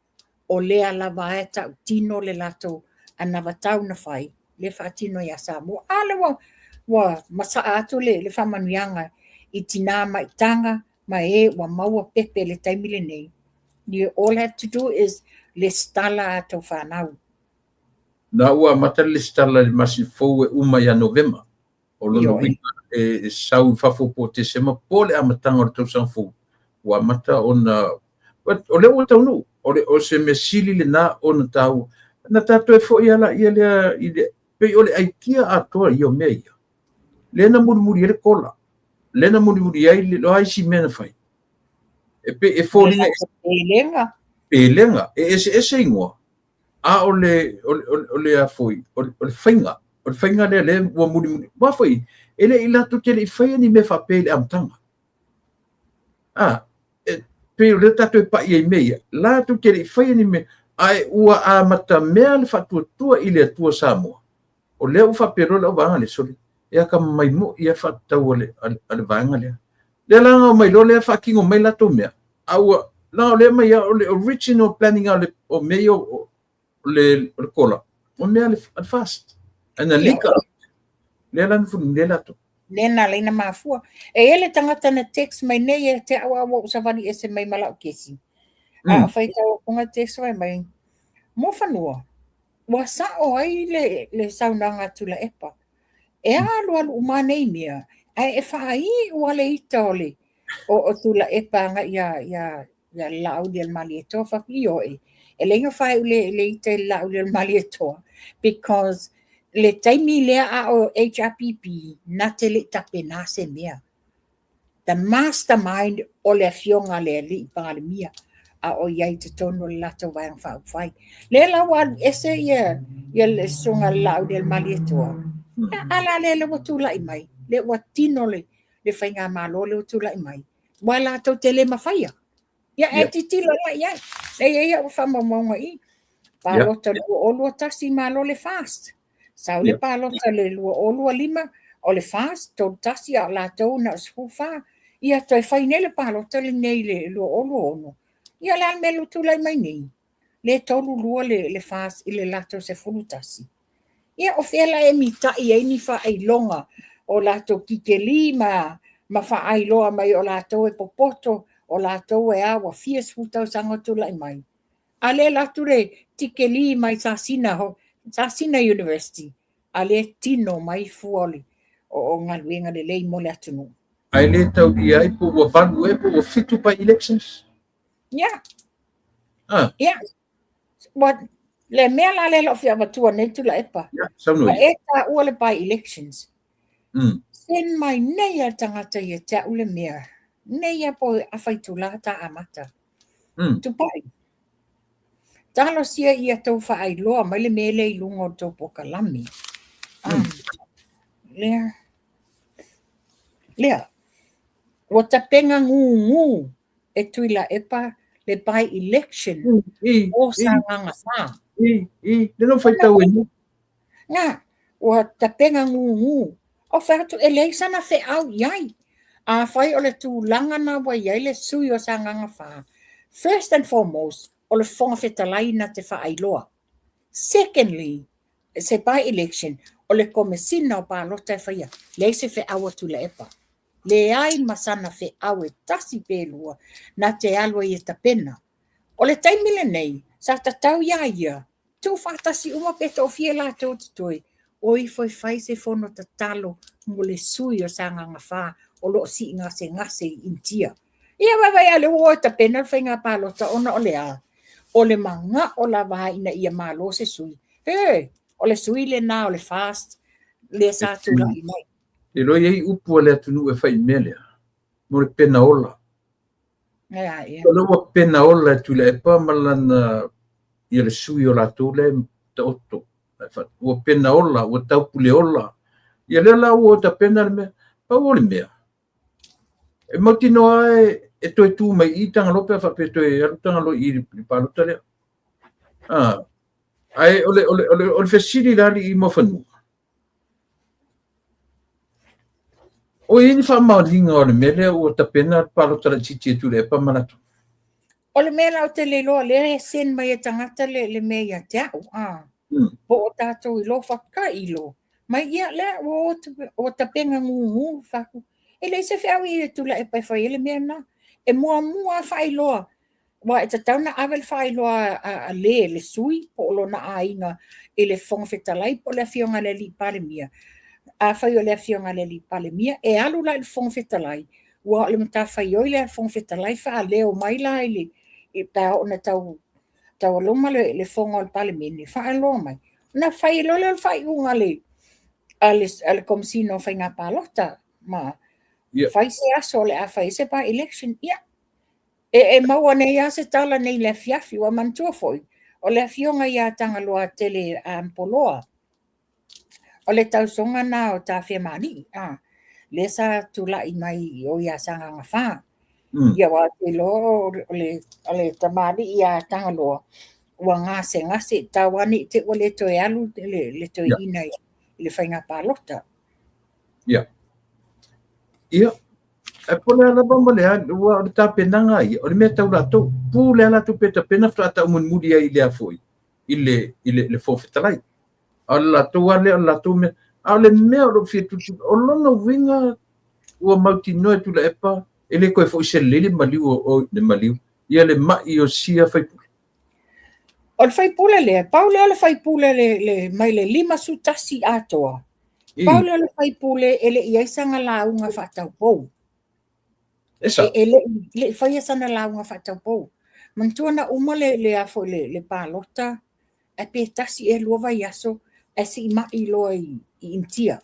o lea lava e tautino le latou anavatau na fai, lea faatino ia Samoa. A lea ua masaa atu le faamanuiaga i tina maitaga ma e ua maua pepe i le taimi lenei. You all have to do is lesitala a tou fanau. Na ua amata le lesitala i le masina fou e uma ia Novema. O lona uiga e sau i fafo po o Tesema po o le amataga o le tausaga fou, ua amata ona, o lea ua taunuu, o se mea sili lena ona taua. Na tatou e foi lava laia lea i le, pei o le aikia atoa ia o mea ia. Lea na mulimuli ai le kola, lea na mulimuli ai le a isi mea na fai. E pei e foliga pelega. Pelega, e eseese igoa, a o le o le a foi, o le faiga, o le faiga lea lea ua mulimuli. Aua foi, e le i latou te le i faia ni mea faapea i le amataga. A, e pei o lea tatou e pai ai i mea ia, latou te le i faia ni mea, ae ua amatamea le faatuatua i le Atua Samoa. O lea ua faapea loa le auvaega lea, sole, e akamai moi lava faatatau a le vaega lea. Lea la na omai loa lea faatino mai latou mea, a ua, leaga o lea e aumai lava, o le original planning lava o mea ia o le kola, o mea a le FAST. Ae na leak out, lea la na fulumulia ai latou. Lea na ala ai na mafua. E i ai le tagata na text mai nei ia te au a ua ou savali ese mai ma lau kesi. A o faitau atu na text mai mai, Muafanua, ua sao ai le saunoaga a Tuilaepa. E alualu uma nei mea, ae e faaiu lava le ita o le o Tuilaepa agai ia le Laaulialemalietoa. Fai atu, ioe, e leai na faaiu le ita i le Laaulialemalietoa, because le taimi lea a o HRPP, na te le i tapena se mea. The mastermind o le afioga a le alii Palemia a o i ai i totonu o le latou Vaega Faaupufai. Lea la ua alu ese ia le susuga a le Laaulialemalietoa, a la lea lea ua tulai mai, lea ua tino le faigamalo lea ua tulai mai, aua latou te le mafaia. Ia, e tilotilo la i ai. E i ai au faamaumauga i i. Palota 2021 malo le FAST. Sau le palota le 2025 o le FAST 31 a o latou na o 14. Ia toe fai nei le palota lenei i le 2026. Ia o le a le mea ua tulai mai nei? Le 32 le FAST i le latou 11. Ia o fea la e mitai ai ni faailoga o latou titeli ma faailoa mai o latou e popoto, o latou e a ua fia sefulu tausaga o tulai mai. A lea e alu atu le tikeli mai Sasina, Sasina University, a lea e tino mai fua o galuega lelei mo le atunuu. Ae le taulia ai po ua 8 ea po ua 7 by elections? Yeah. Ah. Yeah. Ua Le mea la lea lau fia avatua nei Tuilaepa. Ia, saunoa Ua ia. e taua le by elections. Send mai nei a le tagata ia te au le mea. Nei a po e afa itula ta amata. Tupai. Talosia ia tou faailoa mai le mea lea i luga o le tou polokalame. Lea. Lea. Ua tapena gūgū e Tuilaepa le by election o Sagaga 4. I, i, le no faitau e ni. Nā, ua tapena gūgū. O fai atu, e leai sana feau i ai. Afai o le tulaga na ua i ai le sui o Sagaga 4, first and foremost, o le Fofoga Fetalai na te faailoa. Secondly, se by election, o le Komesina o Palota e faia. Leai se feau a Tuilaepa. Leai ma sana feau e tasi pe lua na te alu ai e tapena. O le taimi lenei, sa tatau iā ia, tuufaatasi uma pe toafia latou te toe, o ifo e fai se fono tatalo mo le sui o Sagaga 4 o lo o sii gasegase i Initia. Ia vaavaai a lea ua o e tapena le faiga palota ona o le a? O le manao lava ina ia malo se sui. He, o le sui lena o le FAST lea sa tulai mai. E iloa i ai upu a le atunuu e fai i le mea lea, mo le pena ola. Ia, ia. O lea ua pena ola e Tuilaepa ma lana, ia le sui o latou lea e taoto. Ua pena ola, ua taupule ola. Ia lea la ua tapena le mea. Pau o le mea, e mautinoa e, e toe tu mai i Tagaloa pe a faapea e toe alu Tagaloa i le palota lea. Ah, ae o le, o le, o le, o le fesili la alii ma fanua. O i ai ni faamaoniga o le mea lea ua tapena le palota laitiiti e Tuilaepa ma latou? O le mea la ou te le iloa, lea e send mai e tagata le, le mea ia te au, a. Po o tatou iloa faatailo mai ia lea ua, ua tapena gūgū faku. E leai se feau i Tuilaepa e fai ai le mea lena. E muamua lava faailoa Aua e tatau ona ave le faailoa a le, le sui po o lona aiga i le Fofoga Fetalai po o le Afioga i le Alii Palemia. Afai o le Afioga i le Alii Palemia, e alu la i le Fofoga Fetalai, ua o le matafaioi lea a le Fofoga Fetalai faaleo mai la i le, pe a oo ina tau taualoma le, le fono a le Palemene, faailoa mai. Ona fai loa lea o le faaiuga a le, a le, a le Komesina o Faiga Palota, ma fai se aso o le a fai ai se by-election. Ia, E, e maua nei lava se tala nei i le afiafi, ua manatua foi, o le afioga ia Tagaloatele Poloa, o le tausoga na o Tafemalii, a, lea sa tulai mai i o ia Sagaga 4. Ia aua ou te iloa o le, o le tamalii ia Tagaloa, ua gasegase, tau ane i te i ua le toe alu le, le toeaina i le faiga palota. Ia. Ia, ae po o le a lava ma le a, aua o le tapenaga ia, o le mea tau latou. Pu le a latou pe tapena faatoa tau mulimuli ai i le a foi, i le, i le, le Fofoga Fetalai. A o le latou lava lea, o le latou mea. A o le mea o lo o fia tulituli, o lona uiga ua mautinoa e Tuilaepa e le toe foi se lelei le maliu o, le maliu, ia le mai o sia faipule. O le faipule lea, pau lea o le faipule le, le, mai le 51 atoa. Pau lea o le faipule e le i ai sana lauga faataupou. E sa. E, e le, le i faia sana lauga faataupou. Manatua na uma le, le, a foi, le, le palota, ae pe tasi ea lua vaiaso, ae sii mai loa i, i Initia.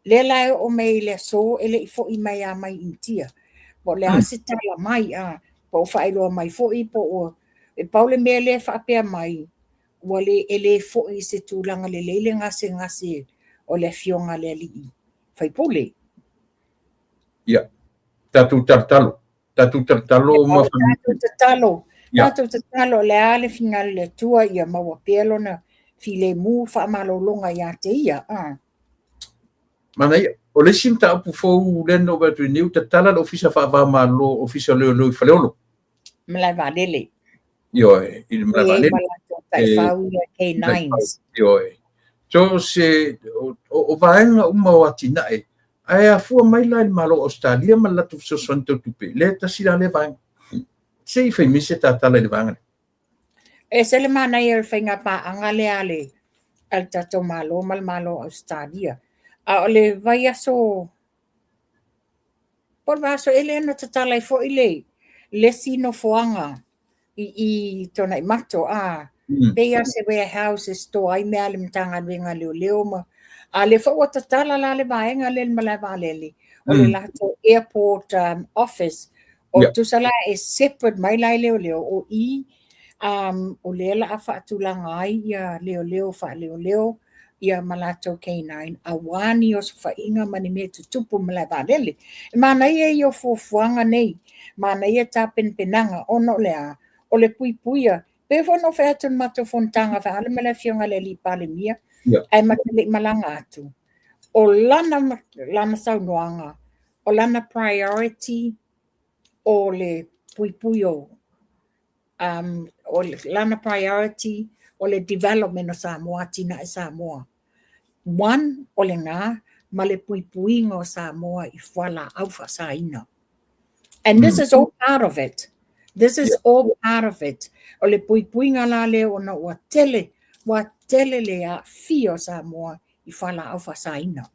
Lea la e oo mai i le aso e le i foi mai lava mai Initia. Po o le a se tala mai, a, po o faailoa mai foi, po o, e pau le mea lea e faapea mai, ua le, e le foi i se tulaga lelei le gasegase o le afioga a le alii faipule. Ia, tatou talotalo, tatou talotalo ma tatou tatalo, tatou tatalo o le a le finagalo o le Atua ia maua pea lona filemu faamalologa ia te ia. A. Manaia. O le isi mataupu fou lea na ou vaai atu nei, ua tatala le Ofisa Faava-o-Malo, Ofisa o Leoleo i Faleolo. Malae Vaalele. Ioe, i le malae vaalele. Ma latou taifau ia K9s. Ioe. So se, o, o vaega uma o atinae, ae afua mai la i le Malo o Ausetalia ma le latou fesoasoani tau tupe, lea tasi la lea vaega. Se i fai mai se tatala i le vaega lea. E se le manaia o le faiga paaga lea a le, a le tatou Malo ma le Malo o Ausetalia. A o le vaiaso Po o le vaiaso ea lea na tatala ai foi le, le isi nofoaga i i Tuanaimato, a. Pei lava o se warehouse e store ai mea a le Matagaluega a Leoleo ma a lea foi ua tatala la le vaega lea i le malae vaalele, o le latou airport office. O tusa la e separate mai la i leoleo, o i o lea la a faatulaga ai ia leoleo faaleoleo ia ma latou K9 aua ni osofaiga ma ni mea tutupu i le malae vaalele. E manaia ia o fuafuaga nei, manaia tapenapenaga ona o le a? O le puipuia. Pei foi ona ou fai atu i le matou fonotaga faale ma le Afioga i le Alii Palemia, ae ma te le i malaga atu, o lana saunoaga, o lana priority o le puipui o o lana priority o le development o Samoa, atinae Samoa. One, o lena ma le puipuiga o Samoa i fualaau faasaina. And this is all part of it. This is all part of it. O le puipuiga la lea ona ua tele le aafia o Samoa i fualaau faasaina.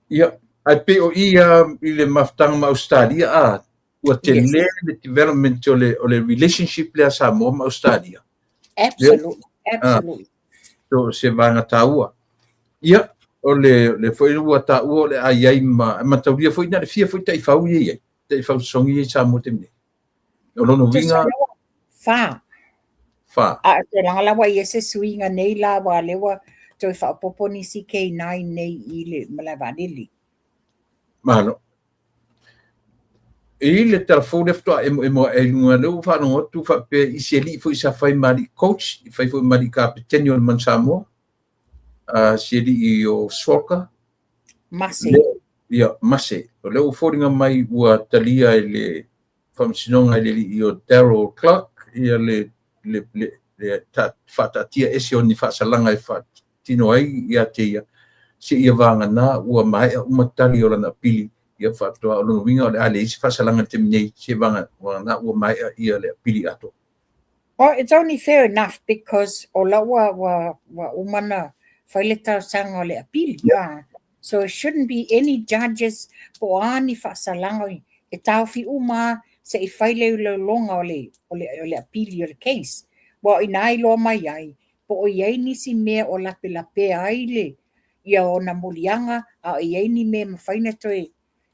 Ia, ae pei o i i le mafutaga ma Australia a ua tele le development o le relationship lea Samoa ma Australia. Absolutely. Absolutely. So se vaega taua. Ia, o le foi ua taua o le a i ai ma mataulia foi na le fia foi taifau ia i ai. Taifau sogi i Samoa te mea. O lona uiga Fa. Fa. A te langa la ua i se suiga nei la ua le ua toe faaopoopo nisi K9 nei i le malae vaalele. Malo. I le telefoni le faatoa emo emo e luga lea ua faalogo atu faapea i se alii foi sa fai ma alii coach, fai foi ma alii kapeteni o le Manu Samoa, si alii o Swalka. Mase. Ia, Mase. O lea ua foliga mai ua talia e le faamasinoga e le alii o Daryl Clark ia le faataatia ese o ni faasalaga e faatino ai ia te ia, se ia vagana ua maea uma tali o lana apili ia faatoa. O lona uiga o le a leai se faasalaga i le taimi nei, se vagana ua maea ia le apili atoa. Well, it's only fair enough because o la ua uma na fai le talosaga o le apili. Yeah. So it shouldn't be any judges po o a ni faasalaga e taofi uma se i fai le iloiloga o le apili o le case. Ua o ina iloa mai ai, po o i ai nisi mea o lapelapea ai le ia ona moliaga, a o i ai ni mea mafai na toe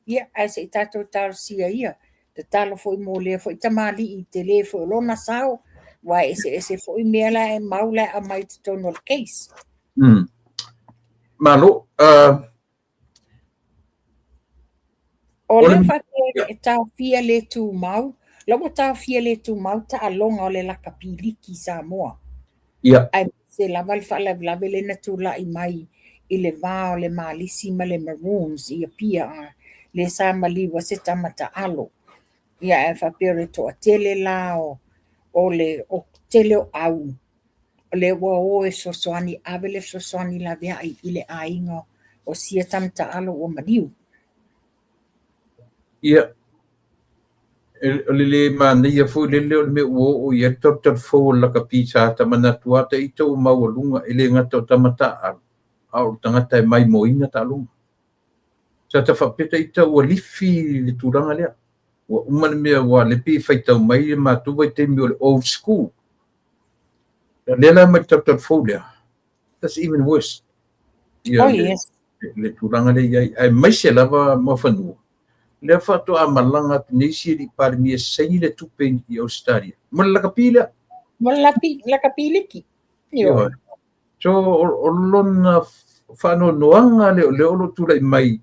ia, ae se i tatou talosia ia. Tatalo foi mo lea foi tamalii tele foi o lona sao, ua eseese foi mea la e mau la e aumai i totonu o le case. Malo. O le faapea e taofia le tumau, la ua taofia le tumau taaloga o le lakapi liki i Samoa. Aemaise lava le faalavelave lea na tulai mai i le va o le Malisi ma le Maroons i Apia a, lea sa maliu ai se tama taalo. Ia ae faapea o le toatele la o tele o au, o lea ua o e fesoasoani, ave le fesoasoani laveai i le aiga o sia tama taalo ua maliu. Ia. O le le manaia foi lele o le mea ua oo i ai le talutalu fou o le lakapi sa ta manatu lava ita ua maualuga e le gata o tama taaalo, a o le tagata e maimoaina taaloga. Sa ta faapea ita ua lifi le tulaga lea. Ua uma le mea ua le pei e faitau mai le matou vaitaimi o le old school. O lea la mai le talutalu fou lea. That's even worse. Ia Oh yes. le tulaga lea i ai. Aemaise lava Muafanua. Lea faatoa malaga atu nei si alii Palemia e saini le tupe i Australia. Mo le lakapi lea. Mo le lakapi liki. Ioe. So o lona faanoanoaga lea o lea o lo o tulai mai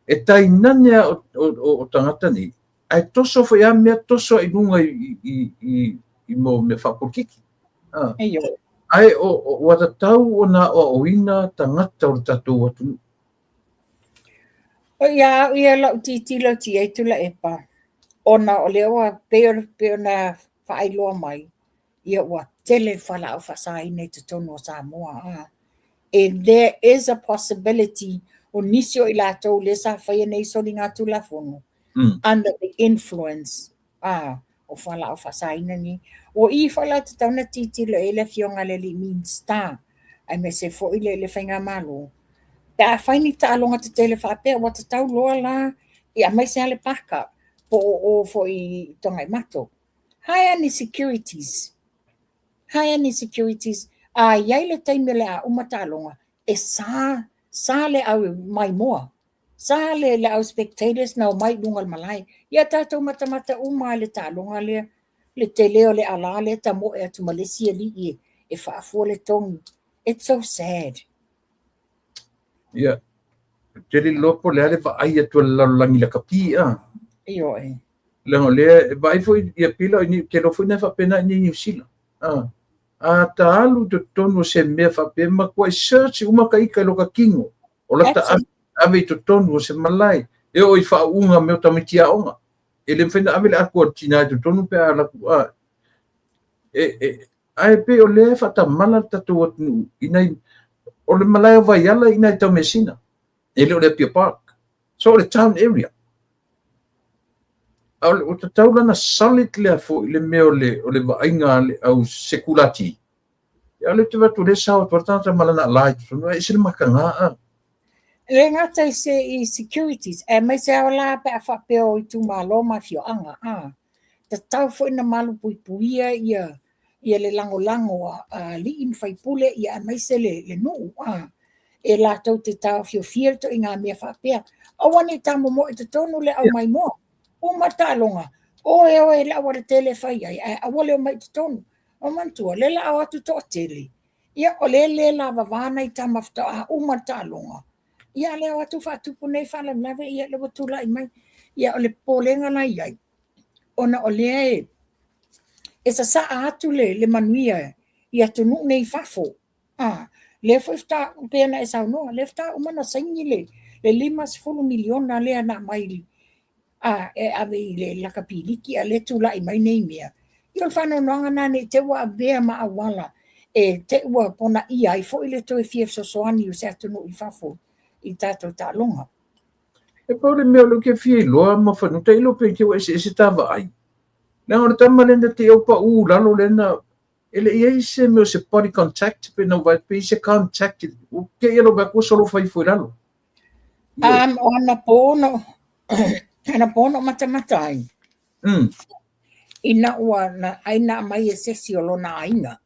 e tainane a o tagata nei, ae toso foi a mea toso ai luga i mo mea faapolokiki. Ah. Ioe. Ae ua tatau ona aoaoina tagata o le tatou atunuu. O ia au ia lau titilo ti ai Tuilaepa, ona o lea ua pei ona faailoa mai, ia ua tele le fualaau faasaina i totonu o Samoa. A. And there is a possibility o nisi o i latou lea sa faia nei soliga tulafono under the influence o fualaau faasaina nei. O i foi la tatau na tilotilo i ai le afioga i le alii Minisita, aemaise foi le faigamalo. Pe a fai ni taaloga tetele faapea, ua tatau loa la, ia aemaise lava le backup po o foi i Togaimato. Hire ni securities. Hire ni securities. A i ai le taimi o le a uma taaloga, e sa, sa le au maimoa. Sa le, le au spectators na omai i luga o le malae. Ia tatou matamata uma lava i le taaloga lea, le tele o le alā lea e tamoe atu ma le isi alii e, e faafua le togi. It's so sad. Ia, ou te le iloa po o le a le vaai atu a le lalolagi i lakapi, a? Ioe. Leaga o lea e vaai foi ia pila o te iloa foi na e faapena i inei i Niu Sila. A, a ta alu i totonu o se mea faapea, e matuai search uma ka ika i loka kino. O lata ave, ave i totonu o se malae, e oo i faauuga mea o tamaiti aoga. E le mafai ona ave le ato a le tina i totonu pe a alu atu, a, e, e, ae pei o lea e faatamala le tatou atunuu i nai, o le malae o Vaiala i nai Taumeasina, e le o le Apia Park. So o le town area. A o tatau la ona solid lea foi le mea o le, o le vaaiga a le au sekulati. Ia o lea ou te vaai atu o lea e sao atu lava le tagata ma lana ala i totonu, ae ese le mataga a. E le gata i se i securities, aemaise lava la pe a faapea o itumalo ma afioaga, a tatau foi ona malupuipuia ia ia le lagolago a alii ma faipule ia aemaise le le nuu a e latou te taofiofia le ituaiga mea faapea. Aua ne i tamomoe i totonu le au maimoa. Uma le taaloga, oe oe i le aualatele e fai ai, ae aua le omai i totonu. O manatua, o lea o le a o atu toatele, ia o lea e le lavava nai tama faatoa uma le taaloga, ia a o lea o atu faatupu nei faalavelave, ia lea ua tulai mai. Ia o le popolega la e i ai, ona o lea e e sasaa atu le, le manuia i atunuu nei i fafo. A, lea foi faatoa, pei ona e saunoa, lea faatoa uma ona saini le, le $50 miliona lea na aumai a, e ave i le lakapi liki, a o lea e tulai mai nei mea. Ia o le faanoanoaga lena ne i te i ua avea ma auala e te i ua ponaia ai foi le toe fia fesoasoani o se atunuu i fafo i tatou taaloga. E pau le mea o lea ou te fia iloa Mafanua, tailo pe i te i ua eseese ta vaai. Leaga o le tama lea na te i au paū i lalo lea na e le i ai se mea o se body contact pe na ou vaai atu pe i ai se contact ua te i lou vaai atu ua solofa ifo i lalo. O anapo na anapo na ou matamata ai. Ina ua na ai na aumai e se isi o lona aiga.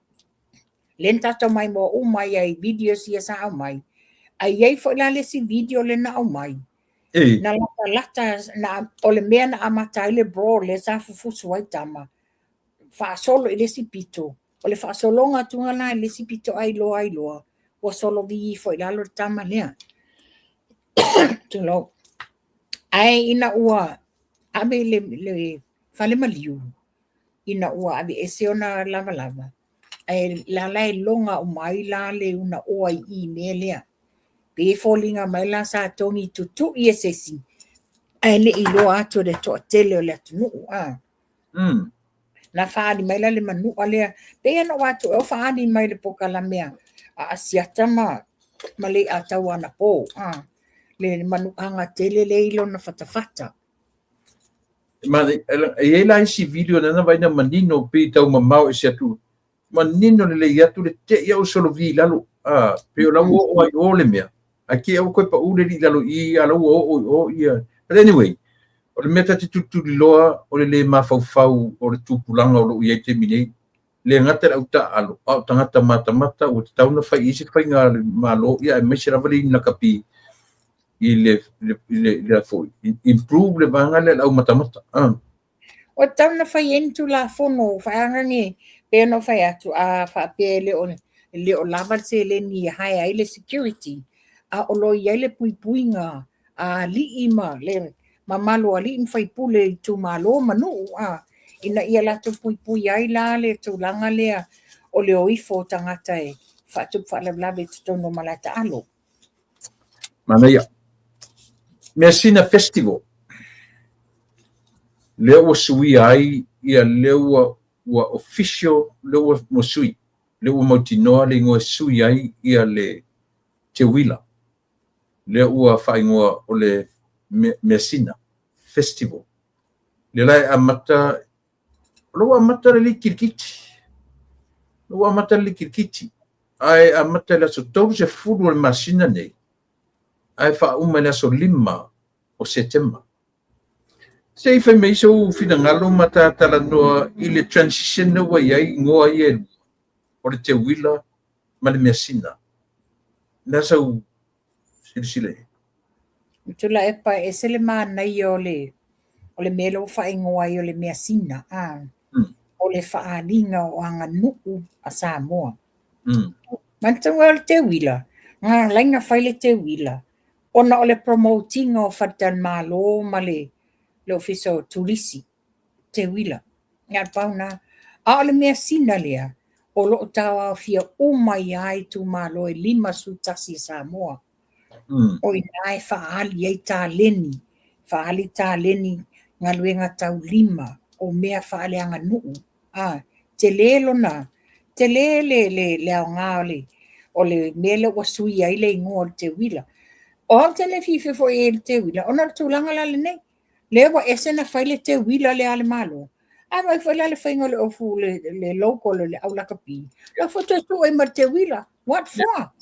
Lea na tatou maimoa uma ai i videos ia sa aumai. Ae i ai foi la le isi video lea na aumai. Na latalata na, o le mea na amata ai le brawl lea sa fufusu ai tama, faasolo i le isi pito. O le faasologa atuga la i le isi pito ai loa ai loa, ua solovi ifo i lalo le tama lea. Tulou. Ae ina ua ave i le, le fale maliu, ina ua aveese ona lavalava, ae la la e loga uma ai la le unaoa i i mea lea. Pei e foliga mai la sa togi tutui e se isi, ae le i iloa atu e le toatele o le atunuu. A. Na faaali mai la le manua lea, pei ona ou atu o faaali mai le polokalame a Asiata ma ma Leiataua anapo, a, le manuaga tele lea i lona fatafata. Ma e i ai la isi video na vaai na manino pei tau mamao ese atu manino lelei atu le te i au solovi i lalo a pei o la ua oo ai i o le mea ae te i ua toe paū le alii i lalo i i a o la ua oo i o ia but anyway o le mea ta te tulituliloa o le le mafaufau o le tupulaga o lo o i ai i le taimi nei le gata i le au taaalo a o tagata matamata ua tatau ona fai i ai se faiga a le Malo ia aemaise lava le lakapi i le i le, le foi improve le vaega lea le au matamata. Ua tatau ona fai ai ni Tulafono faagaga pei ona ou fai atu, a faapea e le o, e le o lava le seleni e hire ai le security, a o lo o i ai le puipuiga a alii ma le mamalu o alii ma faipule i itumalo ma nuu, a, ina ia latou puipuia ai la le tulaga lea o le o ifo o tagata e faatupu faalavelave i totonu o malae taalo. Manaia. Measina Festival. Lea ua suia ai ia lea ua ua official lea ua, ua sui. Lea ua mautinoa le igoa e sui ai ia le teuila. Lea ua faaigoa o le Measina Festival. Lea la e amata O lea ua amata le liki kirikiti. O lea ua amata le liki kirikiti. Ae amata i le aso 30 o le masina nei, ae faauma i le aso 5 o Setema. Se i fai mai sou finagalo ma ta talanoa i le transition lea ua i ai igoa ia e lua, o le teuila ma le measina. O le a sau silasila i ai? Tuilaepa, e ese le manaia o le o le mea lea ua faaigoa ai o le measina, a, o le faaaliga o aganuu a Samoa. Manatua o le teuila, na ala ai ona fai le teuila, ona o le promote ina o faletalimalo ma le Ofisa o Turisi, teuila. Na o le pau lena. A o le measina lea, o lo o tauaofia uma ai lava itumalo e 51 i Samoa. O i ina e faaali ai taleni, faaali taleni galuega taulima, o mea faaleaganuu. A, tele lona, tele le, le, le aoga o le, o le mea lea ua sui ai le igoa o le teuila. O au ou te le fiafia foi i le teuila, ona o le tulaga la lenei. Lea ua ese na fai le teuila lea a le Malo, ae vaai foi la le faiga o le ofu le, le logo o le au lakapi. La foi toe tuu ai ma le teuila. What for?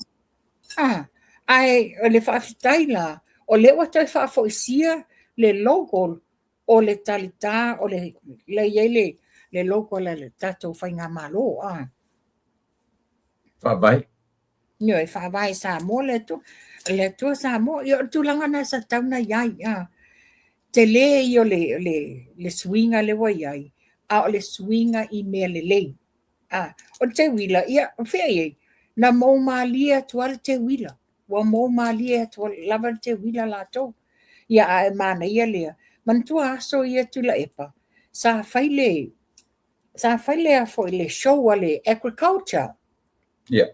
Ah, ae o le faafetai la, o lea ua toe faafoisia le logo o le talitā o le lea i ai le, le logo a le tatou faigamalo. Ah. Faavae. Ioe, faavae Samoa le Atua, le Atua Samoa. Ia o le tulaga lena sa tatau ona i ai. Ah. Tele ia o le, le, le suiga lea ua i ai, a o le suiga i mea lelei. Ah, o le teuila, ia, o fea i ai? Na mou malie atu lava le teuila. Ua mou malie atu lava le teuila latou. Ia, ae manaia lea. Manatua aso ia Tuilaepa, sa fai le, sa fai le, a foi, le show a le agriculture. Yeah.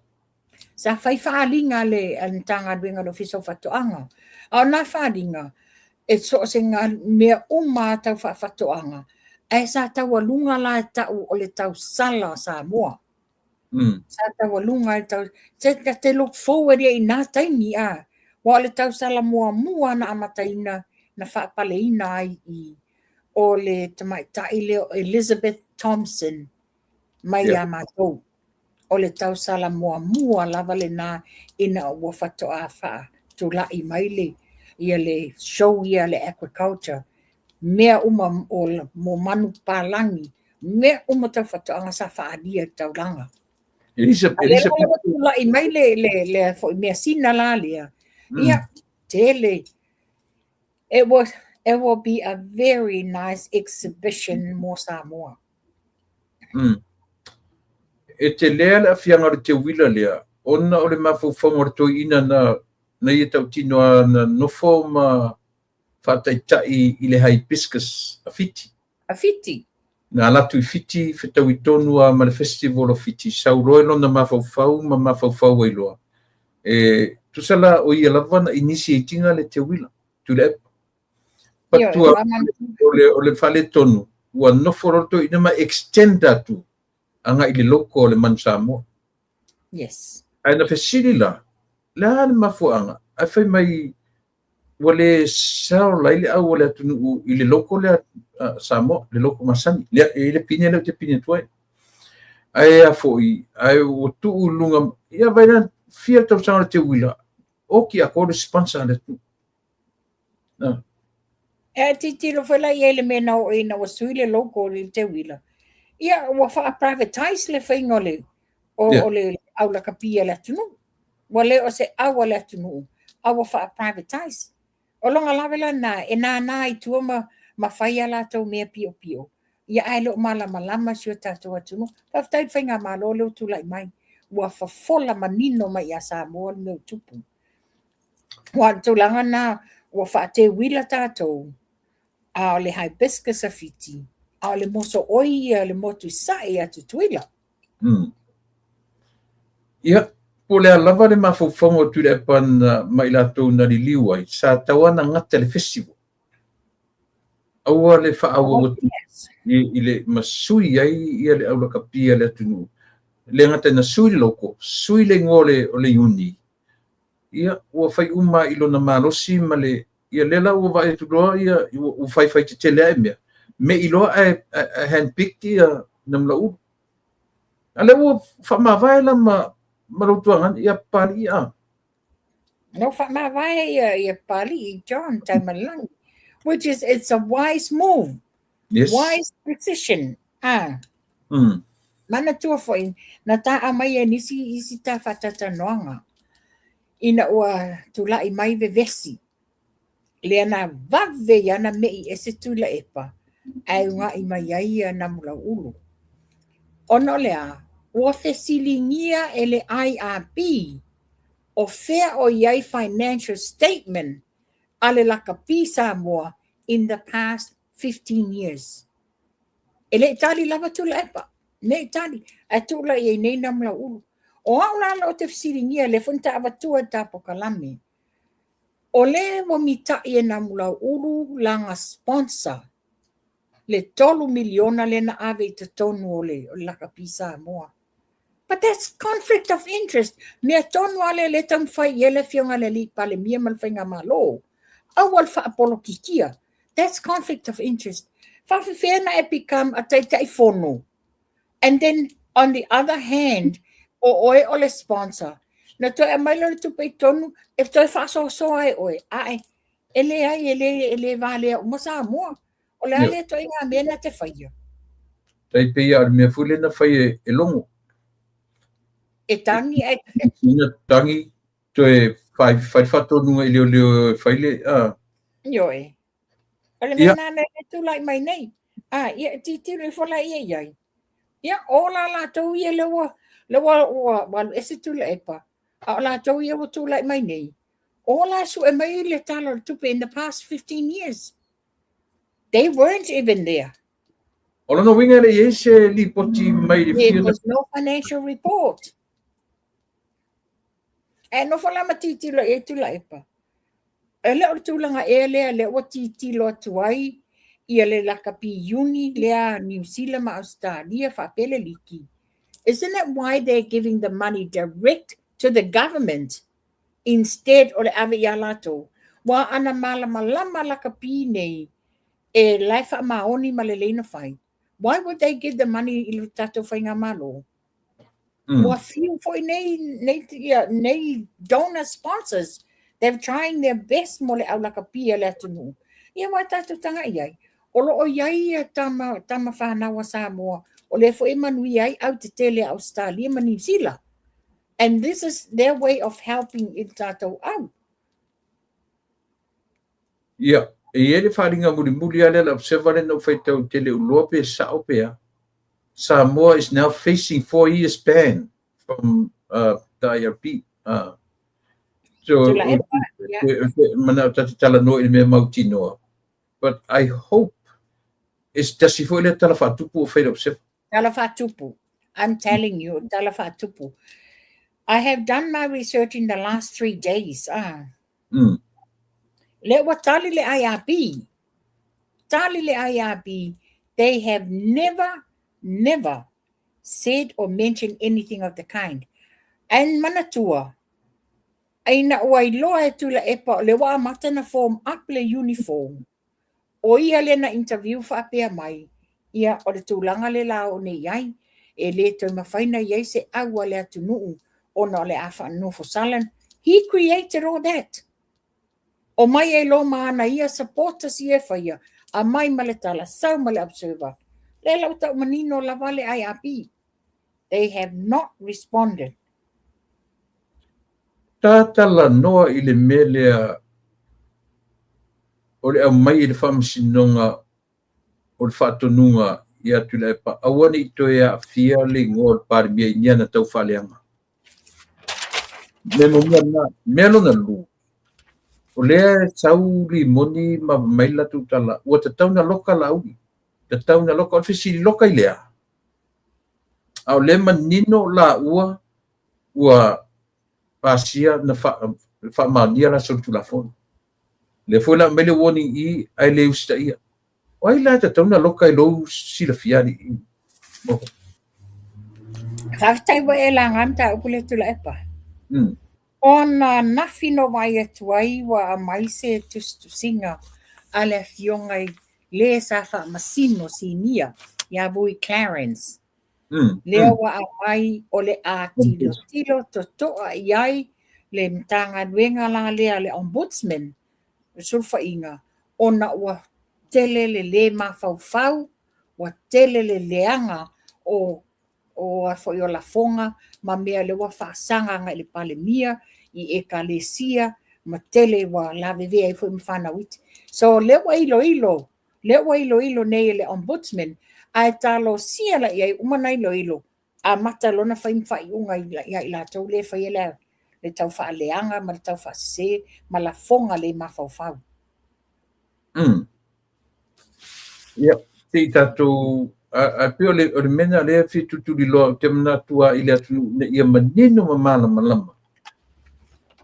Sa fai faaaliga a le Matagaluega o le Ofisa o Faatoaga. A o nā faaaliga, e so o se mea uma lava tau faafaatoaga, ae sa taualuga la e tau o le tausala a Samoa. Sa taualuga e tau, se ta te look forward i nā taimi, a. Aua o le tausala muamua na amataina, na faapaleina ai i o le tamaitai lea o Elizabeth Thompson mai ia matou. O le tausala muamua lava lena ina ua faatoa faatulai mai le, ia le show ia a le agriculture, mea uma o mo manupapalagi, mea uma tau faatoaga sa faaalia i le taulaga. Elizabeth, A lea la ua tulai mai le, le, le foi measina la lea, ia, tele. It was, it will be a very nice exhibition mo Samoa. E telea le aafiaga o le teuila lea, ona o le mafaufauga o le toeaina na, na ia tautino lava na nofo ma faataitai i le hibiscus a Fiti. A Fiti. Na alu atu i Fiti, fetaui tonu lava ma le festival o Fiti, sau loa i lona mafaufau ma mafaufau ai loa. E tusa la o ia lava na initiate ina le teuila, Tuilaepa. Patua o le faaletonu, ua nofo loa le toeaina ma extend atu agai i le logo o le manu Samoa. Yes. Ae na fesili la, le a le mafuaaga? Ae fai mai ua le sell ai le au o le atunuu i le logo lea Samoa, le logo masani. Lea, e i ai le pine lea ou te pine atu ai. Ae a foi, ae ua tuu i luga, ia vaai la, fia tausaga o le teuila, oki atoa le sponsor a le atunuu. Ah. E tilotilo foi la i ai le mea na oo ina ua sui le logo o le teuila. Ia, ua faa-privatize le faiga o le, o, o le au lakapi a le atunuu. Ua le o se au a le atunuu, a ua faa-privatize. O lona lave la lena, e nānā i tua ma, ma fai a latou mea piopio, ia ae le o malamalama si o tatou atunuu. Faafetai i le faigamalo lea ua tulai mai, ua fofola manino mai ia Samoa le mea ua tupu. Aua o le tulaga lena, ua faateuila tatou, a o le hibiscus a Fiti, a o le mosooi ia le motu i sae ia Tutuila. Ia, po o le a lava le mafaufauga o Tuilaepa na, ma i latou na liliu ai, sa tatau lava ona gata le festival. Aua le faaauau atu i le ma sui ai ia le au lakapi a le atunuu. E le gata ina sui le logo, sui le igoa o le iuni, ia ua fai uma i lona malosi ma le, ia lea la ua vaai atu loa ia ua faifai tetele ae mea, me'i loa ae handpick ia Namulauulu. A lea ua faamavae la ma ma lou tuagana ia Papalii a. Lea ua faamavae ia Papalii John Taemalelagi. Which is, it's a wise move. Yes. Wise decision. Ah. Manatua foi, na taa mai e nisi isi ta faatatalanoaga, ina ua tula'i mai vevesi, lea na vave ia na me'i ese Tuilaepa, ae uga'i mai ai ia Namulau'ulu. Ona o le a, ua fesiligia e le IRB, o fea o i ai financial statement a le Lakapi Samoa in the past 15 years. E le i tali lava Tuilaepa, le i tali, ae tuu la i ai nei Namulau'ulu. O au la lea ou te fesiligia, lea foi na ta avatua i le ta polokalame, o lea ua mita'i e Namulau'ulu lana sponsor le $3 miliona lea na ave i totonu o le Lakapi Samoa. But that's conflict of interest. Mea tonu lava lea lea e taumafai i ai le afioga i le alii Palemia ma le faigamalo. Aua le faapolokikia. That's conflict of interest. Faafefea na e become a Taitaifono. And then, on the other hand, o oe o le sponsor. Na toe aumai lea o le tupe i totonu, e toe faasoasoa e oe. Ae, e leai, e le valea uma Samoa. O le a lea ituaiga mea na te faia. Tai pei a o le mea foi lea na fai e Logo. E tagi ai. Ina tagi toe fai fai faatonuga i leoleo e fai le a. Ioe. O le mea nā e tulai mai nei. A, ia, tilotilo ifo la ia i ai. Ia, o la latou ia lea ua alu ese Tuilaepa, a o latou ia ua tulai mai nei. O la sue mai le tala o le tupe in the past 15 years. They weren't even there. O lona uiga le i ai se lipoti mai le There was no financial report. E nofo la ma tilotilo i ai Tuilaepa. E le o le tulaga ea lea lea ua tilotilo atu ai ia le lakapi uni lea New Zealand ma Australia faapea le liki. Isn't it why they're giving the money direct to the government instead o le ave ia latou? Ua ana malamalama lakapi nei e lae faamaoni ma lelei na fai. Why would they give the money i le tatou faigamalo? Ua fiu foi nei, ia, nei donor sponsors. They're trying their best mo le au lakapi a le atunuu. Ia ua tatou tagai ai. O lo o iai ia tama, tama whanau a Samoa. O le foi e manuia ai au te tele a Australia ma New Zealand. And this is their way of helping i tatou au. Ia, e i ai le faaaliga mulimuli lava lea le Observer lea na ou faitau i tele uloa pe sao pe a. Samoa is now facing 4 years ban from the IRB. So, Tuilaepa, ia. Mana o tate talanoa i le mea mautinoa. But I hope e tasi foi lea tala faatupu o fai le Observer. Tala faatupu. I'm telling you, tala faatupu. I have done my research in the last 3 days. Ah. Le ua tali le IRB. Tali le IRB. They have never, never said or mentioned anything of the kind. And manatua, ina ua iloa e Tuilaepa o le ua amata na form up le uniform. O ia le na interview faapea mai, ia o le tulaga le la o nei ai, e le toe mafai na i ai se au a le atunuu ona o le a faanofo sala. He created all that. O mai e lo ma ana ia supporters ia e faia, a mai ma le tala, sau ma le Observer. Le lau tau manino lava le IRB. They have not responded. Ta talanoa i le mea lea o le aumai i le faamasinoga o le faatonuga ia Tuilaepa aua ne i toe aafia le igoa o le Palemia i ni ana tau faaleaga. Mea muamua lena. Mea lona lua, o lea e sau limoni ma mai le latou tala, ua tatau na loka Laauli. Tatau na loka, o le fesili loka i le a? A o lea manino laua ua pasia na faamaonia la solitulafono. Lea foi la aumai le warning i ae le usitaia. O ai la e tatau na loka i lou silafia alii? Faafetai ua e laga mataupu lea Tuilaepa. Ona nafi no vaai atu ai ua aumai se tusitusiga a le afioga i le sa faamasino sinia ia Vui Clarence. Lea ua aumai o le a tilotilo totoa i ai le Matagaluega la lea le Ombudsman, le sulufaiga, ona ua tele le lē mafaufau, ua tele le leaga o o a foi o lafoga ma mea lea ua faasaga agai i le Palemia, i Ekalesia ma tele ua lavevea ai foi ma fanau iti. So lea ua iloilo, lea ua iloilo nei e le Ombudsman, ae talosia la i ai uma ona iloilo, amata loa ona fai ma faaiuga ia i latou lea e faia le tau faaleaga ma le tau faasese ma lafoga le mafaufau. Ia, se i tatou, ae pei o le mea lena o lea e fia tulituliloa, ou te manatu lava i le atunuu ina ia manino ma malamalama.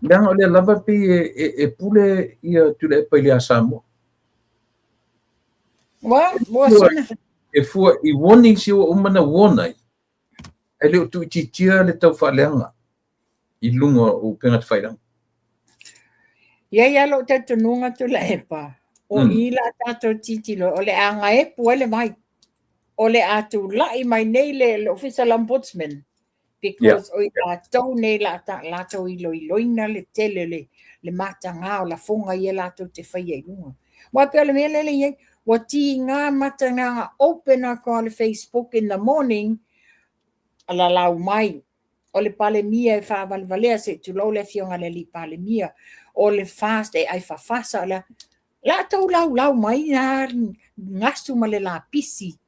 Leaga o lea lava e pei e pule ia Tuilaepa i le A Samoa. Ua sina. E fua i warnings ia ua uma ona warn ai, ae le o tuuitiitia le tau faaleaga i luga o upega tafailagi. E i ai lava lou talitonuga Tuilaepa, o i la tatou tilotilo, o le a gaepu ai le vai. O le a tulai mai nei le Ofisa o le Ombudsman, because o i latou nei la latou iloiloina le tele le mataga o lafoga ia latou te faia i luga. Aua pei o le mea lea e i ai, ua tiga matagaga open atu lava le Facebook in the morning, lalau mai. O le Palemia e faavalevalea, se i tulou le afioga i le alii Palemia, o le FAST e aifafasa, o le a. Latou laulau mai na gasu ma le lapisi.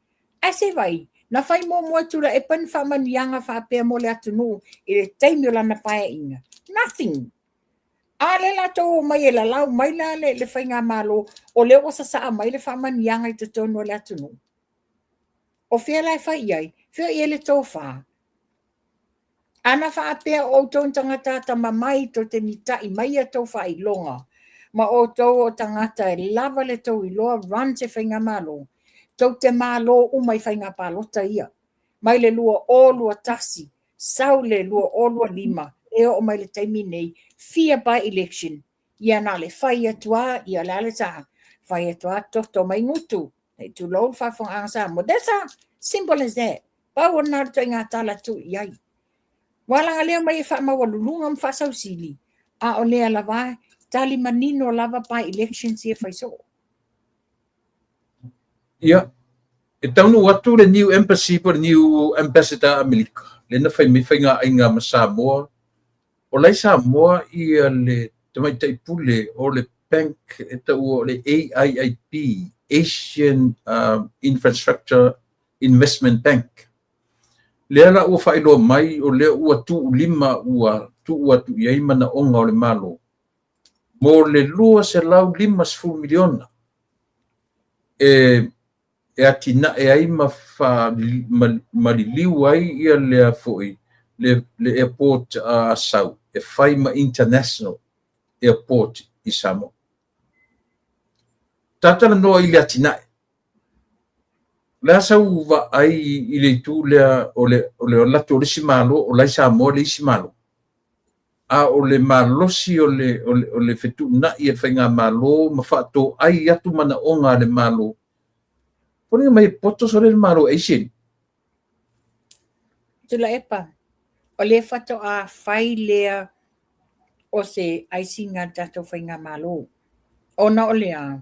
Ae se vai, na fai muamua e Tuilaepa ni faamanuiaga faapea mo le atunuu i le taimi o lana paeaiga? Nothing. A lea latou omai e lalau mai la le faigamalo, o lea ua sasaa mai le faamanuiaga i totonu o le atunuu. O fea la e fai i ai? Fea i ai le tofa? Ana faapea o outou ni tagata atamamai tou te mitai mai a outou faailoga, ma outou o tagata e lava le tou iloa run se faigamalo, tou te malo uma i faiga palota ia. Mai le 2021, sau le 2025, e oo mai le taimi nei, fia by election, ia na o le fai atu lava, ia o le a le sa, fai atu lava toto mai gutu, se i tulou le faafofogaaga Samoa. That's a simple as that. Pau o lena o le ituaiga tala tuu i ai. Ua laga lea mai e faamaualuluga ma faasausili, a o lea lava tali manino lava by elections ia fai soo. Ia, e taunuu atu le new embassy po o le new ambassador a Amerika, lea na fai mai faigaaiga ma Samoa. O la e i Samoa ia le tamaitai pule o le bank e taua o le AIIB, Asian Infrastructure Investment Bank. Lea la ua faailoa mai o lea ua tuulima ua tuu atu i ai manaoga o le Malo mo le $250 miliona e atinae ai ma maliliu ai ia lea foi le airport a Asau e fai ma international airport i Samoa. Ta talanoa i le atinae. O le a sau vaai i le itu lea o le alu atu o le isi Malo, o la e i Samoa le isi Malo, a o le malosi o le fetuunai e le faigamalo ma faatoai atu manaoga a le Malo, foliga mai e poto sole le Malo e ai. Tuilaepa, o lea faatoa fai lea o se aisiga a le tatou faigamalo. Ona o le a,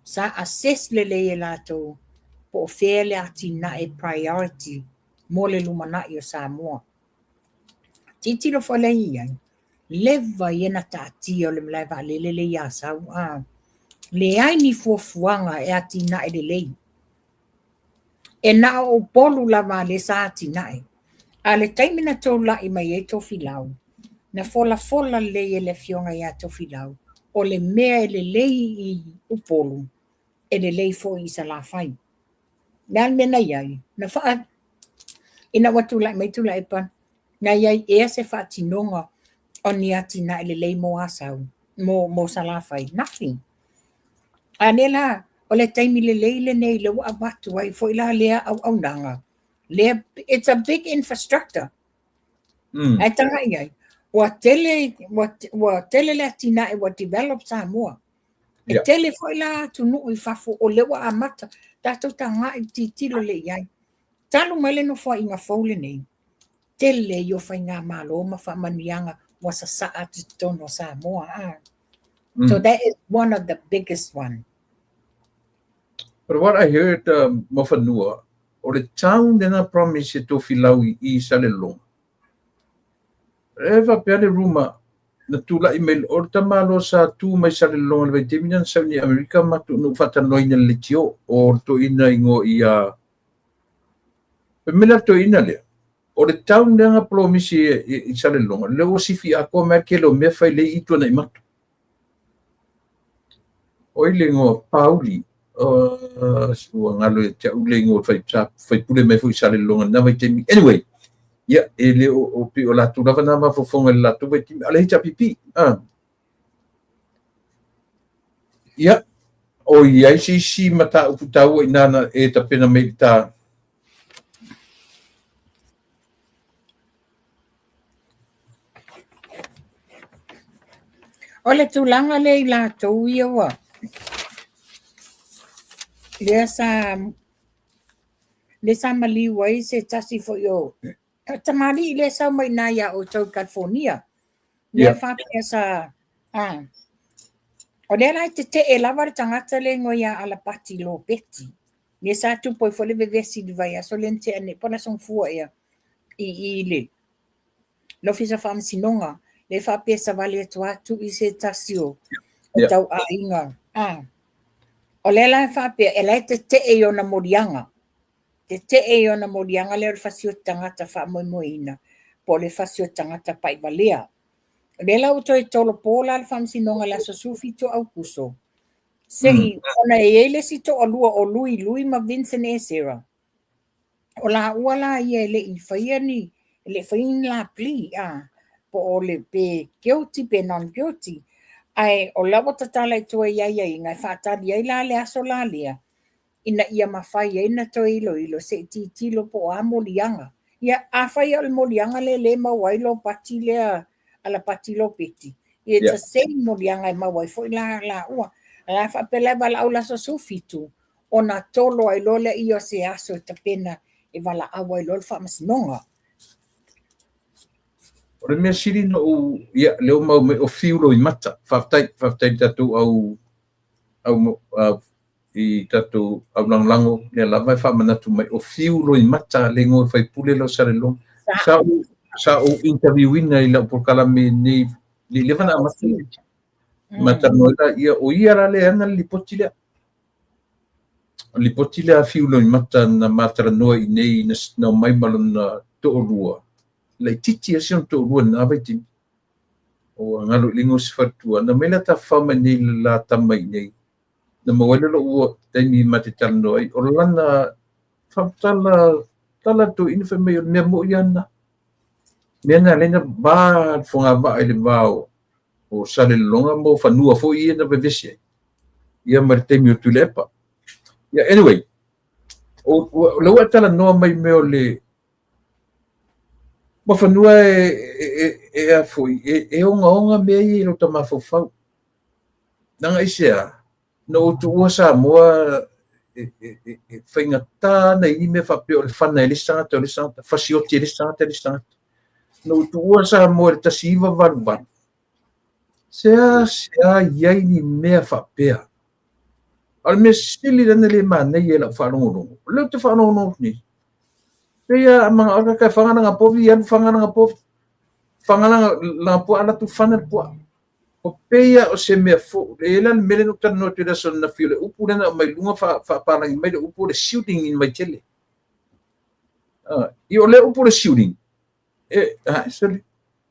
sa assess lelei e latou po o fea le atinae priority mo le lumanai o Samoa. Tilotilo foi lea i ai, leva ia na taatia o le malae vaalele lea i Asau, a leai ni fuafuaga e atinae lelei. E na o Upolu lava lea sa atinae. A le taimi na tulai mai ai Tofilau, na folafola lelei e le afioga ia Tofilau, o le mea e lelei i Upolu, e lelei foi i Salafai. O le a le mea na i ai? Na faa... Ina ua tulai mai Tuilaepa, na i ai ea se faatinoga o ni atinae lelei mo Asau, mo Salafai? Nothing. A lea la, o le taimi lelei lenei lea ua avatu ai foi la lea auaunaga. Lea, it's a big infrastructure. Ae tagai ai, ua tele, ua tele le atinae ua develop Samoa. E tele foi la atunuu i fafo o lea ua amata tatou tagai tilotilo lea i ai. Talu mai le nofoaiga fou lenei, tele ia o faigamalo ma faamanuiaga ua sasaa atu i totonu o Samoa. So that is one of the biggest one. But what I heard, Mofanua, o le town lena promise e Tofilau i Salelologa. E faapea le rumor na tulai mai o le tamaloa sa tu mai Salelologa i le vaitaimi lena na sau nei i Amerika matou na ou faatalanoaina i le leitio o le toeaina igoa ia Fai mai la le toeaina lea, o le town lea na polomisi i Salelologa, lea ua sifi atoa mai le tele o mea fai lea i Tuanaimato. O ai le igoa Pauli, ua galo ia te au le igoa o le sa faipule mai foi i Salelologa i lena vaitaimi. Anyway, ia, e le o pei o latou lava na mafaufauga i le latou vaitaimi, a o le HRPP, Ia, o i ai se isi mataupu taua i ina na e tapena mai i le ta. O le tulaga lea i latou ia ua lea sa lea sa maliu ai se tasi foi o tamalii lea e sau mai i ina ia outou i California. Lea faapea sa o lea la e tetee lava le tagata lea e igoa ia Alapati Lopeti. Lea sa tupu ai foi le vevesi i le vaiaso lea na tea nei po o le Aso Gafua ea i le Ofisa o Faamasinoga, lea faapea e savali atu lava tui se tasi o tauaiga. O lea la e faapea, e la e tetee i ona moliaga. Tetee i ona moliaga lea o le fasioti tagata faamoemoeina po o le fasioti tagata paivalea. O lea la ua toe tolopo la le Faamasinoga i le aso 17 o Aokuso, se i, ona e i ai le isi toalua o Lui Lui ma Vincent Esera, o laua la ia e le i faia ni, e le i faia ni la plea, po o le pe guilty pe non guilty, ae o la ua tatala i tua i aiaiga e faatali ai la le aso la lea, ina ia mafai ai ona toe iloilo se i tilotilo po o a moliaga. Ia, afai o le moliaga lea lea e maua ai Lopati lea, Alapati Lopeti, ia it's the same moliaga e maua ai foi la laua. A faapea la e valaau i le aso 17, ona tolo ai loa lea o se aso e tapena e valaau ai loa le faamasinoga. O le mea sili na ou, ia, lea ua maua mai o Fiu Loimata. Faafetai, faafetai i le tatou au, au, au i tatou au lagolago, lea lava e faamanatu mai o Fiu Loimata le igoa o le faipule lea o Salelologa. Sa ou, sa ou interview ina i lau polokalame nei, le i leva ona amata. Ma talanoa ai la, ia, o ia la lea e ana le lipoti lea. O le lipoti lea a Fiu Loimata na ma talanoa i inei na omai ma lona toalua, laitiiti lava si ona toalua i lena vaitaimi. Ua galo i le igoa o si faletua. Na omai la tafafao mai nei le la tama i inei. Na maua ai lea o lou taimi ma te talanoa ai. O lana faamatala tala le toeaina fai mai o le mea moni lava lena. Mea na ala ai ona va le fogavaa i le va o Salelologa ma o fanua foi ia na vevesi ai, ia ma le taimi o Tuilaepa. Ia, anyway, o lea ua e talanoa mai mea o le Muafanua e a foi, e ogaoga mea ia i lota mafaufau. Leaga aisea? Na ou tuua Samoa e faigata ona i ai ni mea faapea o le fana e le isi tagata o le isi tagata, fasioti e le isi tagata le isi tagata. Na ou tuua Samoa i le 1988, seasea i ai ni mea faapea. A o le mea sili lea na le manaia i lau faalogologo, o lea ou te faalogologo atu nei, pei lava a manao le tagata e faga lana povi, alu faga lana povi, faga lana puaa, alu atu fana le puaa. O pei lava o se mea fou, e i ai la le mea lea na ou talanoa atu i le aso ananafi, o le upu lea na aumai i luga faapalagi mai le upu o le shooting in Vaitele. Ia o lea upu o le shooting, e, sorry,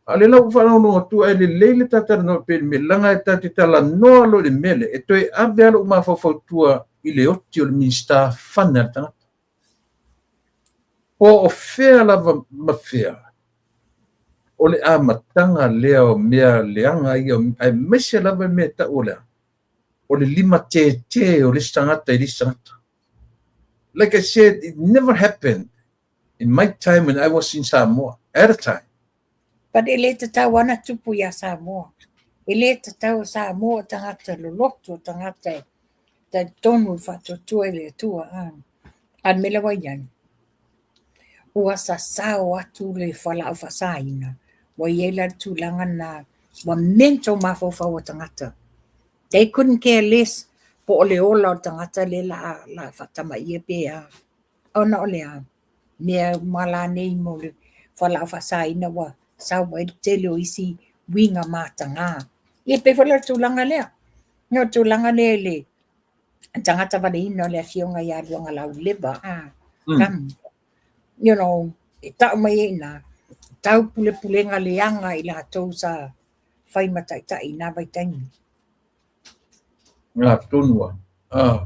a o lea la ua faalogologo atu ae lelei le ta talanoa pei le mea, leaga e ta te talanoa loa i le mea lea, e toe ave lava lou mafaufau i tua i le oti o le Minisita fana a le tagata. Po o fea lava ma fea, o le amataga lea o mea leaga ia, aemaise lava le mea e tau o le a? O le limatētē o le isi tagata i le isi tagata. Like I said, it never happened in my time when I was in Samoa, at a time. But e le tatau ana tupu iā Samoa. E le tatau o Samoa o tagata loloto, o tagata e talitonu i le faatuatua i le Atua. A o le mea lea ua i ai, ua sasao atu le fualaau faasaina, ua i ai la le tulaga lena, ua mental mafaufau o tagata. They couldn't care less po o le ola o le tagata lea la la faatamaia pe a. Ona o le a? Mea uma la nei mo le fualaau faasaina ua sau ai le tele o isi uiga mataga. Ia e pei foi la o le tulaga lea. O le tulaga lea i le tagata valeina o le afioga ia Luagalauleva, a, come, you know, e tau mai ai i ina, taupulepulega leaga i latou sa fai ma taitai i na vaitaimi. Ngā tonu a. Ah,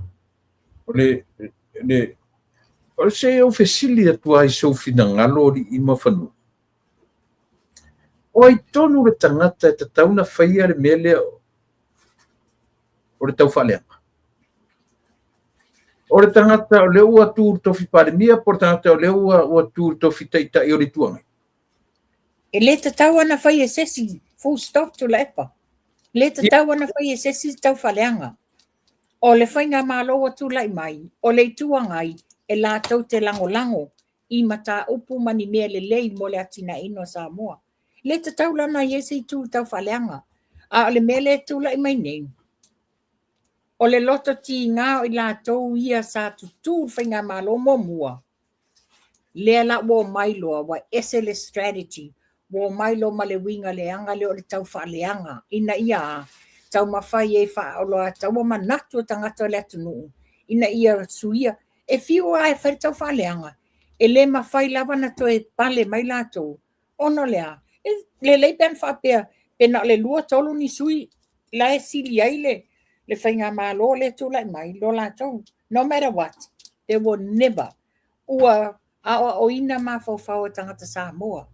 o le, le, o se ou fesili atu ai sou finagalo o alii ma fanua. O ai tonu le tagata e tatau ona faia le mea lea o le taufaaleaga? O le tagata o lea ua tu i le tofi Palemia po o le tagata o lea ua tu i le tofi Taitai o le Itu Agai? E le tatau ona fai e se isi, full stop Tuilaepa. E le tatau ona fai e se isi le taufaaleaga. O le faigamalo ua tulai mai, o le Itu Agai e latou te lagolago i mataupu ma ni mea lelei mo le atinaeina o Samoa. E le tatau la ona i ai se itu taufaaleaga. A o le mea lea e tulai mai nei, o le loto tiga o i latou ia sa tutū i le faigamalo muamua, lea la ua omai loa ua ese le strategy, ua omai loa ma le uiga leaga lea o le taufaaleaga ina ia a? Taumafai e faaoloataua manatu o tagata o le atunuu ina ia suia. E fiu lava e fai le taufaaleaga, e le mafai lava ona toe pale mai latou, ona o le a? E lelei pe ana faapea pe na o le 2, 3 ni sui la e sili ai le faigamalo lea e tulai mai lo latou. No matter what, they will never. Ua aoaoina mafaufau o tagata Samoa.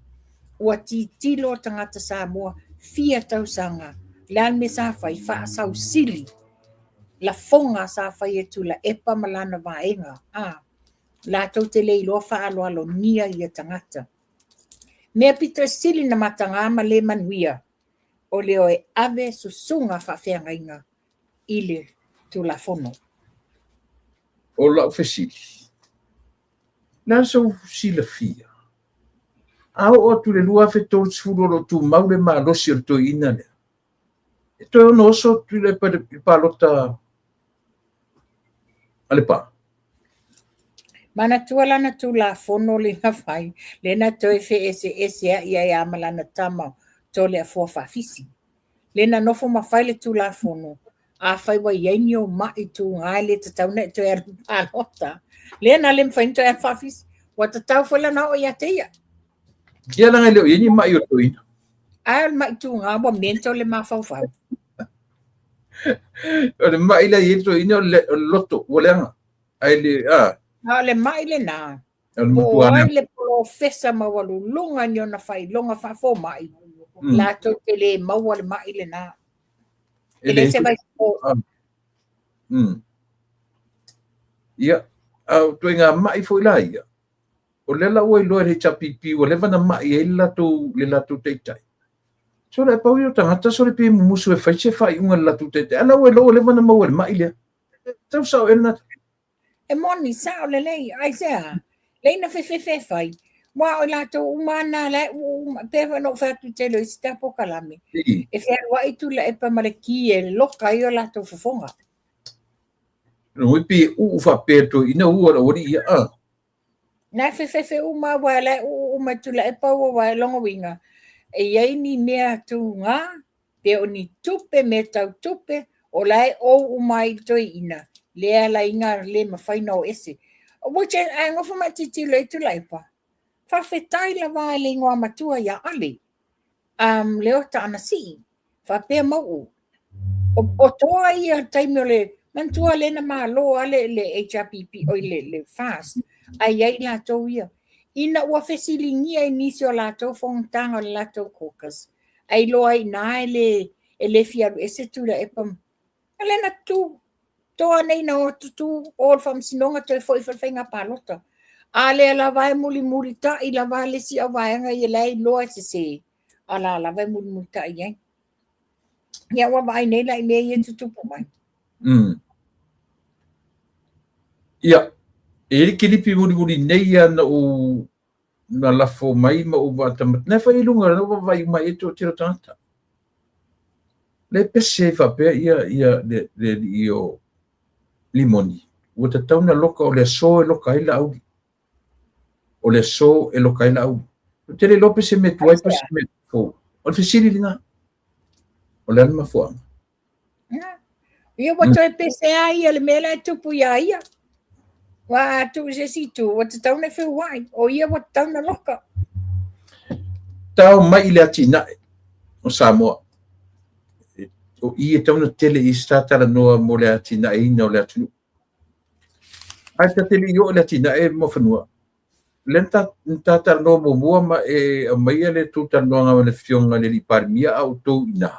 Ua tilotilo tagata Samoa fia tausaga, le a le mea sa fai? Faasausili lafoga sa fai e Tuilaepa ma lana vaega. A, latou te le iloa faaaloalogia ia tagata. Mea pito sili na mataga ma le manuia, o le o e ave susuga faafeagaiga i le Tulafono. O lau fesili, o le a sou silafia? A oo atu i le 2030 o lo o tumau le malosi o le toeaina lea, e toe ono oso Tuilaepa i le palota a Lepa? Manatua lana Tulafono le na fai, le na toe feeseesea'i ai a ma lana tama Toleafoa Faafisi. Le na nofo ma fai le Tulafono, afai ua i ai ni ou ma'i tuga e le tatau ona e toe alu i le palota, lea na le mafai ona toe alu Faafisi. Ua tatau foi la ona oo ia te ia. Ia leaga e le o i ai ni ma'i o le toeaina. Ae o le ma'i tuga ua mental le mafaufau. O le ma'i la e i ai le toeaina o le loto ua leaga. Ae le, a. A o le ma'i lena, po o ai le polofesa maualuluga ni ona faailoga faafomai, latou te le maua le ma'i lena. E le se vaifofo. Ia, a o ituaiga ma'i foi la ia, o lea la ua iloa e le HRPP ua leva ona ma'i ai le latou taitai. Sole, pau ia o tagata sole pe mumusu e fai se faaiuga i le latou taitai. A la ua iloa ua leva ona maua i le ma'i lea. Tau sao ea lena. E moni, sao lelei, aisea? Lei na fefefe e fai, aua o i latou uma lava na la e uu uma, pei foi ona ou fai atu i le tele o isi ta polokalame, e fealuai Tuilaepa ma le ki e loka ai o latou fofoga. Oi pei e uu faapea toeaina ua le aualii ia, a. Na e fefefe uma aua la e uu uma e Tuilaepa ua aua o lona uiga, e i ai ni mea tuga, pe o ni tupe, mea tau tupe, o la e ou uma ai i le toeaina, lea e ala ai ona le mafai ona o ese. Which ae nofo ma e tilotilo i ai Tuilaepa, faafetai lava i le igoa matua ia Ale, Leota Anasii, faapea Mauu. O toa ia le taimi o le, manatua lea na malo lava le HRPP, oi le FAST, ae i ai latou ia. Ina ua fesiligia i nisi o latou fonotaga o le latou caucus, ae iloa ai i ina e le fia alu ese Tuilaepa. O lea na tu, toa nei na o atu tu o le faamasinoga toe foi foi le faiga palota. A lea lava e mulimulitai lava le isi auvaega ia la e iloa e sese, a la lava e mulimulitai ai. Ia ua vaai nei la i mea ia e tutupu mai. Ia, e i ai le kilipi mulimuli nei ia na ou na lafo mai ma ou vaatamata. Na fai i luga, na ou vaavaai uma i ai toatele o tagata. Le pese ai faapea ia ia le le alii o Limoni, ua tatau ona loka o le aso e loka ai Laauli. O le aso e loka ai Laauli. Ou te le iloa pe se mea tuai pe se mea fou. O le fesili lena. O le a le mafuaaga? Ia ua toe pese a ia le mea la e tupu iā ia. Ua a tuu i se isi itu, ua tatau ona feuai, o ia ua tatau ona loka. Tao mai i le atinae o Samoa. O i e tatau ona tele i se talanoa mo le atinaeina o le atunuu. Ae ta te le i oo i le atinae ma fanua, lea na ta talanoa muamua ma e aumaia le tou talanoaga ma le Afioga i le alii Palemia a o outou i ina,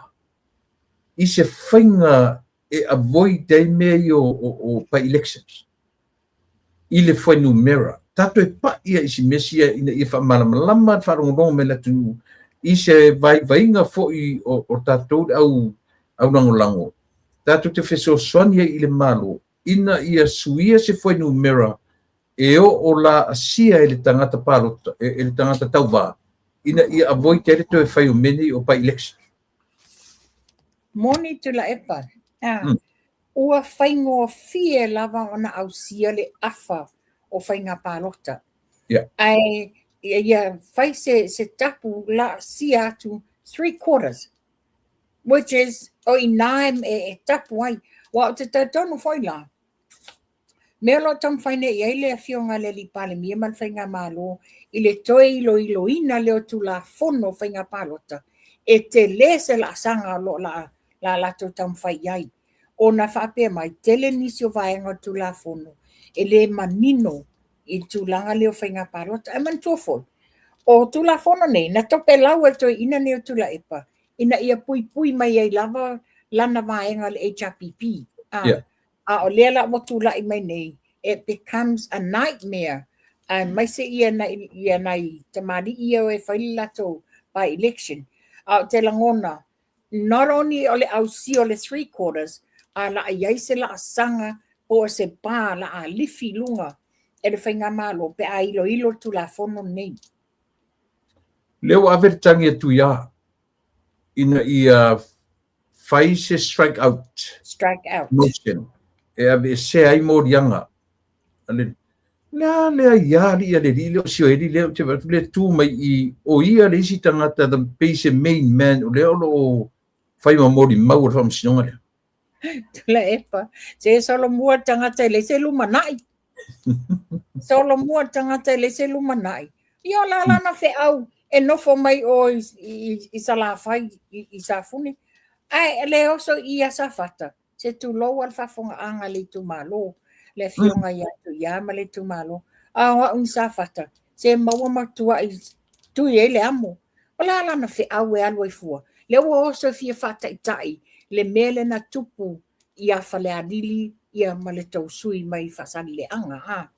i se faiga e avoid ai mea ia o by-elections i le fuainumera. Tatou e pai ia i si mea sia ina ia faamalamalama le faalogologo mai le atunuu i se vaivaiga foi o tatou le au aulagolago, tatou te fesoasoani ai i le Malo ina ia suia se fuainumera e oo laasia e le tagata palota, e le tagata tauvā, ina ia avoid ai le toe fai o mea nei o by-election. Moni Tuilaepa, ua faigofie lava ona ausia le afa o faiga palota. Ae ia fai se tapu laasia atu 3/4, which is o i ina e tapu ai. Aua ou te talitonu foi la, mea o lo o taumafai nei i ai le Afioga i le Alii Palemia ma le Faigamalo i le toe iloiloina lea o Tulafono o Faiga Palota, e tele se laasaga o lo o la latou taumafai i ai. Ona faapea mai, tele nisi o vaega o le Tulafono e le manino i le tulaga lea o faiga palota. Ae manatua foi, o Tulafono nei, na topelau e le toeaina nei o Tuilaepa ina ia puipui mai ai lava lana vaega o le HRPP. A o lea la ua tulai mai nei, it becomes a nightmare, aemaise ia nai tamalii ia e fai le latou by-election. A ou te lagona, not only o le ausia o le 3/4, a la i ai se laasaga po o se pa la a lifi i luga e le Faigamalo pe a iloilo le Tulafono lenei. Lea ua ave le tagi a Tuia ina ia fai se strike out, strike out. Motion e aveesea ai moliaga. Le a le aia alii a le alii lea o Sioeli lea ou te vaai atu lea e tu mai i o ia le isi tagata the pei se main man o lea o lo o fai ma molimau o le faamasinoga lea. Tuilaepa, se solomua le tagata e leai se lumanai. Solomua le tagata e leai se lumanai. Ia o la lana feau e nofo mai o i Salafai, i Safune, ae le oso i ia Safata, se tulou a le faafofogaaga a le itumalo, le afioga ia Tuia ma le itumalo. A o au ni Safata, se maua ma tuai tui ai le amo. O la lana feau e alu ai fua. Lea ua oso e fia faataitai le mea lea na tupu ia Falealili ia ma le tou sui mai Faasalileaga. A.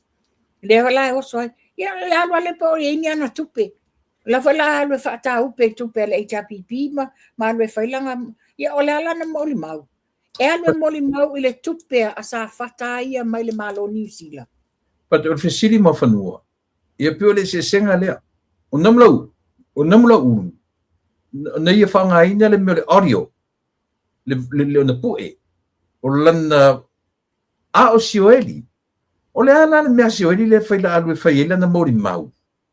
Lea la e oso ai. Ia le alu ale po o i ai ni ana tupe. O la foi la alu e faataupe i tupe a le HRPP ma alu e fai lana. Ia o le a lana molimau. E alu e molimau i le tupe a Safata ia mai le Malo Niu Sila. But o le fesili ma fanua, ia pei o le eseesega lea. O Namulau, o Namulauulu, na ia faaaogaina le mea o le audio, le ona pue, o lana, a o Sioeli, o le a la le mea a Sioeli lea fai la alu e fai ai lana molimau?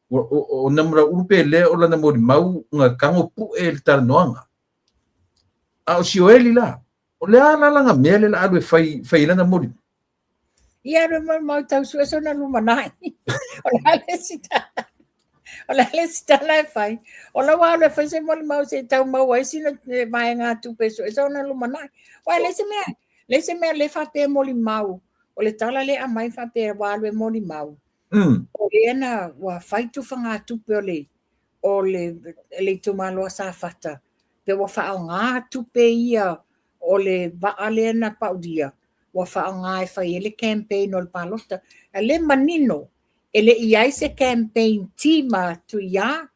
O Namulauulu pe lea o lana molimau na tago pue le talanoaga. A o Sioeli la, o le a la lana mea lea la alu e fai ai lana molimau? Ia alu e molimau tau sue sona lumanai. O le a le isi tala. O le a le isi tala e fai. O la ua alu e fai se molimau se i tau maua ai sina vaega tupe e sue sona lumanai. Aua e leai se mea, leai se mea le faapea e molimau. O le tala lea e aumai faapea ua alu e molimau. O lea na ua fai tufagatupe o le o le le itumalo a Safata pe ua faaaoga tupe ia o le vaa lea na paulia ua faaaoga e fai ai le campaign o le palota. A le manino, e le i ai se campaign team a Tuia,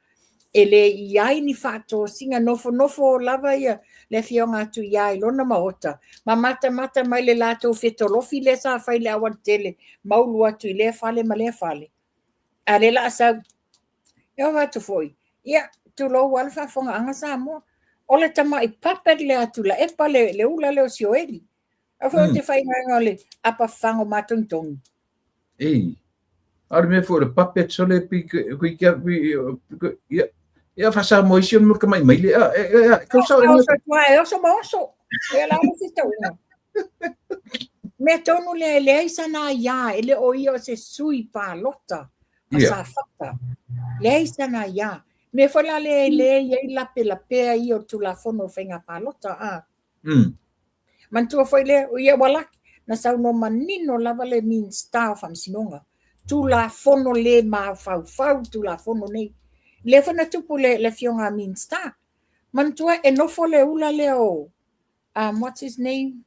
e le i ai ni faatosina, nofonofo lava ia le afioga a Tuia i lona maota, ma matamata mai le latou fetolofi lea sa fai i le aualatele, maulu atu i lea fale ma lea fale. A lea la a sau, e oo atu foi, ia, tulou lava le faafofogaaga Samoa. O le tamaʻi puppet lea a Tuilaepa le, le ula lea o Sioeli. Au foi o te faigaina o le apa fago matogitogi. Ei, a o le mea foi o le puppet sole pi kui kia pi ia ia faasamoa isi o le mea o le tamaʻi maile a e e e kau sao e oso atu e oso ma oso. Ia la le se tauga. Mea tonu lea e leai sana aiā, e le o ia o se sui palota a Safata. Leai sana aiā. Mea foi la lea e leai ai lapelapea ia o le Tulafono o Faiga Palota, a. Manatua foi lea, ia ua laki, na saunoa manino lava le Minisita o Faamasinoga, Tulafono le mafaufau Tulafono nei. Lea foi na tupu le, le afioga a Minisita. Manatua e nofo le ula lea o, what's his name?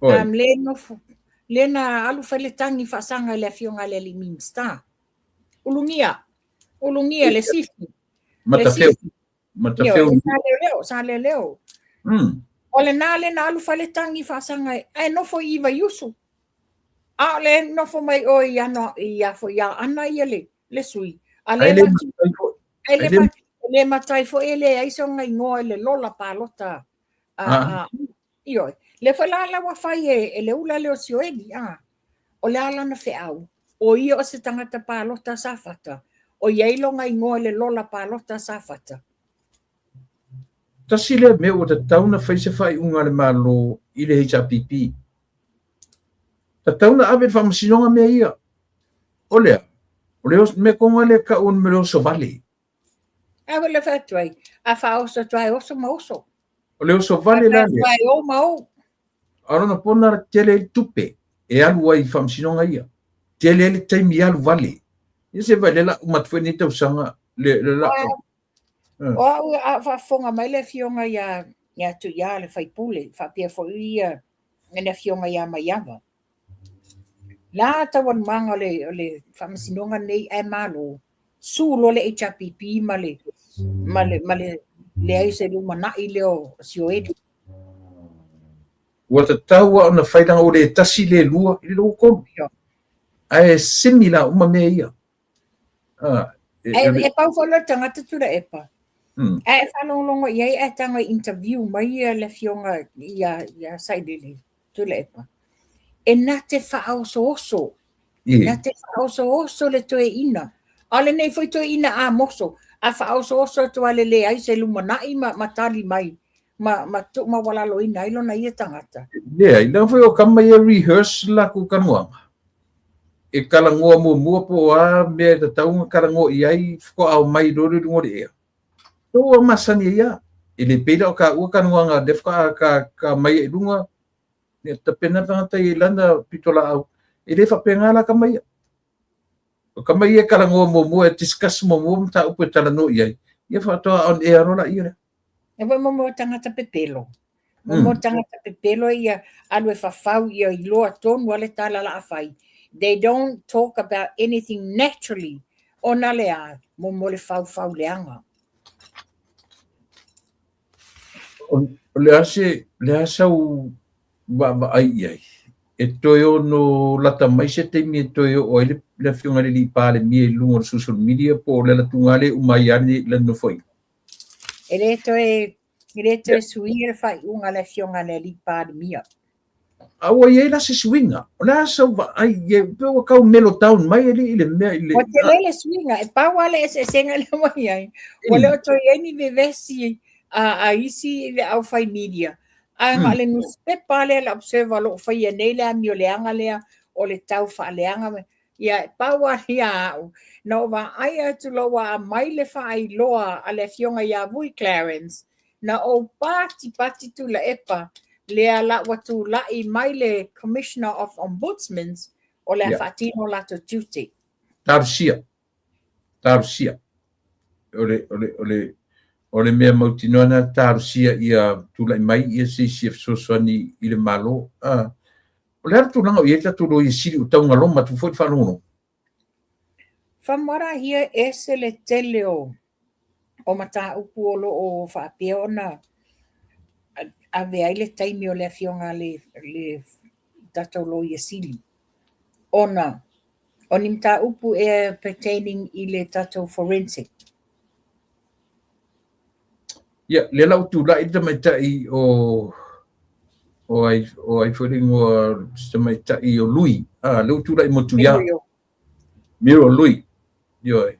Le nofo, le na alu fai le tagi faasaga i le afioga a le alii Minisita. Ulugia, Ulugia le sifi. Matafeo. Matafeo. Sa leoleo, sa leoleo. O lena le na alu fai le tagi faasaga ae nofo i Vaiusu. A o le nofo mai o i ano i a foi ia Ana ia le le sui. A le Ai le le le matai foi e leai sona igoa i le lola palota a a ioe. Le foi la la ua fai e, e le ula lea o Sioeli, a. O le a lana feau, o ia o se tagata palota a Safata, o i ai lona igoa i le lola palota a Safata. Tasi lea mea ua tatau ona fai se faaiuga a le Malo i le HRPP. Tatau ona ave i le faamasinoga mea ia. O le a? O le mea tonu lava lea e tau o le oso vale. A foi le fai atu ai, a faaoso atu ai oso ma oso. O le oso vale la lea. Ai o ma o. A lona pona la tele ai le tupe e alu ai i faamasinoga ia. Tele ai le taimi e alu vale. Ia se vaai le la uma atu foi lenei tausaga le le la. O au a faafofoga mai le afioga ia ia Tuia le faipule, faapea foi ia le afioga ia Maiava. La taualumaga o le o le faamasinoga nei ae malo su loa le HRPP ma le ma le ma le leai se lumanai lea o Sioeli. Ua tatau lava ona fai leaga ua le tasi le lua i le ua tolu. Ae similar uma mea ia. Ah, e, e, e pau foi le tagata Tuilaepa. Ae e faalogologo i ai ae tago e interview mai ia le afioga ia ia Sailele Tuilaepa. E na te faaosooso. Na te faaosooso le toeaina. A o lenei foi toeaina Amoso, a faaosooso atu lava i le leai se lumanai ma, ma tali mai, ma, ma tuumaualaloina ai lona ia tagata. Leai, leaga foi o tama ia rehearse le latou talanoaga. E talanoa muamua po o a mea e tatau ona talanoa i ai faatoa omai loa lea i luga o le ea. So ua masani ai lava. E le pei la o taua talanoaga lea faatoa ta, ta aumai ai i luga, ia tapena le tagata ia i lana pitolaau. E le faapena la tama ia. O tama ia e talanoa muamua, e discuss muamua mataupu e talanoa i ai, ia faatoa on air loa laia lea. E foi mo mo tagata pepelo. Mo mo tagata pepelo ia alu e fafau ia iloa tonu a le tala la fai. They don't talk about anything naturally. Ona le a, mo mo le faufau leaga. O le a se, le a sau vaavaai i ai, e toe ono lata mai se taimi e toe oo ai le, le afioga i le alii Palemia i luga o le social media po o le alu atu lea e uma ai lava le nofoaiga? E le toe, e le toe suia le faaiuga a le afioga i le alii Palemia. A ua i ai la se suiga? O le a sau vaai i ai, pei ua tau mellow down mai alii i le mea i le... Ua tele le suiga, e pau lava le eseesega lea ua i ai, ua le o toe i ai ni vevesi a, a isi le aufai media, ae na o le nusipepa lea le Observer o lo o faia nei le amioleaga lea o le tau faaleaga. Ia, e pau lava ia au, na ou vaai atu loa ua aumai le faailoa a le afioga ia Vui Clarence, na ou patipati Tuilaepa lea la ua tulai mai le Commissioner of Ombudsmans o le a faatino latou tiute. Talosia, talosia. O le, o le, o le, o le mea mautinoa lena, talosia ia tulai mai ia se isi e fesoasoani i le Malo. Ah, o le a le tulaga o i ai le tatou Loia Sili ua tau galoma atu foi le faalogologo? From what I hear, ese le tele o o mataupu o lo o faapea ona ave ai le taimi o le afioga a le, le tatou Loia Sili ona o ni mataupu ea pertaining i le tatou forensic. Ia, lea la ua tulai le tamaitai o o ai o ai foi le igoa si tamaitai o Lui. Ah, lea ua tulai mo Tuia. Miro Lui. Ioe.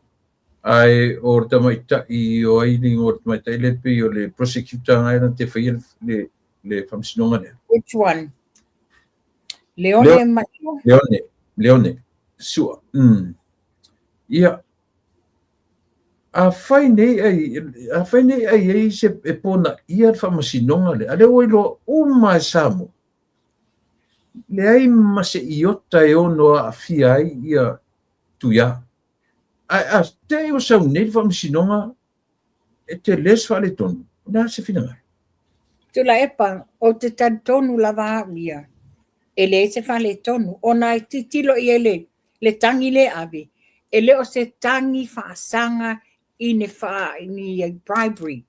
Ae o le tamaitai o ai le igoa o le tamaitai lea pei o le prosecutor na na te faia le le faamasinoga lea. Which one? Leone Maio? Leone, Leone. Sua. Ia, afai nei ai, afai nei ai ai se e pona ia le faamasinoga lea, a lea ua iloa uma e Samoa, leai ma se iota e ono aafia ai ia Tuia. Ae a te i ua sau nei le faamasinoga e tele se faaletonu, o le a se finagalo? Tuilaepa, ou te talitonu lava au ia, e leai se faaletonu, ona e tilotilo i ai le le tagi lea ave, e le o se tagi faasaga i ni fa, ni bribery.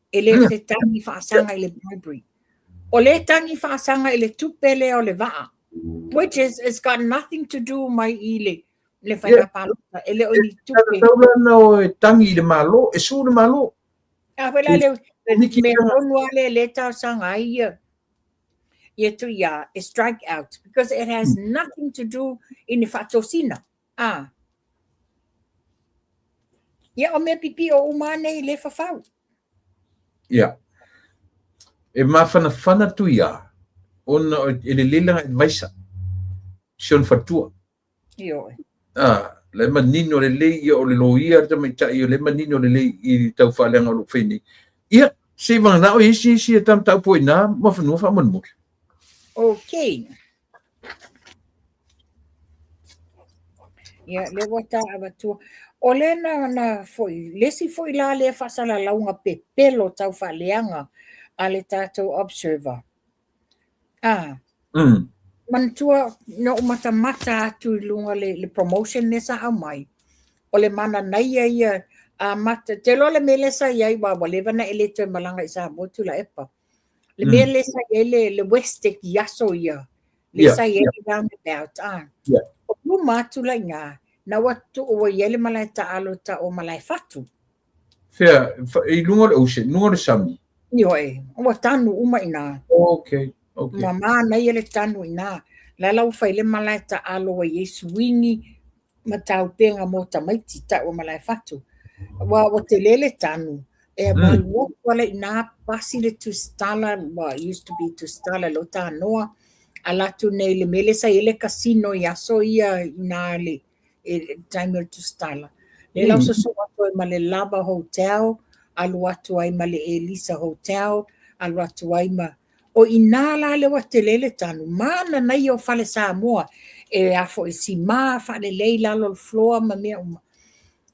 E le o se tagi faasaga i le bribery. O le tagi faasaga i le tupe lea o le vaa, which is, it's got nothing to do mai i le, le faiga palota. E le o ni tupe. Tau la na o e tagi i le Malo, e su le Malo. A foi la le, mea tonu a le le talosaga ai ia, ia Tuia e strike out because it has nothing to do i ni faatosina. Ah. Ia o mea pipio uma nei le fafau. Ia. E mafanafana Tuia ona e lelei lana advisor, si ona faletua. Ioe. Ah, le manino lelei ia o le loia le tamaitai o le manino lelei i tau faaleaga o lo o fai nei. Ia, se i vaganao i isi isi e tamataupu ai nā Muafanua faamolemole. Okay. Ia, lea ua ta avatua. O le na, na foi, le isi foi la lea faasalalauga pepelo tau faaleaga a le tatou Observer. Ah. Manatua na ou matamata atu i luga le, le promotion lea sa aumai. O le mananaia ia a mata, te iloa le mea lea sa i ai ua ua leva na e le toe malaga i Samoa Tuilaepa. Le mea lea sa i ai le, le Westec i aso ia, le sa i ai le roundabout. Ah. O luma atu la i ina, na ua tuu ua i ai le malae taalo tau o Malaefatu. Fea, i luga o le ocean, luga o le sami. Ioe, ua tanu uma i ina. Okay, okay. Ua manaia le tanu i ina. La la ua fai le malae taalo ua i ai suini ma taupega mo tamaiti tau o Malaefatu. Ua, ua tele le tanu. E ua alu atu ala i ina, pasi le Tusitala, ua used to be Tusitala lo tanoa, ala atu nei le mea lea sa i ai le casino i aso ia i ina le, i le taimi o le Tusitala. Lea la ua sosoo atu ai ma le Lava Hotel, alu atu ai ma le Elisa Hotel, alu atu ai ma... O i ina la lea ua tele le tanu, mananaia o fale Samoa, e a foi simā faalelei lalo o le floor ma mea uma.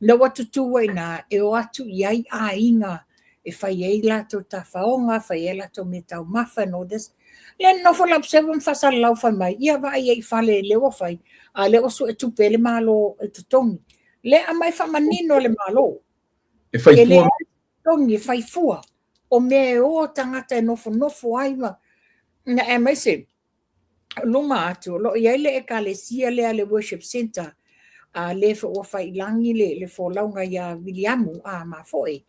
Ina ua tutū ai i ina, e o atu i ai aiga e fai ai latou tafaoga, fai ai latou mea taumafa and all this. Lea na nofo le Observer ma faasalalau fai mai, ia vaai ai i fale lea ua fai, a lea ua sue tupe ai le Malo e totogi. Lea aumai faamanino e le Malo. E fai E le fua. totogi, e fai fua. O mea e o tagata e nofonofo ai ma... Na aemaise, luma atu, o lo o i ai le ekalesia lea le worship center, a lea foi ua fai i lagi le, le folauga ia Viliamu a mafoe.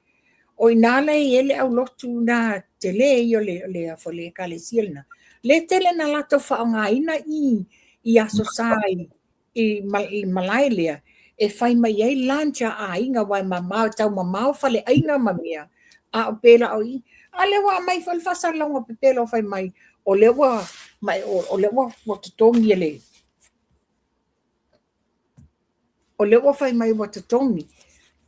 O ina la e i ai le aulotu na tele ia o le, le, a foi le ekalesia lena. Le tele na latou faaaogaina i, i aso sa i, i, i malae lea e fai mai ai lunch a aiga aua e mamao, e taumamao faleaiga ma mea, a o pēlā o i. A lea ua aumai foi le faasalalauga pepelo fai mai, o lea ua, ma, o, o lea ua, ua totogi e le, o lea ua fai mai ua totogi.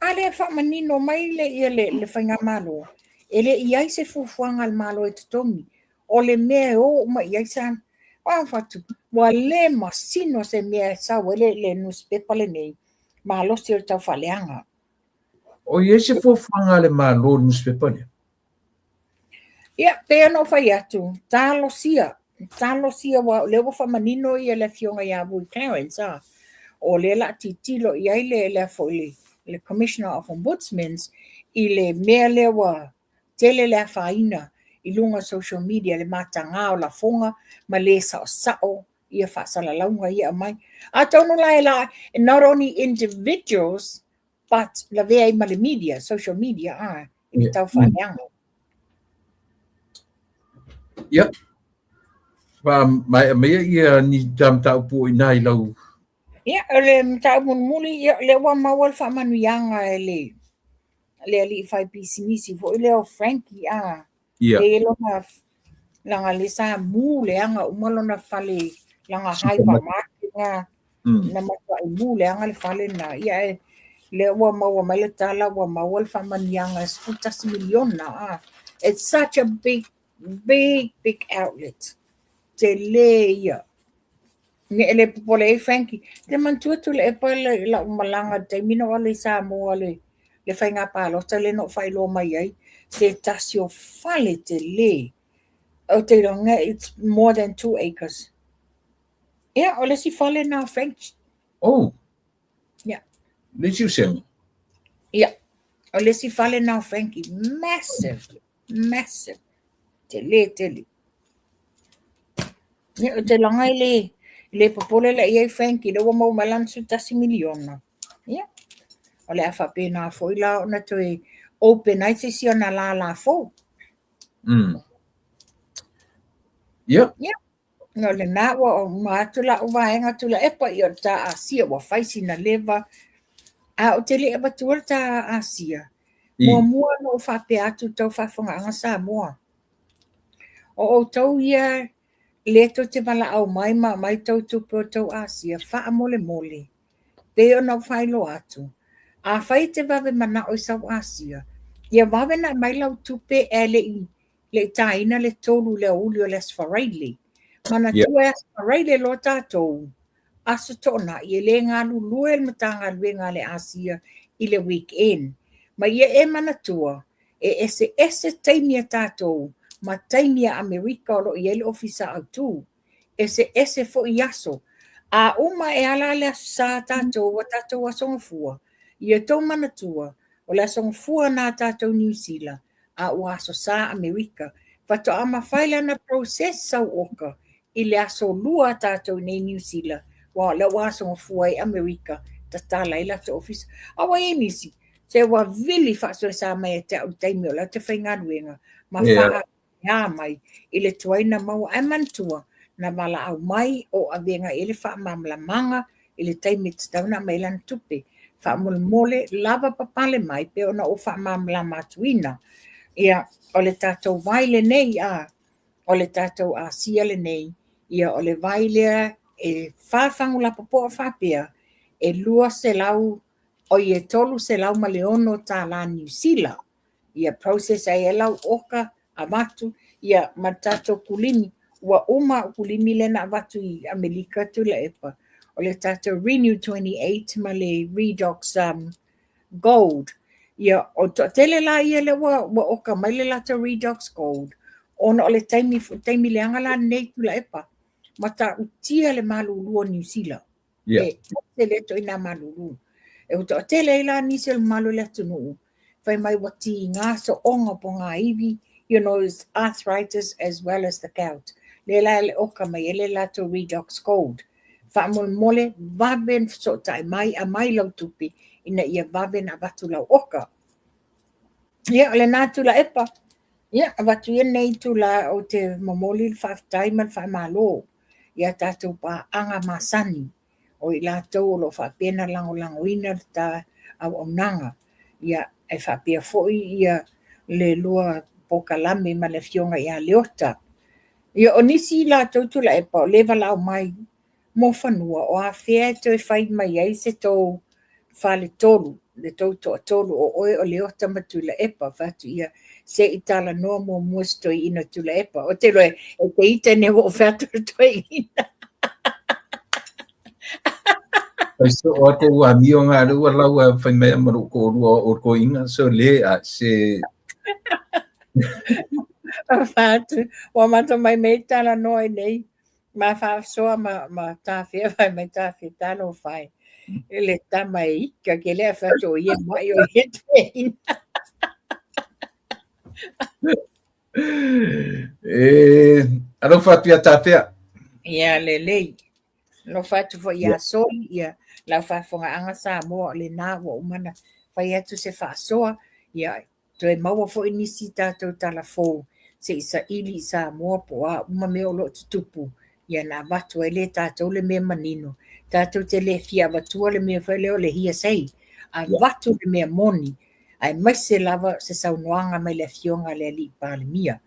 A lea e faamanino mai le, ia le, le faigamalo, e le i ai se fuafuaga a le Malo e totogi. O le mea e o uma i ai sa, a fatu, ua le masino se mea e sau ai le, le nusipepa lenei, malosi o le taufaaleaga. O i ai se fuafuaga a le Malo i le nusipepa lea? Ia, pei ona ou fai atu, talosia, talosia ua, o lea ua faamanino ia le afioga ia Vui Clarence, a, o lea la tilotilo i ai le, le, foi le, le Commissioner of Ombudsmans i le mea lea ua tele le afaina i luga o social media, le mataga o lafoga ma le saosao ia faasalalauga ia aumai. Atonu la e la, not only individuals, but lavea ai ma le media, social media, a, i le tau faaleaga. Ia, faamaea maia ia ni ta mataupu o i ina i lau. Ia, o le mataupu mulimuli, ia, lea ua maua le faamanuiaga e le le alii fai pisinisi foi lea o Frankie, a. Ia. E lona laga le sa mu leaga uma lona fale, laga hypermarket na, na matuai mu leaga le fale na. Ia, ae lea ua maua mai le tala ua maua le faamanuiaga e $11 miliona, a. It's such a big, big, big outlet. Tele ia. Ne e le popole ai Frankie. Te manatua Tuilaepa lau malaga i le taimi na ou alu ai i Samoa le le faiga palota lea na ou faailoa mai ai, se tasi o fale tele. Ou te iloa it's more than 2 acres. Ia, o le isi fale na o Frankie. Oh. Ia. Le isi usega. Ia. O le isi fale na o Frankie. Massive. Massive. Tele tele. Ia, ou te laga i le, le popole la i ai Frankie, lea ua maua mai lana $11 miliona. Ia, o le a faapena foi la ona toe open ai se isi ona lālā fou. Ia. Ia. O lena ua uma atu lau vaega Tuilaepa, ia o le ta Asia ua fai sina leva. A ou te le i avatua le ta Asia, muamua ona ou faapea atu i tou faafofogaaga Samoa. O outou ia lea tou te valaau mai ma aumai tou tupe o tou Asia, faamolemole, pei ona ou faailoa atu, afai e te vave manao i sau Asia, ia vave ona aumai lau tupe ae le i le i taina le 3 i le aoauli o le Aso Faraile. Manatua e Aso Faraile loa tatou, Aso Toonai, e le galulue le Matagaluega a le Asia i le weekend. Ma ia e manatua, e eseese taimi a tatou ma taimi a Amerika o lo o i ai le Ofisa Autu. Eseese foi aso. A uma e ala le Aso Sa tatou ua tatou Aso Gafua, ia tou manatua, o le Aso Gafua na a tatou Niu Sila, a ua Aso Sa Amerika. Faatoa mafai lana process sau oka i le aso 2 a tatou i nei Niu Sila, aua o lea ua Aso Gafua ai Amerika, tatala ai latou ofisa. A ua i ai nisi, se ua vili faasoesa mai ia te au i le taimi o la ou te faigaluega, ma faaea mai i le tuai na maua. Ae manatua, na valaau mai o avega i ai le faamalamalamaga i le taimi e tatau ona aumai ai lana tupe. Faamolemole, lava papale mai pei ona ou faamalamalama atuina. Ia, o le tatou vai lenei, a, o le tatou Asia lenei, ia o le vai lea e fa fagu lapopoa faapea, e 200, oi e $306 Niu Sila. Ia process ai e lau oka, avatu, ia ma le tatou kulimi. Ua uma au kulimi lea na avatu i Amerika Tuilaepa. O le tatou Renew 28 ma le Redox Gold. Ia, o toatele la ia lea ua, ua oka mai le latou Redox Gold, ona o le taimi, taimi leaga la lenei Tuilaepa, matautia le malulu o Niu Sila. Yeah. E ese lea ituaiga malulu. E ua toatele ai la nisi o le mamalu o le atunuu, fai mai ua tiga sooga o pogāivi, you know, it's arthritis as well as the gout. Lea la e oka mai ai le latou Redox Gold. Faamolemole, vave ona fesootai mai, aumai lau tupe ina ia vave ona avatu lau oka. Ia, o lena Tuilaepa. Ia, avatu ia lenei itula ou te momoli le faafetai ma le faamalo i a tatou paaga masani, o i latou o lo o faapea ona lagolagoina le ta auaunaga. Ia, e faapea foi ia le lua polokalame ma le Afioga ia Leota. Ia, o nisi latou Tuilaepa o lea e valaau mai mo fanua, o afea e toe fai mai ai se tou faletolu, le tou toatolu o oe o Leota ma Tuilaepa. Fai atu ia, se i talanoa muamua si toeaina o Tuilaepa. Ou te iloa e te ita ina ua ou fai atu le toeaina. Fai soo a kou amio ngā le ua lau a fai mai ma lou toalua o toeaina, so le a se. Fai atu, ua matou mai mei talanoa i nei. Ma faasoa ma, ma tafea fai mai tafea talofa e. Le tama e ika ke lea fai atu o ia mai o ia toeaina. E, alofa atu ia tafea. Ia lelei. Alofa atu foi ia Soli, ia lau faafofogaaga Samoa o lena ua uma ona fai atu se faasoa, ia toe maua foi nisi tatou tala fou. se i saili i Samoa po o a uma mea o lo o tutupu, ia ona avatu ai lea e tatou le mea manino. Tatou te le fia avatua le mea foi lea o le hearsay, avatu le mea moni, aemaise lava se saunoaga mai le Afioga a le Alii Palemia.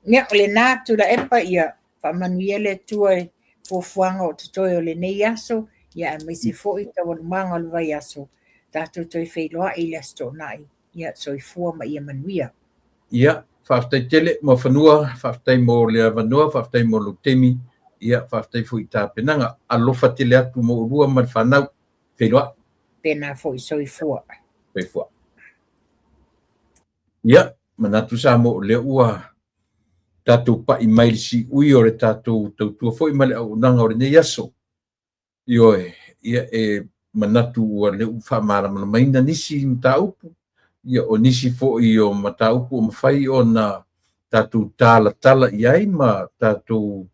Ia, o lena Tuilaepa, ia faamanuia le Atua i fuafuaga o totoe o lenei aso, ia aemaise foi taualumaga o le vaiaso, tatou toe feiloai i le Aso Toonai. Ia, soifua ma ia manuia. Ia, faafetai tele Muafanua, faafetai mo le avanoa, faafetai mo lou taimi, ia faafetai foi i tapenaga. Alofa tele atu mo oulua ma le fanau. Feiloai. Pena foi, soifua. Soifua. Ia, manatu Samoa o lea ua tatou pai mai le siui o le tatou tautua foi ma le auaunaga o lenei aso. Ioe, ia e manatu ua lea ua faamalamalamaina nisi mataupu, ia o nisi foi o mataupu o mafai ona tatou talatala i ai ma tatou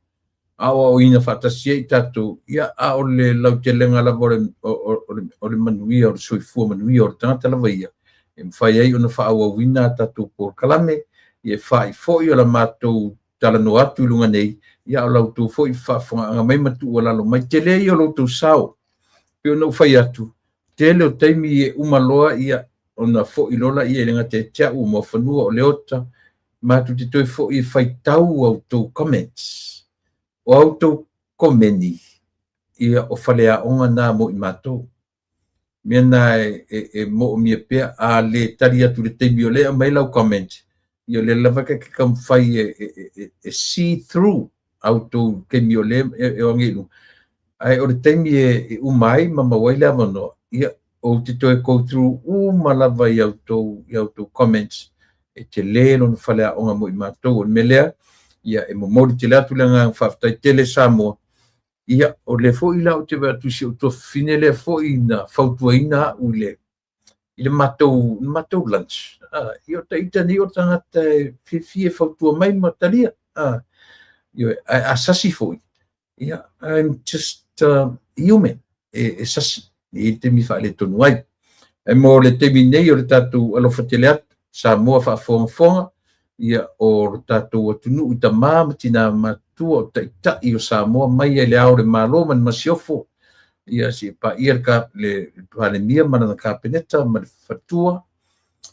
aoaoina faatasi ai tatou, ia a o le lautelega lava o le manuia, o le soifua manuia o le tagata lava ia, e mafai ai ona faaauauina a tatou polokalame, ia e fa'i foi o la matou talanoa atu i luga nei, ia o la outou foi faafofogaaga mai ma tuualalo mai, tele ia o lo outou sao. Pei ona ou fai atu, tele o taimi e uma loa ia ona foi loa lea e le gata ia te au o Muafanua o Leota, matou te toe foi e faitau a outou comments. O a outou komeni, ia o faleaoga na mo i matou. Mea na e moomia pea, a le tali atu i le taimi o lea e aumai lau comment, ia o lea lava e te taumafai e see through a outou taimi o lea e o age i luga. Ae o le taimi e uma ai ma maua ai le avanoa, ia ou te toe go through uma lava i outou comments, e tele lona faleaoga mo i matou. O le mea lea, ia e momoli tele atu le agaga faafetai tele Samoa. Ia o lea foi la ou te vaai atu i si ou tuafafine lea foi na fautuaina au i le matou lunch. Ia o ita nei o le tagata e fiafia e fautua mai ma talia. Ioe, ae a sasi foi, ia I'm just human, e sasi, e i ai taimi faaletonu ai. Ae mo le taimi nei o le tatou alofa tele atu, Samoa faafogafoga, ia o le tatou atunuu i tama ma tina matutua o taitai o Samoa mai ai le ao o le Malo ma le Masiofo, ia seia paia le Palemia ma lana Kapeneta ma le faletua,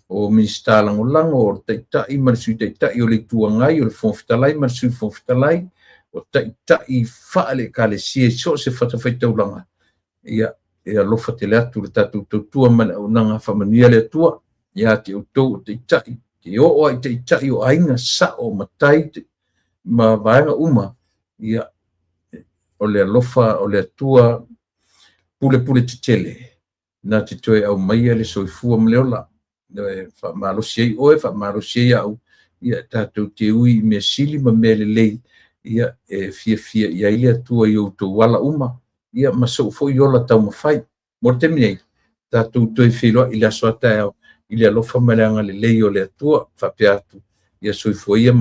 o Minisita Lagolago, o le Taitai ma le Sui Taitai o le Itu Agai, o le Fofoga Fetalai ma le Sui Fofoga Fetalai, o taitai faale Ekalesia i so o se fatafaitaulaga, ia e alofa tele atu le tatou tautua ma le auaunaga. Faamanuia le Atua ia te outou o taitai, te oo ai taitai o aiga, sao, matai ma vaega uma, ia o le alofa o le Atua pulepule tetele na te toe aumaia le soifua ma le ola. E faamalosi ai oe, faamalosi ai au, ia tatou te ui i mea sili ma mea lelei, ia e fiafia i ai le Atua i outou ala uma, ia ma sou foi ola taumafai. Mo le taimi nei, tatou toe feiloai i le aso a taeao i le alofa ma le agalelei o le Atua. Faapea atu, ia soifua ia.